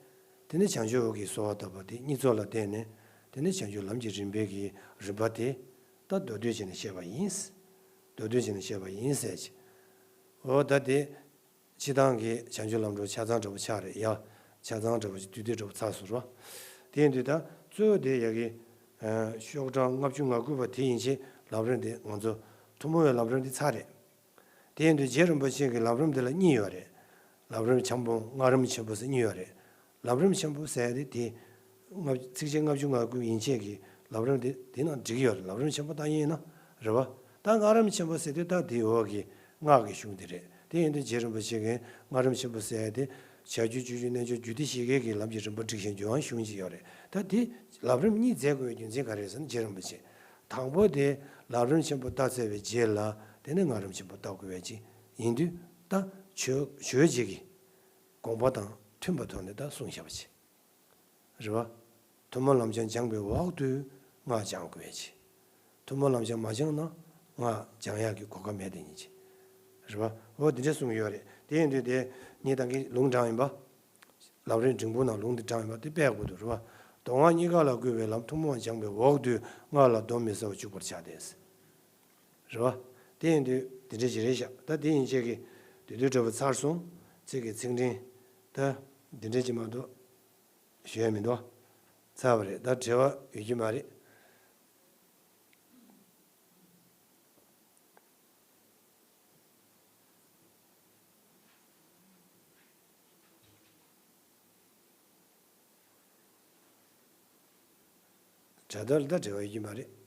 དེ་ནས་བྱང་ཆུབ་འོད་ཀྱི་གསོལ་བ་བཏབ་པ་དེ་གཉིས་ཚོགས་ལ་བརྟེན་ནས་དེ་ནས་བྱང་ཆུབ་ལམ་གྱི་རིམ་པའི་གི་རིམ་པ་དེ་ད་མདོ་སྡུད་བྱས་ནས་བཤད་པ་ཡིན། མདོ་སྡུད་བྱས་ནས་བཤད་པ་ཡིན་ཟེར་གྱི། འོ་ད་དེ། སྤྱིར་བཏང་གི་བྱང་ཆུབ་ལམ་སྒྲོན་ཆ་ཚང་འདྲ་པོ་ཆགས་རེད་ཡ། ཆ་ཚང་འདྲ་པོ་ཅིག་བསྡུས་བསྡུས་འདྲ་པོ་ཚར་སོང་རོ། དེ་ཡིན་དུས་ད་གཙོ་བོ་དེ་ཡ་གི། ཤོག་གྲངས་ལྔ་བཅུ་ང་དགུ་པ་དེ་ཡན་ཆད་ལམ་རིམ་དེ་ང་ཚོ་ཐུན་མོང་བའི་ལམ་རིམ་དེ་ཚར་རེད། དེ་ཡིན་དུས་རྗེ་རིན་པོ་ཆེ་གི་ལམ་རིམ་དེ་ལ་གཉིས་ཡོད་རེད། ལམ་རིམ་འཆང་པོ་སྔགས་རིམ་ཆེན་པོ་ཟེར་གཉིས་ཡོད་རེད། ལམ་རིམ་ཆེན་པོ་ཟེར་ཡ་དེ་དེ། ལྔ་ཚིགས་བཅད་ལྔ་བཅུ་ང་དགུ་ཡན་ཆད་ཀྱི་ལམ་རིམ་དེ་དེ་ནང་འགྲིག་གི་ཡོད་རེད། ལམ་རིམ་ཆེན་པོ་ལྟ་ཡིན་ན་རེད་བ། ད་སྔགས་རིམ་ཆེན་པོ་ཟེར་དུས་ད་དེའི་འོག་གི་སྔགས་ཀྱི་གཞུང་དེ་རེད། དེ་ཡིན་དུས་རྗེ་རིན་པོ་ཆེ་གིས་སྔགས་རིམ་ཆེན་པོ་ཟེར་ཡ་དེ་བྱ་རྒྱུད་སྤྱོད་རྒྱུད་རྣལ་འབྱོར་རྒྱུད་སྡེ་བཞི་ཀའི་གི་ལམ་གྱི་རིམ་པ་སྒྲིག་བཞིན་འགྱུར་བའང་གཞུང་ཅིག་ཡོད་རེད། ད་དེ་ལམ་རིམ་གཉིས་མཛད་དགོས་པའི་རྒྱུ་མཚན་ག་རེ་རེད་ཟེར་ན་རྗེ་རིན་པོ་ཆེ། དང་པོ་དེ་ལམ་རིམ་ཆེན་པོ་ལྟ་ཚར་བའི་རྗེས་ལ་ དེ་ནས་སྔགས་རིམ་ཆེན་པོ་བཏབ་དགོས་པའི་ཅིག་ཡིན་དུས། ད་ཆོས་ཆོས་རྗེ་གི་དགོངས་པ་དང་མཐུན་པའི་ཐོག་ནས་ད་གསུངས་བཞག་པ་ཅིག་རེད་བ། ཐུན་མོང་ལམ་སྦྱང་སྦྱངས་པའི་འོག་ཏུ་སྔགས་སྦྱང་དགོས་པའི་ཅིག་ཐུན་མོང་ལམ་སྦྱང་མ་སྦྱངས་ན་སྔགས་སྦྱང་ཡག་གི་གོ་སྐབས་མེད་དེ་ཉིད་ཅིག་རེད་བ། འོ་དེ་འདྲ་གསུངས་ཡོད་རེད། དེ་ཡིན་དུས་དེ་ངས་ད་གིན་ལུང་དྲངས་ཡིན་པ། ལམ་རིམ་འབྲིང་པོ་ནང་ལུང་འདི་དྲངས་ཡོད་པ་དེ་དཔེ་དགོས་འདུག་རེད་བ། མདོ་སྔགས་གཉིས་ཀ་ལ་བསྐུལ་བའི་ལམ་ཐུན་མོང་སྦྱངས་པའི་འོག་ཏུ་སྔགས་ལ་སྡོམ་མི་ཟ་བར་འཇུག་པར་བྱ་སྟེ། རེད་བ། དེ་ཡིན་དུས་འདི་འདྲ་ཞིག་རེད་ཤག་ད་དེ་ཡིན་ཆེད་ཀྱི་དུས་དུས་འདྲ་བོ་ཚར་སོང་། ཚིག་གི་ཚིག་འབྲིང་། ད་འདི་འདྲ་ཅིག་མ་གཏོགས་ཞུ་ཡ་མི་འདུག་ཚར་བ་རེད། ད་དྲི་བ་ཡོད་རྒྱུ་མ་རེད། དྲ་ཐོག་ལ་ད་འབྲེལ་བ་ཡོད་ཀྱི་མ་རེད།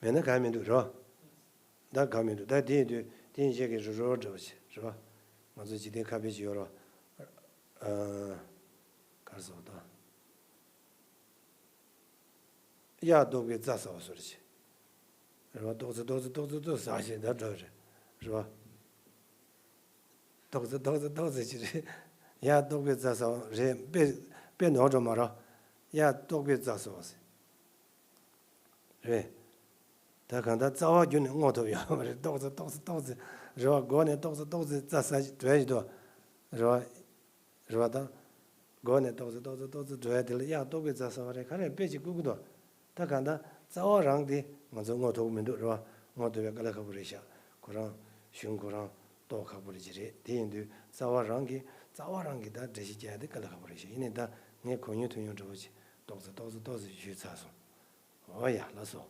མེད་ན་གང་མི་འདུག་རོ། ད་གང་མི་འདུག་ད་དེ་ཡིན་དུས་དེ་ཡིན་ཤེས་ཀྱི་རུ་རོ་འདྲ་བ་ཞིག་རེད་བ། ང་ཚོ་འཇིག་རྟེན་ཁ་དཔེ་ཞིག་ཡོད་རོ། ཨ། གར་སོགས་དང་། གཡག་ལྟོགས་པས་རྩྭ་ཟ་བ་སོགས་རེད། རེད་བ། ཏོག་ཙེ་ཏོག་ཙེ་ཏོག་ཙེ་ཏོག་ཙེ་ཟ་ཞེས་ད་འདྲ་རེད། རེད་བ། ཏོག་ཙེ་ཏོག་ཙེ་ཏོག་ཙེ་ཅི་རེད། གཡག་ལྟོགས་པས་རྩྭ་ཟ་བ་རེད། དཔེ་དཔེ་ནོར་འགྲོ་མ་རོ། གཡག་ལྟོགས་པས་རྩྭ་ཟ་བ་ཟེར། རེད། ད་གང་ལྟར་རྩ་བ་རྒྱུད་ནས་བསྔོ་ཐུབ་ཡོད་མ་རེད། ཏོག་ཙེ་ཏོག་ཙེ་ཏོག་ཙེ་རེད་བ། མགོ་ནས་ཏོག་ཙེ་ཏོག་ཙེ་རྩྭ་ཟ་ཞིག་འགྲོ་ཡ་ཞིག་འདུག་རེད་བ། རེད་བ་དང་། མགོ་ནས་ཏོག་ཙེ་ཏོག་ཙེ་ཏོག་ཙེ་འགྲོ་ཡ་དེ་ལ་གཡག་ལྟོགས་པས་རྩྭ་ཟ་བ་རེད། ག་རེ་དཔེ་ཅིག་བསྐུར་གི་འདུག་ད་གང་ལྟར་རྩ་བ་རང་དེ་ང་ཚོ་བསྔོ་ཐུབ་ཀྱི་མི་འདུག་རེད་བ། བསྔོ་ཐུབ་པའི་དཀའ་ལས་ཁག་པོ་རེད་ཤག་ཁོ་རང་གཞུང་ཁོ་རང་རྟོགས་ཁག་པོ་རེད་ཅི་རེད། དེ་ཡིན་དུས་རྩ་བ་རང་གི་རྩ་བ་རང་གི་ད་འགྲེལ་བཤད་རྒྱག་ཡ་དེ་དཀའ་ལས་ཁག་པོ་རེད་ཤག་ཡིན་ནའི་ད་ངས་གོ་མྱོང་ཐོས་མྱོང་འདྲ་བོ་ཅིག་ཏོག་ཙེ་ཏོག་ཙེ་ཏོག་ཙེ་ཞུས་ཚར་སོང་། འོ་ཡ་ལགས་སོ།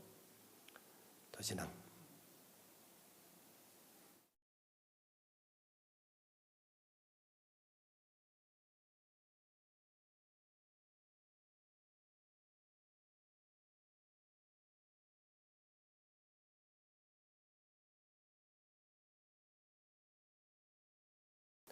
ཐུགས་རྗེ་གནང་།